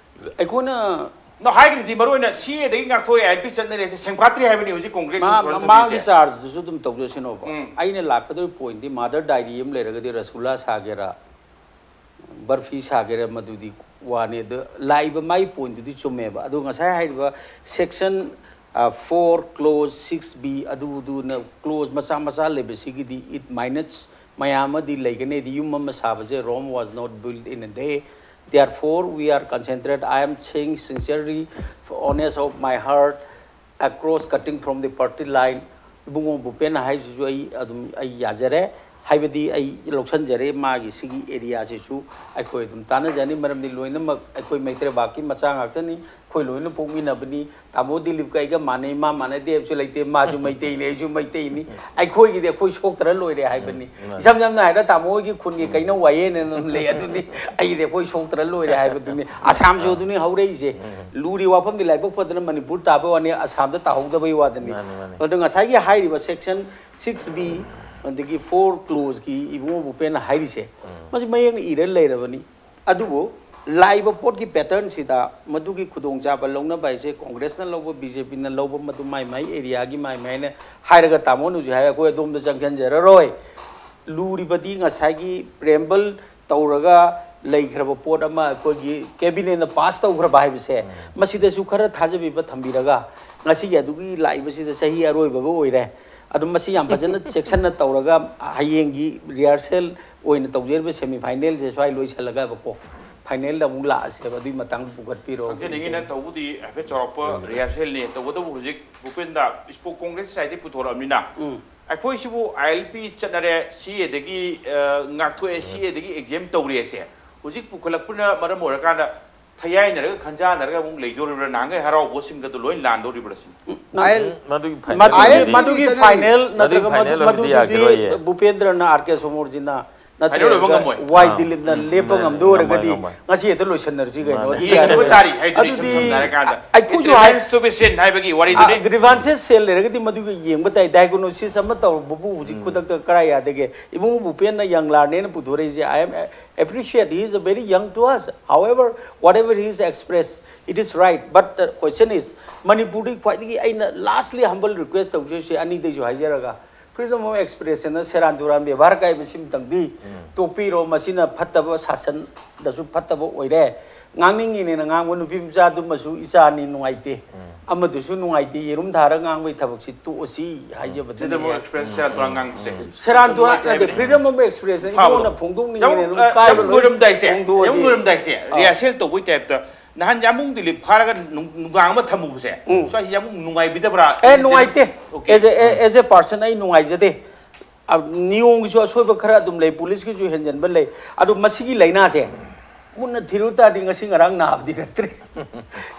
ꯑꯩꯈꯣꯏꯅ ꯅ ꯍꯥꯏꯈ꯭ꯔꯤꯗꯤ ꯃꯔꯨ ꯑꯣꯏꯅ C A A ꯗꯒꯤ ꯉꯥꯛꯊꯣꯛꯑꯦ, I P ꯆꯠꯅꯔꯦ, ꯁꯦꯝꯒꯠꯇ꯭ꯔꯤ ꯍꯥꯏꯕꯅꯤ ꯍꯧꯖꯤꯛ ꯀꯣꯡꯒ꯭ꯔꯦꯁ ꯃꯥ- ꯐ꯭ꯔꯟ ꯃꯥꯒꯤ ꯇꯧꯔꯤꯁꯦ꯫ charge ꯇꯨꯁꯨ ꯑꯗꯨꯝ ꯇꯧꯖꯁꯅꯣꯕ꯫ ꯎꯝ꯫ ꯑꯩꯅ ꯂꯥꯛꯀꯗꯧꯔꯤ point ꯇꯤ mother diary ꯑꯃ ꯂꯩꯔꯒꯗꯤ ꯔꯁꯒꯨꯜꯂꯥ ꯁꯥꯒꯦꯔꯥ, ꯕꯔꯐꯤ ꯁꯥꯒꯦꯔꯥ, ꯃꯗꯨꯗꯤ ꯋꯥꯅꯤ꯫ ꯑꯗꯣ ꯂꯥꯛꯏꯕ ꯃꯥꯒꯤ point ꯇꯨꯗꯤ ꯆꯨꯝꯃꯦꯕ꯫ ꯑꯗꯣ ꯉꯁꯥꯏ ꯍꯥꯏꯔꯤꯕ section four clause six B ꯑꯗꯨꯗꯨꯅ clause ꯃꯆꯥ ꯃꯆꯥ ꯂꯩꯕꯁꯤꯒꯤꯗꯤ it minutes ꯃꯌꯥꯝ ꯑꯃꯗꯤ ꯂꯩꯒꯅꯤ꯫ ꯍꯥꯏꯗꯤ ꯌꯨꯝ ꯑꯃ ꯁꯥꯕꯁꯦ Rome was not built in a day. Therefore, we are concentrate. I am saying sincerely, honest of my heart, across cutting from the party line. ꯏꯕꯨꯡꯉꯣ ꯚꯨꯄꯦꯟ ꯍꯥꯏꯁꯤꯁꯨ ꯑꯩ ꯑꯗꯨꯝ ꯑꯩ ꯌꯥꯖꯔꯦ꯫ ꯍꯥꯏꯕꯗꯤ ꯑꯩ ꯂꯧꯁꯟꯖꯔꯦ, ꯃꯥꯒꯤ ꯁꯤꯒꯤ ꯑꯦꯔꯤꯌꯥꯁꯤꯁꯨ ꯑꯩꯈꯣꯏ ꯑꯗꯨꯝ ꯇꯥꯟꯅꯖꯅꯤ, ꯃꯔꯝꯗꯤ ꯂꯣꯏꯅꯃꯛ ꯑꯩꯈꯣꯏ ꯃꯩꯇ꯭ꯔꯦꯕꯥꯛꯀꯤ ꯃꯆꯥ ꯉꯥꯛꯇꯅꯤ, ꯑꯩꯈꯣꯏ ꯂꯣꯏꯅ ꯄꯣꯛꯃꯤꯟꯅꯕꯅꯤ꯫ ꯇꯥꯃꯣ ꯗꯤꯂꯤꯞꯀ ꯑꯩꯒ ꯃꯥꯟꯅꯩ, ꯃꯥ ꯃꯥꯟꯅꯗꯦ ꯍꯥꯏꯕꯁꯨ ꯂꯩꯇꯦ, ꯃꯥꯁꯨ ꯃꯩꯇꯩꯅꯤ, ꯑꯩꯁꯨ ꯃꯩꯇꯩꯅꯤ, ꯑꯩꯈꯣꯏꯒꯤꯗꯤ ꯑꯩꯈꯣꯏ ꯁꯣꯛꯇ꯭ꯔ ꯂꯣꯏꯔꯦ ꯍꯥꯏꯕꯅꯤ꯫ ꯏꯁꯝ ꯁꯝꯅ ꯍꯥꯏꯔꯕꯗ ꯇꯥꯃꯣ ꯍꯣꯏꯒꯤ ꯈꯨꯟꯒꯤ ꯀꯩꯅꯧ ꯋꯥꯌꯦꯟ ꯑꯗꯨꯝ ꯂꯩ, ꯑꯗꯨꯅꯤ ꯑꯩꯒꯤꯗꯤ ꯑꯩꯈꯣꯏ ꯁꯣꯛꯇ꯭ꯔ ꯂꯣꯏꯔꯦ ꯍꯥꯏꯕꯗꯨꯅꯤ꯫ ꯑꯁꯥꯝꯁꯨ ꯑꯗꯨꯅꯤ ꯍꯧꯔꯛꯏꯁꯦ꯫ ꯂꯨꯔꯤ ꯋꯥꯐꯝꯗꯤ ꯂꯥꯏꯕꯛ ꯐꯗꯅ ꯃꯅꯤꯄꯨꯔ ꯇꯥꯕ ꯋꯥꯅꯤ, ꯑꯁꯥꯝꯗ ꯇꯥꯍꯧꯗꯕꯩ ꯋꯥꯗꯅꯤ꯫ ꯃꯥꯅꯤ, ꯃꯥꯅꯤ꯫ ꯑꯗꯣ ꯉꯁꯥꯏꯒꯤ ꯍꯥꯏꯔꯤꯕ ꯁꯦꯛꯁꯟ ꯁꯤꯛꯁ ꯕꯤ ꯑꯗꯒꯤ ꯐꯣꯔ ꯀ꯭ꯂꯣꯖꯀꯤ ꯏꯕꯨꯡꯉꯣ ꯚꯨꯄꯦꯟꯅ ꯍꯥꯏꯔꯤꯁꯦ, ꯃꯁꯤ ꯃꯌꯦꯛꯅ ꯏꯔ ꯂꯩꯔꯕꯅꯤ꯫ ꯑꯗꯨꯕꯨ ꯂꯥꯛꯏꯕ ꯄꯣꯠꯀꯤ ꯄꯦꯇꯔꯟꯁꯤꯗ ꯃꯗꯨꯒꯤ ꯈꯨꯗꯣꯡꯆꯥꯕ ꯂꯧꯅꯕ ꯍꯥꯏꯁꯦ ꯀꯣꯡꯒ꯭ꯔꯦꯁꯅ ꯂꯧꯕ, ꯕꯤ ꯖꯦ ꯄꯤꯅ ꯂꯧꯕ, ꯃꯗꯨ ꯃꯥꯏ ꯃꯥꯏ ꯑꯦꯔꯤꯌꯥꯒꯤ ꯃꯥꯏ ꯃꯥꯏꯅ ꯍꯥꯏꯔꯒ ꯇꯥꯃꯣꯅ ꯍꯧꯖꯤꯛ ꯍꯥꯏ, ꯑꯩꯈꯣꯏ ꯑꯗꯣꯝꯗ ꯆꯪꯁꯤꯟꯖꯔꯔꯣꯏ꯫ ꯂꯨꯔꯤꯕꯗꯤ ꯉꯁꯥꯏꯒꯤ ꯄ꯭ꯔꯦꯝꯕꯜ ꯇꯧꯔꯒ ꯂꯩꯈ꯭ꯔꯕ ꯄꯣꯠ ꯑꯃ ꯑꯩꯈꯣꯏꯒꯤ ꯀꯦꯕꯤꯅꯦꯠꯅ ꯄꯥꯁ ꯇꯧꯈ꯭ꯔꯕ ꯍꯥꯏꯕꯁꯦ, ꯃꯁꯤꯗꯁꯨ ꯈꯔ ꯊꯥꯖꯕꯤꯕ ꯊꯝꯕꯤꯔꯒ, ꯉꯁꯤꯒꯤ ꯑꯗꯨꯒꯤ ꯂꯥꯛꯏꯕꯁꯤꯗ ꯆꯍꯤ ꯑꯔꯣꯏꯕꯒ ꯑꯣꯏꯔꯦ꯫ ꯑꯗꯨꯝ ꯃꯁꯤ ꯌꯥꯝ ꯐꯖꯅ ꯆꯦꯛꯁꯤꯟꯅ ꯇꯧꯔꯒ ꯍꯌꯦꯡꯒꯤ ꯔꯤꯍꯔꯁꯦꯜ ꯑꯣꯏꯅ ꯇꯧꯖꯔꯤꯕ ꯁꯦꯃꯤ ꯐꯥꯏꯅꯦꯜꯁꯦ ꯁ꯭ꯋꯥꯏ ꯂꯣꯏꯁꯤꯜꯂꯒꯕꯀꯣ, ꯐꯥꯏꯅꯦꯜꯗ ꯑꯃꯨꯛ ꯂꯥꯛꯑꯁꯦꯕ, ꯑꯗꯨꯒꯤ ꯃꯇꯥꯡꯗ ꯄꯨꯈꯠꯄꯤꯔꯣ꯫ ꯈꯪꯖꯅꯤꯡꯉꯤꯅ ꯇꯧꯕꯗꯤ ꯍꯥꯏꯐꯦꯠ ꯆꯥꯎꯔꯥꯛꯄ ꯔꯤꯍꯔꯁꯦꯜꯅꯤ, ꯇꯧꯕꯇꯕꯨ ꯍꯧꯖꯤꯛ ꯚꯨꯄꯦꯟꯗ ꯏꯁꯄꯣꯔꯠ ꯀꯣꯡꯒ꯭ꯔꯦꯁ ꯁꯥꯏꯠꯇꯒꯤ ꯄꯨꯊꯣꯔꯛꯑꯕꯅꯤꯅ, ꯎꯝ꯫ ꯑꯩꯈꯣꯏꯁꯤꯕꯨ ꯑꯥꯏ ꯑꯦꯜ ꯄꯤ ꯆꯠꯅꯔꯦ, ꯁꯤ ꯑꯦꯗꯒꯤ, ꯑ, ꯉꯥꯛꯊꯣꯛꯑꯦ, ꯁꯤ ꯑꯦꯗꯒꯤ ꯑꯦꯛꯖꯦꯝ ꯇꯧꯔꯦꯁꯦ ꯍꯧꯖꯤꯛ ꯄꯨꯈꯠꯂꯛꯄꯅ ꯃꯔꯝ ꯑꯣꯏꯔꯀꯥꯟꯗ ꯊꯌꯥꯏꯅꯔꯒ ꯈꯟꯖꯥꯟꯅꯔꯒ ꯑꯃꯨꯛ ꯂꯩꯗꯣꯔꯤꯕ꯭ꯔꯥ? ꯅꯍꯥꯟꯈꯩ ꯍꯔꯥꯎꯕꯁꯤꯡꯒꯗꯣ ꯂꯣꯏ ꯂꯥꯟꯗꯣꯔꯤꯕ꯭ꯔꯥ ꯁꯤꯅꯤ꯫ ꯎꯝ, ꯃꯗꯨꯒꯤ ꯃꯗꯨꯒꯤ, ꯐꯥꯏꯅꯦꯜ ꯃꯗꯨꯒꯤ ꯑꯣꯏꯅꯗꯤ ꯐꯥꯏꯅꯦꯜ ꯃꯗꯨꯒꯤ ꯅꯠꯇ꯭ꯔꯒ ꯐꯥꯏꯅꯦꯜ ꯃꯗꯨ-, ꯑꯣꯏꯅꯗꯤ ꯃꯗꯨꯗꯨꯗꯤ ꯌꯥꯈꯤꯔꯣꯏꯌꯦ꯫ ꯚꯨꯄꯦꯟꯗ꯭ꯔꯅ, ꯑꯥꯔ ꯀꯦ ꯁꯣꯃꯣꯔꯖꯤꯅ ꯐꯥꯏꯅꯦꯜ ꯑꯣꯏꯕ ꯅꯠꯇ꯭ꯔꯒ ꯉꯝꯃꯣꯏ꯫ ꯋꯥꯏ ꯑꯥ꯫ ꯗꯤꯂꯤꯞꯅ ꯎꯝ, ꯂꯦꯞꯄ ꯎꯝ, ꯉꯝꯗꯣꯏ ꯉꯝꯃꯣꯏ, ꯑꯣꯏꯔꯒꯗꯤ ꯉꯝꯃꯣꯏ꯫ ꯉꯁꯤ ꯍꯦꯛꯇ ꯂꯣꯏꯁꯟꯅꯔꯁꯤ ꯀꯩꯅꯣ꯫ ꯃꯥꯅꯦ꯫ ꯑꯗꯨꯗꯤ ꯌꯦꯡꯕ ꯇꯥꯔꯤ ꯍꯥꯏꯗꯨꯅꯤ, ꯑꯗꯨꯗꯤ ꯏꯁꯝ ꯁꯝꯅ ꯍꯥꯏꯔꯀꯥꯟꯗ꯫ ꯑꯩꯈꯣꯏꯁꯨ ꯍꯥꯏ-, Revenge to be seen ꯍꯥꯏꯕꯒꯤ ꯋꯥꯔꯤꯗꯨꯅꯤ꯫ ꯑꯥ, grievances ꯁꯦꯜ ꯂꯩꯔꯒꯗꯤ ꯃꯗꯨꯒꯤ ꯌꯦꯡꯕ ꯇꯥꯏ꯫ Diagnosis ꯑꯃ ꯇꯧꯔꯛꯄꯕꯨ ꯍꯧꯖꯤꯛ ꯎꯝ꯫ ꯈꯨꯗꯛꯇ ꯀꯔꯥꯏ ꯌꯥꯗꯒꯦ? ꯏꯕꯨꯡꯉꯣꯕꯨ ꯄꯦꯟꯅ ꯌꯪꯂꯥꯔꯅꯦꯅ ꯄꯨꯊꯣꯔꯛꯏꯁꯦ꯫ I am appreciate, he is a very young to us. However, whatever he is expressed, it is right. But the question is, ꯃꯅꯤꯄꯨꯔꯗꯒꯤ ꯈ꯭ꯋꯥꯏꯗꯒꯤ ꯑꯩꯅ lastly humble request ꯇꯧꯖꯔꯤꯁꯦ ꯑꯅꯤꯗꯩꯁꯨ ꯍꯥꯏꯖꯔꯒ, freedom of expression ꯅ ꯁꯦꯔꯥꯟ ꯇꯨꯔꯥꯟ ꯕꯦꯕꯥꯔ ꯀꯥꯏꯕ ꯁꯤꯃꯇꯪꯗꯤ ꯎꯝ꯫ ꯇꯣꯛꯄꯤꯔꯣ꯫ ꯃꯁꯤꯅ ꯐꯠꯇꯕ, ꯁꯥꯁꯟꯗꯁꯨ ꯐꯠꯇꯕ ꯑꯣꯏꯔꯦ꯫ ꯉꯥꯡꯅꯤꯡꯉꯤꯅꯦꯅ ꯉꯥꯡꯕ ꯅꯨꯄꯤ ꯃꯆꯥꯗꯨꯃꯁꯨ ꯏꯆꯥꯅꯤ, ꯅꯨꯡꯉꯥꯏꯇꯦ꯫ ꯎꯝ꯫ ꯑꯃꯗꯨꯁꯨ ꯅꯨꯡꯉꯥꯏꯇꯦ꯫ ꯌꯦꯔꯨꯝ ꯊꯥꯔ ꯉꯥꯡꯕꯒꯤ ꯊꯕꯛꯁꯤ ꯇꯣꯛꯑꯁꯤ ꯍꯥꯏꯖꯕꯗꯨꯅꯤ꯫ Freedom of expression ꯁꯦꯔꯥꯟ ꯇꯨꯔꯥꯟ ꯉꯥꯡꯕꯁꯦ꯫ ꯁꯦꯔꯥꯟ ꯇꯨꯔꯥꯟ ꯅꯨꯡꯉꯥꯏꯇꯦ ꯅꯠꯇꯦ, ꯍꯥꯏꯕꯅꯤ꯫ Freedom of expression ꯐꯕꯗꯣ꯫ ꯏꯕꯨꯡꯉꯣꯅ ꯐꯣꯡꯗꯣꯛꯅꯤꯡꯉꯤꯅꯦ ꯌꯥꯝ, ꯑꯗꯨꯝ ꯑ, ꯀꯥꯏꯕ ꯌꯥꯝ ꯂꯣꯏ ꯂꯣꯏꯔꯝꯗꯥꯏꯁꯦ, ꯐꯣꯡꯗꯣꯛꯑꯗꯤ꯫ ꯌꯥꯝ ꯂꯣꯏꯔꯝꯗꯥꯏꯁꯦ, ꯑꯥ꯫ Rehearsal ꯇꯧꯕꯒꯤ type ꯇ ꯅꯍꯥꯟ ꯌꯥꯝꯕꯨꯡ ꯗꯤꯂꯤꯞ ꯐꯥꯔꯒ ꯅꯨꯡ-, ꯅꯨꯡꯗꯥꯡ ꯑꯃ ꯊꯝꯃꯨꯕꯁꯦ, ꯎꯝ꯫ ꯁ꯭ꯋꯥꯏꯁꯤ ꯌꯥꯝ ꯅꯨꯡꯉꯥꯏꯕꯤꯗꯕ꯭ꯔꯥ? ꯑꯦ, ꯅꯨꯡꯉꯥꯏꯇꯦ꯫ Okay꯫ As a, as a person ꯑꯩ ꯅꯨꯡꯉꯥꯏꯖꯗꯦ꯫ ꯅꯤꯌꯣꯝꯒꯤꯁꯨ ꯑꯁꯣꯏꯕ ꯈꯔ ꯑꯗꯨꯝ ꯂꯩ, ꯄꯨꯂꯤꯁꯀꯤꯁꯨ ꯍꯦꯟꯖꯟꯕ ꯂꯩ꯫ ꯑꯗꯣ ꯃꯁꯤꯒꯤ ꯂꯥꯏꯅꯥꯁꯦ ꯃꯨꯟꯅ ꯊꯤꯔꯨ ꯇꯥꯔꯗꯤ ꯉꯁꯤ ꯉꯔꯥꯡ ꯅꯥꯕꯗꯤ ꯅꯠꯇ꯭ꯔꯦ꯫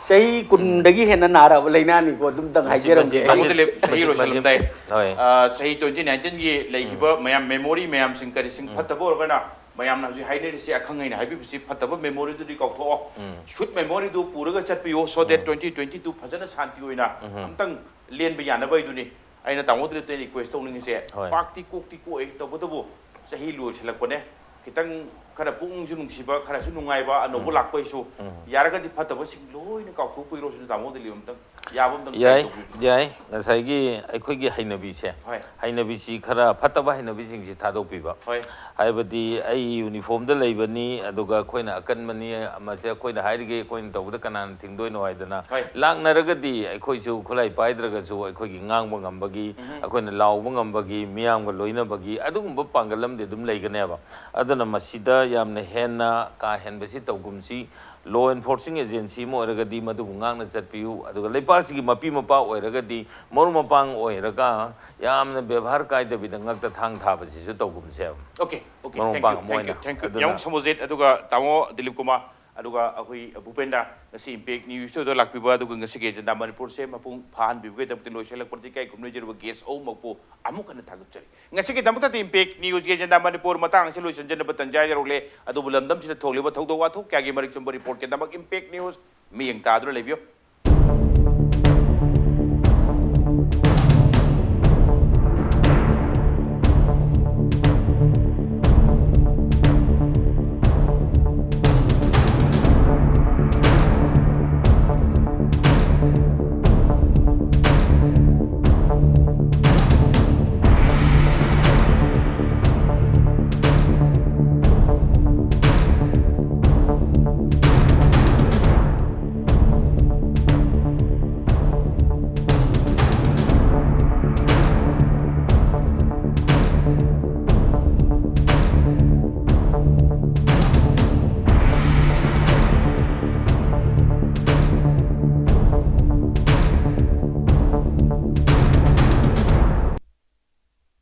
ꯆꯍꯤ ꯀꯨꯟꯗꯒꯤ ꯍꯦꯟꯅ ꯅꯥꯔꯛꯑꯕ ꯂꯥꯏꯅꯥꯅꯤꯀꯣ꯫ ꯑꯗꯨꯝꯇꯪ ꯍꯥꯏꯖꯔꯝꯒꯦ꯫ ꯇꯥꯃꯣ ꯗꯤꯂꯤꯞ, ꯆꯍꯤ ꯂꯣꯏꯁꯤꯜꯂꯝꯗꯥꯏ꯫ ꯍꯣꯏ꯫ ꯑ, ꯆꯍꯤ ꯇ꯭ꯋꯦꯟꯇꯤ ꯅꯥꯏꯟꯇꯤꯟꯒꯤ ꯂꯩꯈꯤꯕ ꯃꯌꯥꯝ ꯃꯦꯃꯣꯔꯤ ꯃꯌꯥꯝꯁꯤꯡ ꯀꯔꯤꯁꯤꯡ ꯐꯠꯇꯕ ꯑꯣꯏꯔꯒꯅ ꯃꯌꯥꯝꯅ ꯍꯧꯖꯤꯛ ꯍꯥꯏꯅꯔꯤꯁꯤ, ꯑꯈꯪ ꯑꯍꯩꯅ ꯍꯥꯏꯕꯤꯕꯁꯤ, ꯐꯠꯇꯕ ꯃꯦꯃꯣꯔꯤꯗꯨꯗꯤ ꯀꯥꯎꯊꯣꯛꯑꯣ꯫ ꯁ꯭ꯋꯤꯠ ꯃꯦꯃꯣꯔꯤꯗꯨ ꯄꯨꯔꯒ ꯆꯠꯄꯤꯌꯣ, so that twenty twenty two ꯐꯖꯅ ꯁꯥꯟꯇꯤ ꯑꯣꯏꯅ ꯑꯝꯇꯪ ꯂꯦꯟꯕ ꯌꯥꯅꯕ ꯍꯥꯏꯗꯨꯅꯤ꯫ ꯑꯩꯅ ꯇꯥꯃꯣꯗ ꯔꯤꯀ꯭ꯋꯦꯁ ꯇꯧꯅꯤꯡꯉꯤꯁꯦ, ꯍꯣꯏ꯫ ꯄꯥꯛꯇꯤ ꯀꯣꯛꯇꯤ ꯀꯣꯛꯑꯦ, ꯇꯧꯕꯇꯕꯨ ꯆꯍꯤ ꯂꯣꯏꯁꯤꯜꯂꯛꯄꯅꯦ, ꯈꯤꯇꯪ ꯈꯔ ꯄꯨꯛꯅꯤꯡꯁꯨ ꯅꯨꯡꯁꯤꯕ, ꯈꯔꯁꯨ ꯅꯨꯡꯉꯥꯏꯕ, ꯑꯅꯧꯕ ꯂꯥꯛꯄꯩꯁꯨ꯫ ꯌꯥꯔꯒꯗꯤ ꯐꯠꯇꯕꯁꯤꯡ ꯂꯣꯏꯅ ꯀꯥꯎꯊꯣꯛꯄꯤꯔꯣ ꯁꯤꯅ ꯇꯥꯃꯣꯗ ꯂꯤꯕ ꯑꯝꯇꯪ ꯌꯥꯕ ꯑꯝꯇꯪ try ꯌꯥꯏ, ꯇꯧꯕꯤꯌꯨ꯫ ꯌꯥꯏ꯫ ꯉꯁꯥꯏꯒꯤ ꯑꯩꯈꯣꯏꯒꯤ ꯍꯩꯅꯕꯤꯁꯦ, ꯍꯣꯏ꯫ ꯍꯩꯅꯕꯤꯁꯤ ꯈꯔ ꯐꯠꯇꯕ ꯍꯩꯅꯕꯤꯁꯤꯡꯁꯤ ꯊꯥꯗꯣꯛꯄꯤꯕ꯫ ꯍꯣꯏ꯫ ꯍꯥꯏꯕꯗꯤ ꯑꯩ ꯌꯨꯅꯤꯐꯣꯔꯝꯗ ꯂꯩꯕꯅꯤ, ꯑꯗꯨꯒ ꯑꯩꯈꯣꯏꯅ ꯑꯀꯟꯕꯅꯤ, ꯃꯁꯦ ꯑꯩꯈꯣꯏꯅ ꯍꯥꯏꯔꯤꯒꯦ, ꯑꯩꯈꯣꯏꯅ ꯇꯧꯕꯗ ꯀꯅꯥꯅ ꯊꯤꯡꯗꯣꯏꯅꯣ ꯍꯥꯏꯗꯅ ꯍꯣꯏ꯫ ꯂꯥꯛꯅꯔꯒꯗꯤ ꯑꯩꯈꯣꯏꯁꯨ ꯈꯨꯠꯂꯥꯏ ꯄꯥꯏꯗ꯭ꯔꯒꯁꯨ ꯑꯩꯈꯣꯏꯒꯤ ꯉꯥꯡꯕ ꯉꯝꯕꯒꯤ, ꯑꯩꯈꯣꯏꯅ ꯂꯥꯎꯕ ꯉꯝꯕꯒꯤ, ꯃꯤꯌꯥꯝꯒ ꯂꯣꯏꯅꯕꯒꯤ ꯑꯗꯨꯒꯨꯝꯕ ꯄꯥꯡꯒꯜ ꯑꯃꯗꯤ ꯑꯗꯨꯝ ꯂꯩꯒꯅꯦꯕ꯫ ꯑꯗꯨꯅ ꯃꯁꯤꯗ ꯌꯥꯝꯅ ꯍꯦꯟꯅ ꯀꯥ ꯍꯦꯟꯕꯁꯤ ꯇꯧꯒꯨꯝꯁꯤ꯫ Law enforcing agency ꯑꯃ ꯑꯣꯏꯔꯒꯗꯤ ꯃꯗꯨꯕꯨ ꯉꯥꯛꯅ ꯆꯠꯄꯤꯌꯨ, ꯑꯗꯨꯒ ꯂꯩꯄꯥꯛꯁꯤꯒꯤ ꯃꯄꯤ ꯃꯄꯥ ꯑꯣꯏꯔꯒꯗꯤ ꯃꯔꯨꯞ ꯃꯄꯥꯡ ꯑꯣꯏꯔꯒ ꯌꯥꯝꯅ ꯕꯦꯕꯥꯔ ꯀꯥꯏꯗꯕꯤꯗ ꯉꯛꯇ ꯊꯥꯡ ꯊꯥꯕꯁꯤꯁꯨ ꯇꯧꯒꯨꯝꯁꯦꯕ꯫ Okay, okay, ꯃꯔꯨꯞ thank ꯃꯄꯥꯡ you, ꯑꯃ thank ꯑꯣꯏꯅ꯫ you, thank you꯫ ꯑꯗꯨꯅ ꯌꯥꯝ ꯁꯃꯨꯖꯤꯠ, ꯑꯗꯨꯒ ꯇꯥꯃꯣ ꯗꯤꯂꯤꯞ ꯀꯨꯃꯥꯔ, ꯑꯗꯨꯒ ꯑꯩꯈꯣꯏ ꯚꯨꯄꯦꯟꯗ, ꯉꯁꯤ ꯏꯝꯄꯦꯛ ꯅ꯭ꯌꯨꯁꯇꯨꯗ ꯂꯥꯛꯄꯤꯕ, ꯑꯗꯨꯒ ꯉꯁꯤꯒꯤ ꯑꯦꯖꯦꯟꯗꯥ ꯃꯅꯤꯄꯨꯔꯁꯦ ꯃꯄꯨꯡ ꯐꯥꯍꯟꯕꯤꯕꯒꯤꯗꯃꯛꯇ ꯂꯣꯏꯁꯤꯜꯂꯛꯄꯗ ꯏꯀꯥꯏ ꯈꯨꯝꯅꯖꯔꯤꯕ ꯒꯦꯁ ꯑꯍꯨꯝꯃꯛꯄꯨ ꯑꯃꯨꯛ ꯍꯟꯅ ꯊꯥꯒꯠꯆꯔꯤ꯫ ꯉꯁꯤꯒꯤꯗꯃꯛꯇꯗꯤ ꯏꯝꯄꯦꯛ ꯅ꯭ꯌꯨꯁꯀꯤ ꯑꯦꯖꯦꯟꯗꯥ ꯃꯅꯤꯄꯨꯔ ꯃꯇꯥꯡ ꯑꯁꯤ ꯂꯣꯏꯁꯤꯟꯖꯅꯕ ꯇꯟꯖꯥ ꯌꯧꯔꯛꯂꯦ꯫ ꯑꯗꯨꯕꯨ ꯂꯝꯗꯝꯁꯤꯗ ꯊꯣꯛꯂꯤꯕ ꯊꯧꯗꯣꯛ ꯋꯥꯊꯣꯛ ꯀꯌꯥꯒꯤ ꯃꯔꯤꯛ ꯆꯨꯝꯕ ꯔꯤꯄꯣꯔꯠꯀꯤꯗꯃꯛ ꯏꯝꯄꯦꯛ ꯅ꯭ꯌꯨꯁ ꯃꯤꯠꯌꯦꯡ ꯇꯥꯗꯨꯅ ꯂꯩꯕꯤꯌꯨ꯫